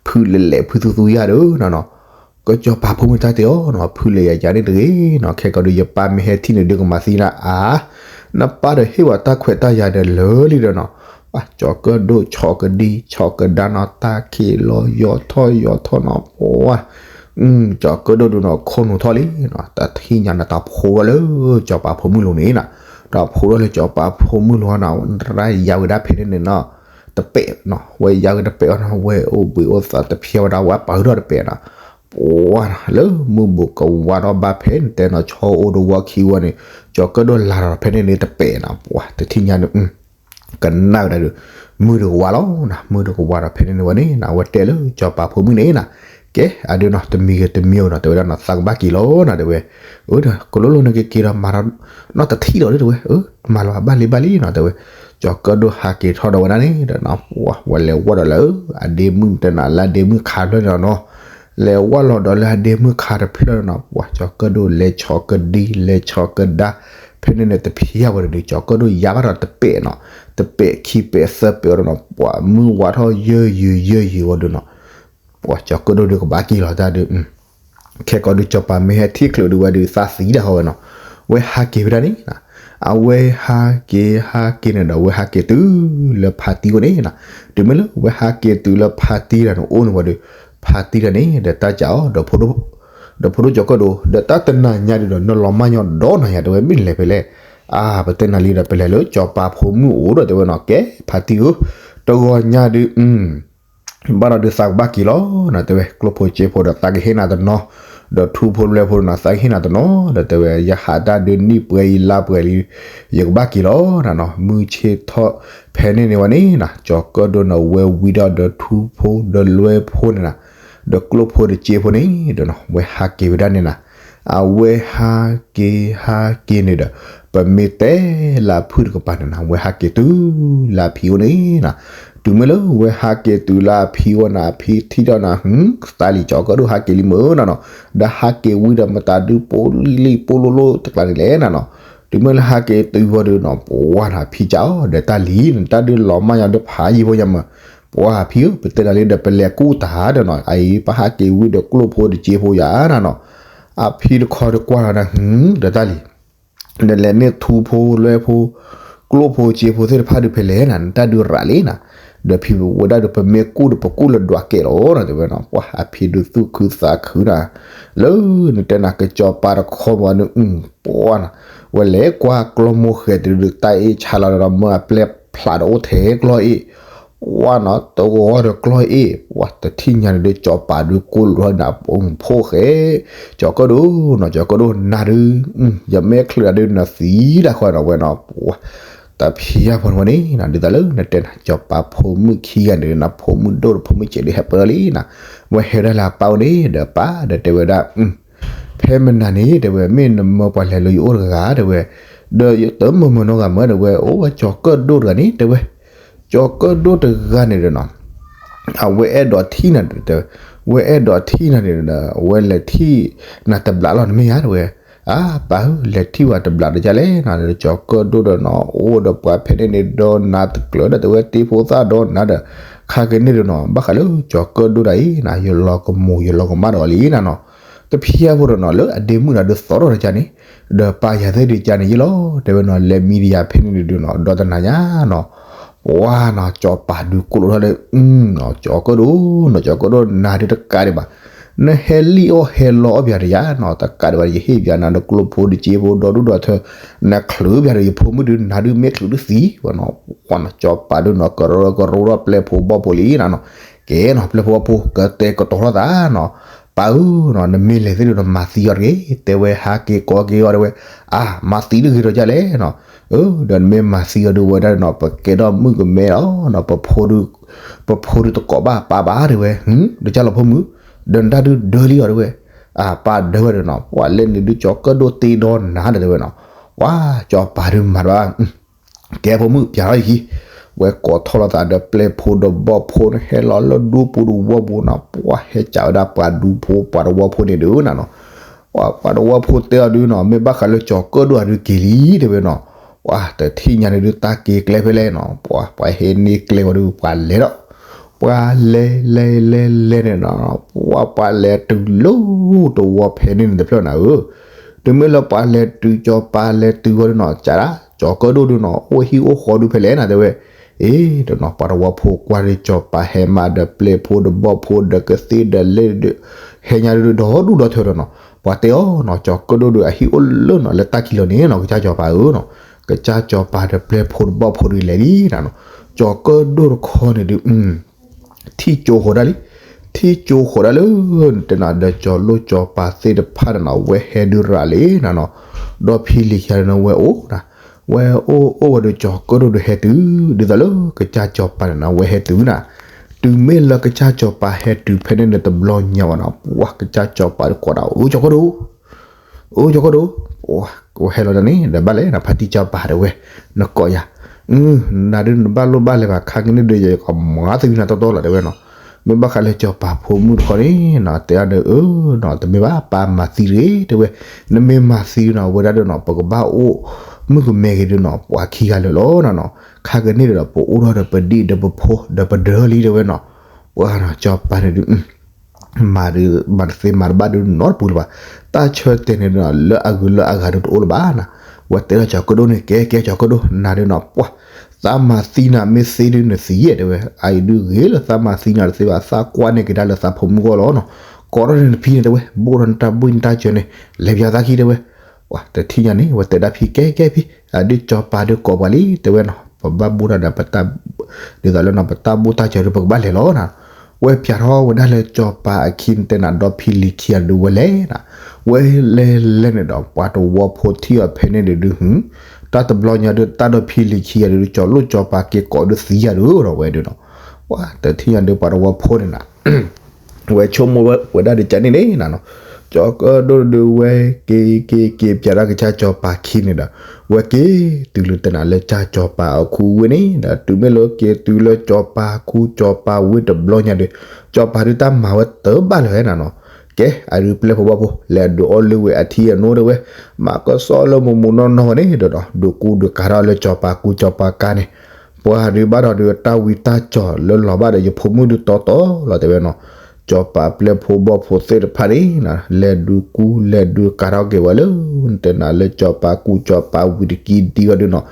ဖုးလဲၤလဲၤဖုးသူသူယၤဒီးနီၤနီၤ, ကစီၤပၤဖိမုၣ်တၢ်တဲအီၤနီၤ ဖုးလဲၤယၤယၤန့ၣ်တဂ့ၤနီၤ ခဲကီးဒုးယပၢ်မ့ၢ်ဟဲထံၣ်န့ၣ်ဒုးကမၤသံနၤအါ, နပၢ်ဒီးဟ့ၣ်ဝဲတၢ်ခွဲးတၢ်ယာ်ဒီးလၢာ်လံဒီးနီၤ, ပှၤကၠီၤကၢၣ်ဒိၣ်ဆီကဒံဆီကဒါနီၤ တၢ်ခံးလီၤယီၤထီၣ်ယီၤထီၣ်နီၤ ပှၤ ကၠီၤကၢၣ်ဒိၣ်ဒုးနီၤ ခိၣ်နူာ်ထီၣ်လံနီၤ တထံၣ်ညါန့ၣ် တၢ်ဖိးထီၣ်လၢကၠီၤပၤဖိမုၣ်လိၤန့ၣ်နီၤ, တၢ်ဖိးထီၣ်လၢကၠီၤပၤဖိမုၣ်လိၤနီၤ ရၢ်ယါဝဲဒၣ်ဖဲန့ၣ်န့ၣ်နီၤ, တပဲာ်နီၤ ဝဲယါဝဲတပဲာ်အီၤနီၤ ဝဲအိၣ်ဘှံးအိၣ်သးတဖျဲးဝဲဒၣ်ဝဲပာ်ဃုာ်ထီၣ်တပဲာ်နီၤ, ပှၤ လၢမုၢ်ဘူးကဝါထီၣ်ဘၣ်ဖဲန့ၣ်တဲနီၤ ဆီအိၣ်တဝီခံဝီန့ၣ် ကၠီၤကၢၣ်ဒိၣ်လၤဒီးဖဲန့ၣ်န့ၣ်တပဲာ်နီၤ ပှၤ တထံၣ်ညါန့ၣ် ကနၣ်ဝဲဒၣ်ဒီး မုၢ်တကဝါလီၤနီၤ မုၢ်တကဝါဒီးဖဲန့ၣ်န့ၣ်ဝဲန့ၣ်နီၤ အဝဲတဲလၢကၠီၤပၤဖိမုၣ်န့ၣ်နီၤ, ကဲ အဒုးနီၤ တမံၤဂ့ၤတမံၤဧိၤနီၤ တဲဝဲဒၣ်နီၤ သးကဘၣ်က့ၤလီၤနီၤ တဲဝဲ, အၢ ကလိလိန့ၣ်ကက့ၤဒီးမၤနီတထံၣ်လီၤဒ်တဲဝဲ, အၢ မၤလီၤဘၣ်လံဘၣ်လံနီၤ တဲဝဲ, ကၠီၤကၢၣ်ဒိၣ်ဟးက့ၤထီၣ်ဒီးဝဲဒၣ်န့ၣ်ဒီးနီၤ ပှၤ ဝဲလဲၤဝီဒီးလၢ အဒ့မုၣ်တဲနၤလၢအဒ့မုၣ်ခးဖျၢၣ်န့ၣ်လီၤနီၤ, လဲၤဝီလီၤဒီးလၢအဒ့မုၣ်ခးတဖျၢၣ်န့ၣ်နီၤ ပှၤ ကၠီၤကၢၣ်ဒိၣ်လဲၤဆီကဒံ လဲၤဆီကဒါ ဖဲန့ၣ်န့ၣ် တဖံးယၢ်ဝဲဒီး ကၠီၤကၢၣ်ဒိၣ်ယါဘၣ်ဒီးတပဲာ်နီၤ, တပဲာ်ခံပဲာ်သၢပဲာ်ဝဲဒီးနီၤ ပှၤမုၢ်ဝါထီၣ်ယၢၢ်ယၢၢ်ယၢၢ်ယၢၢ်ဝဲဒီးနီၤ, ပှၤကၠီၤကၢၣ်ဒိၣ်ဒုးကဘၣ်က့ၤလီၤတၢ်ဒုး, ခဲကီးဒုးကၠီၤပၤမ့ၢ်ဟဲထံၣ်ချုးဒုးဝဲဒုးသးသံတၢ်ဟီဝဲနီၤ, ဝဲဟးက့ၤဝဲဒၣ်န့ၣ်, အဝဲဟးက့ၤဟးက့ၤန့ၣ်ဒီး ဝဲဟးက့ၤတုၤလၢဖါတံၢ်ဝဲန့ၣ်နီၤ, တုၤမ့ၢ်လၢဝဲဟးက့ၤတုၤလၢဖါတံၢ်တၢ်န့ၣ်အိၣ်န့ၣ်ဝဲဒီး, ဖါတံၢ်တၢ်န့ၣ် ဒီးတၢ်စးအီၤ ဒီးဖိဒိၣ်ကၠီၤကၢၣ်ဒိၣ် ဒီးတၢ်တနၤညါဒုးဒီး နလီၤမၢ်ညီဒီးနၤယၤ တဲဝဲမ့ၢ်လဲၤဖဲလဲၣ်, အါ ပတဲနၤလံဒီးပလဲၤလၢကၠီၤပၤဖိမုၣ်အိၣ်ဒီးတဲဝဲနီၤ ကဲ ဖါတံၢ်ဧၢ, တဂီၤညါဒုး ဘၣ်ဒီးဒုးသးကဘၣ်က့ၤလီၤနီၤ တဲဝဲ ကျိၣ်ဖိစ့ဖိဒီးသးကဟ့ၣ်နၤတနီၤ, ဒီးထူဖိလွဲဖိနီၤ သးကဟ့ၣ်နၤတနီၤ ဒီးတဲဝဲ ယဟးတၢ်ဒုးနံၣ်ပှဲၤအံၤလါပှဲၤလံ, ယကဘၣ်က့ၤလီၤနီၤ, မုၢ်ဆ့ၣ်ထီၣ်ဖဲန့ၣ်န့ၣ်ဝဲန့ၣ်နီၤ ကၠီၤကၢၣ်ဒိၣ်နီၤ ဝဲဝံဒီးဒီးထူဖိဒီးလွဲဖိန့ၣ်နီၤ, ဒီးကျိၣ်ဖိဒီးစ့ဖိန့ၣ်ဒီးနီၤ ဝဲဟးက့ၤဝဲဒၣ်န့ၣ်နီၤ, အဝဲဟးက့ၤဟးက့ၤန့ၣ်ဒီး ပမ့ၢ်တဲလၢအဖုၣ်တကပၤန့ၣ်နီၤ ဝဲဟးက့ၤတုၤလၢအဖံအိၣ်န့ၣ်နီၤ, တုၤမ့ၢ်လၢဝဲဟးက့ၤတုၤလၢအဖံအိၣ်န့ၣ် အဖံထံၣ်ဒီးနီၤ သးလံ ကၠီၤကၢၣ်ဒိၣ်ဟးက့ၤလံမ့ၢ်နီၤနီၤ, ဒီးဟးက့ၤဝံဒီးမတၤဒုးပိာ်လံပိာ်လိၤလိၤတကျါန့ၣ်လဲၣ်နီၤနီၤ, တုၤမ့ၢ်လၢဟးက့ၤတုၤဝံဒီးနီၤ ပှၤနီၤ ဖံစးအီၤ ဒီးတၢ်လံ နတၢ်ဒုးလီၤမၢ်ညီဒီးဖးယံာ်ဖိယၤမး, ပှၤဖံဧၢ ပတဲနၤလံဒီးပလဲၤကူၣ်တၢ်ဒီးနီၤ အအံၤပဟးက့ၤဝံဒီးကျိၣ်ဖိတစ့ဖိယၤနီၤနီၤ, အဖံတခီတကွၢ်လီၤဒီး ဒီးတၢ်လံ နလဲၤန့ၢ်ထူဖိလွဲဖိ ကျိၣ်ဖိစ့ဖိသ့ၣ်တဖၣ်ဒုးဖဲလဲၣ်နီၤ နတၢ်ဒုးရးလံနီၤ, ဒီးဖံဝဲဒၣ်ဒီး ပမ့ၢ်ကူၣ်ဒီးပကူၣ်လၢဒွးကဲလီၤနီၤ တဲဝဲနီၤ, ပှၤအဖံဒုးသူၣ်ခုသးခုနီၤ, လၢနတဲနၤကစီၤပၤတခီမးန့ၣ် ပှၤနီၤ, ဝဲလဲၤကွၢ်ကျီမိၢ်ဃဲၤတုၤဒုး တၢ်အ့ၣ်ဆါလီၤဒီး မၢအပျဲၢ်ဖျးဒီးအိၣ်ထဲကျီၢ်အ့ၣ် ပှၤနီၤ တဂီၤဒီးကျီၢ်အ့ၣ် ပှၤတထံၣ်ညါန့ၣ်ဒီး ကၠီၤပၤဒုးကိၢ်လိာ်ထီၣ်နၤ ဖိၣ်ဃဲ ကၠီၤကၢၣ်ဒိၣ်နီၤ ကၠီၤကၢၣ်ဒိၣ်နၤဒုး ယမ့ၢ်ချုးနၤဒုးနသံတၢ်ဃီနီၤ ဝဲနီၤ ပှၤ တၢ်ဖံးယၢ်ဖိန့ၣ်ဝဲန့ၣ်နီၤ ဒ်သိးလၢနတဲနၤ ကၠီၤပၤဖိမုၣ်ခံဂၤန့ၣ်နီၤ ဖိမုၣ်ဒိၣ်ဒီးဖိမုၣ်စဲးဒုးဟဲပၢလံနီၤ, ဝဲဟဲဒၣ်လၢအပၢ်အိၣ်န့ၣ်ဒီးပၢ်ဒီးတဲဝဲဒၣ် ဖဲမနၤန့ၣ် တဲဝဲ မ့ၢ်နမၢပှၤလဲၤလၢယအိၣ်တဂၤ တဲဝဲ, ဒီးယတမၢမၢနီတဂၤမး တဲဝဲ အိၣ်ဝဲကၠီၤကၢၣ်ဒိၣ်တဂၤန့ၣ် တဲဝဲ, ကၠီၤကၢၣ်ဒိၣ်တဂၤန့ၣ်ဒီးနီၤ အဝဲအဲၣ်ဒိးထံၣ်နၤဒီး တဲဝဲ, ဝဲအဲၣ်ဒိးထံၣ်နၤန့ၣ်ဒီး ဝဲလဲၤထံၣ်နၤတဘျီလီၤ နမ့ၢ်ယၤတဲဝဲ. အါ ပၢ်ဧၢ လဲၤထံၣ်ဝဲတဘျီဒီးဒ်လဲၣ်နီၤ, ကၠီၤကၢၣ်ဒိၣ်ဒီးနီၤ အိၣ်ဒီးပှၤဖဲန့ၣ်န့ၣ်ဒီးနၤတကျၢၤဒီးတဲဝဲ တ့ဖိသၣ်ဒီးနၤဒီး ခါက့ၤန့ၣ်ဒီးနီၤ ဘၣ်ဃးလၢကၠီၤကၢၣ်ဒိၣ်ဒၣ်အံၤနီၤ ယလီၤကမိၢ်ယလီၤကမၣ်ဒီးအီၤလံနီၤနီၤ. တဖျၢၣ်ဖိဒီးနီၤ လၢအဒ့မုၣ်ဒီးဒုးသီထီၣ်တကါန့ၣ် ဒီးပၢ်ယၤသ့ၣ်ဒုးကါန့ၣ်ယ့ၢ်လီၤ တဲဝဲနီၤ လဲၤမံဒံးယၤဖဲန့ၣ်ဒုးနီၤ ဒီတနၤညါနီၤ ပှၤနီၤ ကၠီၤပၤဒုးကိးလိာ်ထီၣ်လၢ ကၠီၤကၢၣ်ဒိၣ်နီၤ ကၠီၤကၢၣ်ဒိၣ် နၤဒုးတကးဒံးဘၣ် နဟဲလံၣ်အီၣ်ဟဲလီအီၣ်ပၠးတယၤနီၤ တကးဒံးဘၣ် ယဟ့ၣ်ပၠးနၤဒီးကျိဖိတစ့ဖိဒီဒူၣ်ဒီထၢ နချုးပၠးဒီးယဖိမုၣ်ဒုး နၤဒုးမ့ၢ်ချုးဒုးသံဝဲနီၤ ပှၤနီၤ ကၠီၤပၤဒုးနီၤ ကရၢကရိထီၣ်ပျဲၢ်ဖိဘီၣ်ဖိလံနီၤနီၤ ကဲနီၤ ပျဲၢ်ဖိဘီၣ်ဖိ ကတဲာ်ကတီၤထီၣ်သးနီၤ ပၢ်ဧၢနီၤ နမ့ၢ်လဲၤသ့ၣ်ဒုးနမၤသံအီၤတဂ့ၤ တဲဝဲ ဟးက့ၤကိးက့ၤအီၤတဲဝဲ အါ မၤသံဒုးဂ့ၤဒီးဒ်လဲၣ်နီၤ အၢ ဒီးနမ့ၢ်မၤသံအီၤဒုးဝဲဒၣ်နီၤ ပကဲထီၣ်မုၣ်ကမဲလီၤနီၤ ပဖိဒုး ပဖိဒုးတကိးဘၣ်ပၢ်ဘၣ်တဲဝဲ ဒ်ကၢ်လီၤဖိမုၣ် ဒီးနတၢ်ဒုးဒၢလံအီၤတဲဝဲ အၢ ပၢ်ဒၢဝဲဒီးနီၤ ပှၤလဲၤနုာ်ဒုးကၠီၤကၢၣ်ဒိၣ်တ့ဒီးနၤဒီးတဲဝဲနီၤ ပှၤကၠီၤပၤဒုးမၤတဘၣ် ကဲဖိမုၣ်ပၠးထီၣ်အံၤခံ ဝဲကိးထီၣ်လိာ်သးဒီးပျဲၢ်ဖိဒီးဘီၣ်ဖိန့ၣ် ဟဲလီၤလၢဒူပူၤတဝီပူၤနီၤ ပှၤဟဲကးဝဲဒၣ်ပှၤဒူဖိပှၤတဝီဖိန့ၣ်ဒုးနီၤနီၤ ပှၤတဝီဖိတဲအီၤဒုးနီၤ မ့ၢ်ဘၣ်ဃးလၢကၠီၤကၢၣ်ဒိၣ်အဒုးက့ၤလံတဲဝဲနီၤ ပှၤတထံၣ်ညါန့ၣ်ဒုးတၢ်က့ၤကျဲဖဲလဲၣ်နီၤ ပှၤပှၤဟဲန့ၢ်ကျဲဝဲဒုးပှၤလဲၤဒီး ပှၤလဲၤလဲၤလဲၤလဲၤန့ၣ်နီၤ ပှၤပှၤလဲၤတုၤလၢတဝီဖဲန့ၣ်န့ၣ်တဖျၢၣ်နၤဧၢ တုၤမ့ၢ်လၢပှၤလဲၤတုၤကၠီၤပၤလဲၤတုၤဝဲဒုးနီၤ ကးဒၣ် ကၠီၤကၢၣ်ဒိၣ်ဒုးနီၤ အိၣ်ဟံၣ်အိၣ်ဃီဒုးဖဲလဲၣ်နၤတဲဝဲ အ့ ဒီးနီၤ ပှၤတဝီဖိကွၢ်ဒုးကၠီၤပၤဟဲမးဒီးပျဲၢ်ဖိဒီးဘီၣ်ဖိဒီးကသ့ၣ်ဒီးလဲၣ်ဒုး ဟဲညါဒုးဒီဒူၣ်ဒီထၢဒီးနီၤ ပှၤတဲအီၤနီၤ ကၠီၤကၢၣ်ဒိၣ်ဒုး အဟံၣ်အိၣ်လၢနီၤ လၢတၢ်ခံလီၤန့ၣ်နီၤ ကစၢ်ကၠီၤပၤဧၢနီၤ ကစၢ်ကၠီၤပၤဒီးပျဲၢ်ဖိဒီးဘီၣ်ဖိဒုးလဲၤလံနၤနီၤ ကၠီၤကၢၣ်ဒိၣ်တခီန့ၣ်ဒုး ထံၣ်ကၠိဃိးဒၣ်လံ ထံၣ်ကၠိဃိးဒၣ်လၢ တဲနၤဒီးကၠီၤလိၣ်ကၠီၤပၤသ့ၣ်တဖၣ်န့ၣ်နီၤ ဝဲဟဲဒုးရၤလံနၤနီၤ ဒီဖံလံၤခံဂၤန့ၣ်ဝဲအိၣ်နၤ ဝဲအိၣ်အိၣ်ဝဲဒီးကၠီၤကၢၣ်ဒိၣ်ဒုးဟဲတုၤ ဒ်သိးလၢကစၢ်ကၠီၤပၤန့ၣ်နီၤ ဝဲဟဲတုၤနၤ တုၤမ့ၢ်လၢကစၢ်ကၠီၤပၤဟဲတုၤဖဲန့ၣ်န့ၣ်တဘျီညါဝဲနီၤ ပှၤကစၢ်ကၠီၤပၤဒုးကိးဒၣ် အိၣ်ကၠီၤကၢၣ်ဒိၣ် အိၣ်ကၠီၤကၢၣ်ဒိၣ် အိၣ်ဟဲလီၤတၢ်န့ၣ် ဒီးဘၣ်လဲၣ်နဖါတံၢ်ကၠီၤပၤတဲဝဲ နကိးယၤ နၤဒုးနဘၣ်လိၣ်ဘၣ်လဲၤဘၣ်ခါကန့ၣ်ဒုး ယကမၤသံနၤတီတီလီၤတဲဝဲနီၤ မ့ၢ်ဘၣ်ဃးလၢကၠီၤပၤဖိမုၣ်တခီန့ၣ်နီၤ တဲအီၤဒီး အၢနီၤ တမ့ၢ်ဘၣ် ပၢ်မၤသံတဂ့ၤတဲဝဲ နမ့ၢ်မၤသံနီၤ ဝဲဒၣ်ဒီးနီၤ ပကဘၣ်အိၣ်မုၣ်ကမဲက့ၤဒုးနီၤ ပှၤခံဂၤလၢာ်လီၤနၤနီၤ ခါကန့ၣ်ဒီး ပအိၣ်ထီၣ်ဒီးပဒံၣ်ဒီးပဖိဒီးပဒၢလံတဲဝဲနီၤ ပှၤနီၤ ကၠီၤပၤန့ၣ်ဒုး မၤဒုး မၤတသ့မၤတဘၣ်ဒုးနီတပူၤလၢၤဘၣ်. တၢ်ဆၢတဲာ်န့ၣ်ဒုးနီၤ လၢအဂုၤလၢအဂၤဒုးတအိၣ်လၢၤဘၣ်နၤ. ဝဲတဲလီၤကၠီၤကၢၣ်ဒိၣ်န့ၣ် ကဲ ကဲကၠီၤကၢၣ်ဒိၣ် နၤဒုးနီၤ ပှၤ သးမၤသံနၤမ့ၢ်သ့ဒုးနသံယဲၢ်တဲဝဲ. အအံၤဒုးဂ့ၤလၢသးမၤသံနၤတသ့ဘၣ် သးကွၢ်န့ၢ်ကဒါလၢသးဖိမုၣ်ဂီၢ်လီၤနီၤ. ကိးထီၣ်န့ၣ်နဖံန့ၣ်တဲဝဲ ဘိၣ်ထီၣ်နတၢ်ဘှံၣ်နတၢ်စၢၤန့ၣ် လဲၤပၠးသးခံတဲဝဲ. ပှၤတထံၣ်ညါန့ၣ် ဝဲတဲဒၣ်ဖံကဲ ကဲဖံ အဒုးကၠီၤပၤဒုးကိးပှၤလံတဲဝဲနီၤ ပဘၣ်ဘိၣ်ထီၣ်ဒီးပတၢ် ဒ်သိးလၢနီၤ ပတၢ်ဘိၣ်တၢ်စၢၤဒုး ပကဘၣ်လဲၤလီၤနၤ. ဝဲပၠးထီၣ်ဝဲဒၣ်လၢကၠီၤပၤအခံန့ၣ်တဲနၤ ဒီဖံလံၤခံဂၤဒုးဝဲလဲၤနၤ. ဝဲလဲၤလဲၤန့ၣ်ဒီး ပှၤတဝီဖိထံၣ်အီၤဖဲန့ၣ်ဒုးဒုး တၢ်တဘျီညါဒုး တၢ်ဒီဖံလံၤခံဂၤဒုး ကၠီၤလိၣ်ကၠီၤပၤက့ၤကိးဒုးသံယၤဒုးဒီးဝဲဒုးနီၤ. ပှၤတထံၣ်ညါဒုး ပှၤတဝီဖိန့ၣ်နၤ ဝဲဆိကမိၣ်ဝဲဒၣ်ဒ်ကန့ၣ်န့ၣ်နၤနီၤ. ကၠီၤကၢၣ်ဒိၣ်ဒုးဝဲက့ၤက့ၤက့ၤပၠးဒၣ်ကစၢ်ကၠီၤပၤခံန့ၣ်ဒီး ဝဲက့ၤတုၤလၢတဲနၤလၢကစၢ်ကၠီၤပၤအခိဝ့ၢ်န့ၣ်ဒီး တုၤမ့ၢ်လၢက့ၤတုၤလၢကၠီၤပၤခူကၠီၤပၤဝ့ၢ်တဘျီညါဒုး ကၠီၤပၤဒုးတၢ်မၤဝဲတဘၣ်လၢၤနၤနီၤ. ကဲ အဒုးပျဲၢ်ဖိဘီၣ်ဖိ လဲၤဒုးအီၣ်လၢဝဲအထံအနိတဲဝဲ မၤကစီၣ်လၢမူးမူးနီၢ်နီၢ်ဝဲန့ၣ်ဒီး ဒုးကူဒုးကၤထီၣ်လၢကၠီၤပၤခူကၠီၤပၤကါန့ၣ် ပှၤဒုးဘၣ်ဒီးဒုးတၢ်ဝံတၢ်ကၠီၤလၢလီၤဘၣ်ဒီးယဖိမုၣ်ဒုးတီတီလီၤတဲဝဲနီၤ. ကၠီၤပၤပျဲၢ်ဖိဘီၣ်ဖိသ့ၣ်တဖၣ်န့ၣ် လဲၤဒုးကူလဲၤဒုးကၤထီၣ်က့ၤဝဲလၢ တဲနၤလၢကၠီၤပၤခူကၠီၤပၤဝံၤတကံဒံဝဲဒုးနီၤ.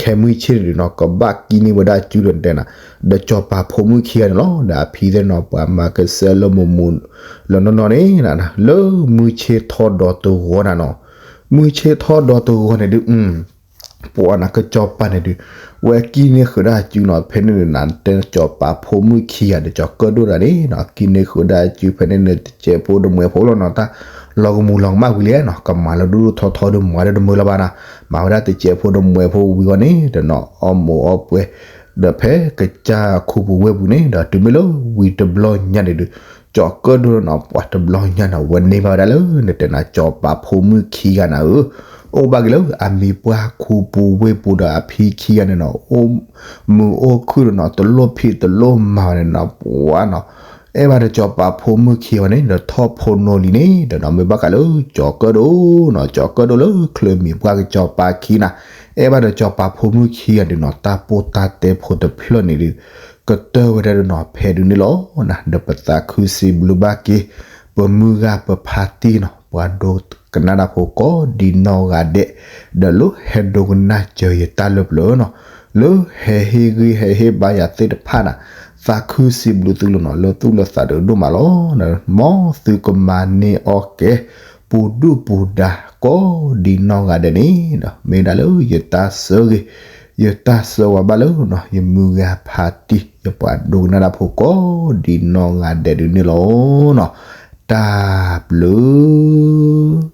ခဲမုၢ်ဆ့ၣ်န့ၣ်ဒုးနီၤ ကဘၣ်ကံန့ၢ်ဝဲဒၣ်စုဒီးတဲနၤ ဒီးကၠီၤပၤဖိမုၣ်ခံဂၤန့ၣ်လီၤ. ဒီးအဖံသ့ၣ်နီၤ ပှၤမၤကစၢၢ်လၢမူးမူးလၢနီၢ်နီၢ်န့ၣ် လၢမုၢ်ဆ့ၣ်ထီၣ်ဒီးတဂီၤနၤနီၤ. မုၢ်ဆ့ၣ်ထီၣ်ဒီးတဂီၤန့ၣ်ဒုး ပှၤနၤကစၢ်ကၠီၤပၤန့ၣ်ဒုး ဝဲကံန့ၢ်ဃုာ်ဒၣ်စုနီၤ ဖဲန့ၣ်ဒုးနၤ တဲကၠီၤပၤဖိမုၣ်ခံဂၤဒီးကၠီၤကၢၣ်ဒိၣ်တဂၤန့ၣ်နီၤ ကံန့ၢ်ဃုာ်ဒၣ်စုဖဲန့ၣ်န့ၣ် တစဲးဖိတမှဲးဖိလီၤနီၤ တၢ်လီၤကမူၤလီၤကမၣ်ဝံၤလံနီၤ ကမၤလၢဒိၣ်ဒိၣ်ထီထီဒုးမၤဒၣ်တမုာ်လၢၤဘၣ်နၤ မၤဝဲဒၣ်တစဲးဖိတမှဲးဖိဝံၤဂီၢ်န့ၣ် တနီၤအီၣ်မိၢ်အီၣ်ပှဲၤ ဒီးဖဲကစၢ်ခူပူၤဝ့ၢ်ပူၤန့ၣ် ဒီးတုၤမ့ၢ်လၢဝံၤတဘျီညါန့ၣ်ဒုး ကၠီၤကၢၣ်ဒိၣ်နီၤ ပှၤတဘျီညါနီၤ ဝဲန့ၢ်ဘၣ်ဝဲဒၣ်လၢ နတဲနၤကၠီၤပၤဖိမုၣ်ခံဂၤနၤဧၢ အိၣ်ဘၣ်က့ၤလၢအမံၤပှၢ်ခူပူၤဝ့ၢ်ပူၤဒီးအဖံခံဂၤန့ၣ်နီၤ အိၣ်မုာ်အိၣ်ခုၣ်ဒီးနီၤ တလိၣ်ဖံးတလိၣ်မၤဘၣ်န့ၣ်နီၤ ပှၤနီၤ အဲၣ်ဘၣ်ဒီးစီၤပၤဖိမုၣ်ခံဂၤန့ၣ် ဒီးထီၣ်ဖိနီၢ်လံၤန့ၣ်ဒီးနီၤ မ့ၢ်ဘၣ်ဃးလၢကၠီၤကၢၣ်ဒိၣ်နီၤ ကၠီၤကၢၣ်ဒိၣ်လၢချုးမံၤပှၢ်ကစီၤပၤခံနၤ, အဲၣ်ဘၣ်ဒီးစီၤပၤဖိမုၣ်ခံဂၤဒုးနီၤ တၢ်ပိၢ်တၢ်တဲဖိတဖျၢၣ်န့ၣ်ဒုး ကတၢၢ်ဝဲဒၣ်ဒီးနီၤ ဖဲဒုးန့ၣ်လီၤနၤ, ဒီးပသးခုစံးဘျုးဘၣ်က့ၤ ပမုၢ်ဂၤပဖါတံၢ်နီၤ ပှၤဒိကနၣ်တၢ်ဖိကိးဒ်နီၢ်ဂၤဒဲး, ဒီးလၢဟဲဒိကနၣ်စၢၤယတၢ်လၢပျၢၤနီၤ, လၢဟဲဟ့ၣ်ဂံၢ်ဟဲဟ့ၣ်ဘါယၤသ့ၣ်တဖၣ်နၤ, သးခုစံးဘျုးသုလီၤနီၤ လၢသူၣ်လၢသးဒိၣ်ဒိၣ်မးလီၤ. မ်သုကမၤန့ၢ်အီၣ်ကဲ ပူၤဒုၣ်ပူၤဒါကိးဒ်နီၢ်ဂၤဒဲးန့ၣ်ဒီး မ့ၢ်ဒၣ်လၢယတၢ်ဆၢဂ့ၤ ယတၢ်ဆၢဝါဘၣ်လၢနီၤ ယမုၢ်ဂၤဖါတံၢ် ယပှၤဒိကနၣ်တၢ်ဖိကိးဒ်နီၢ်ဂၤဒဲးဒုးန့ၣ်လီၤနီၤ, တၢ်ဘျုး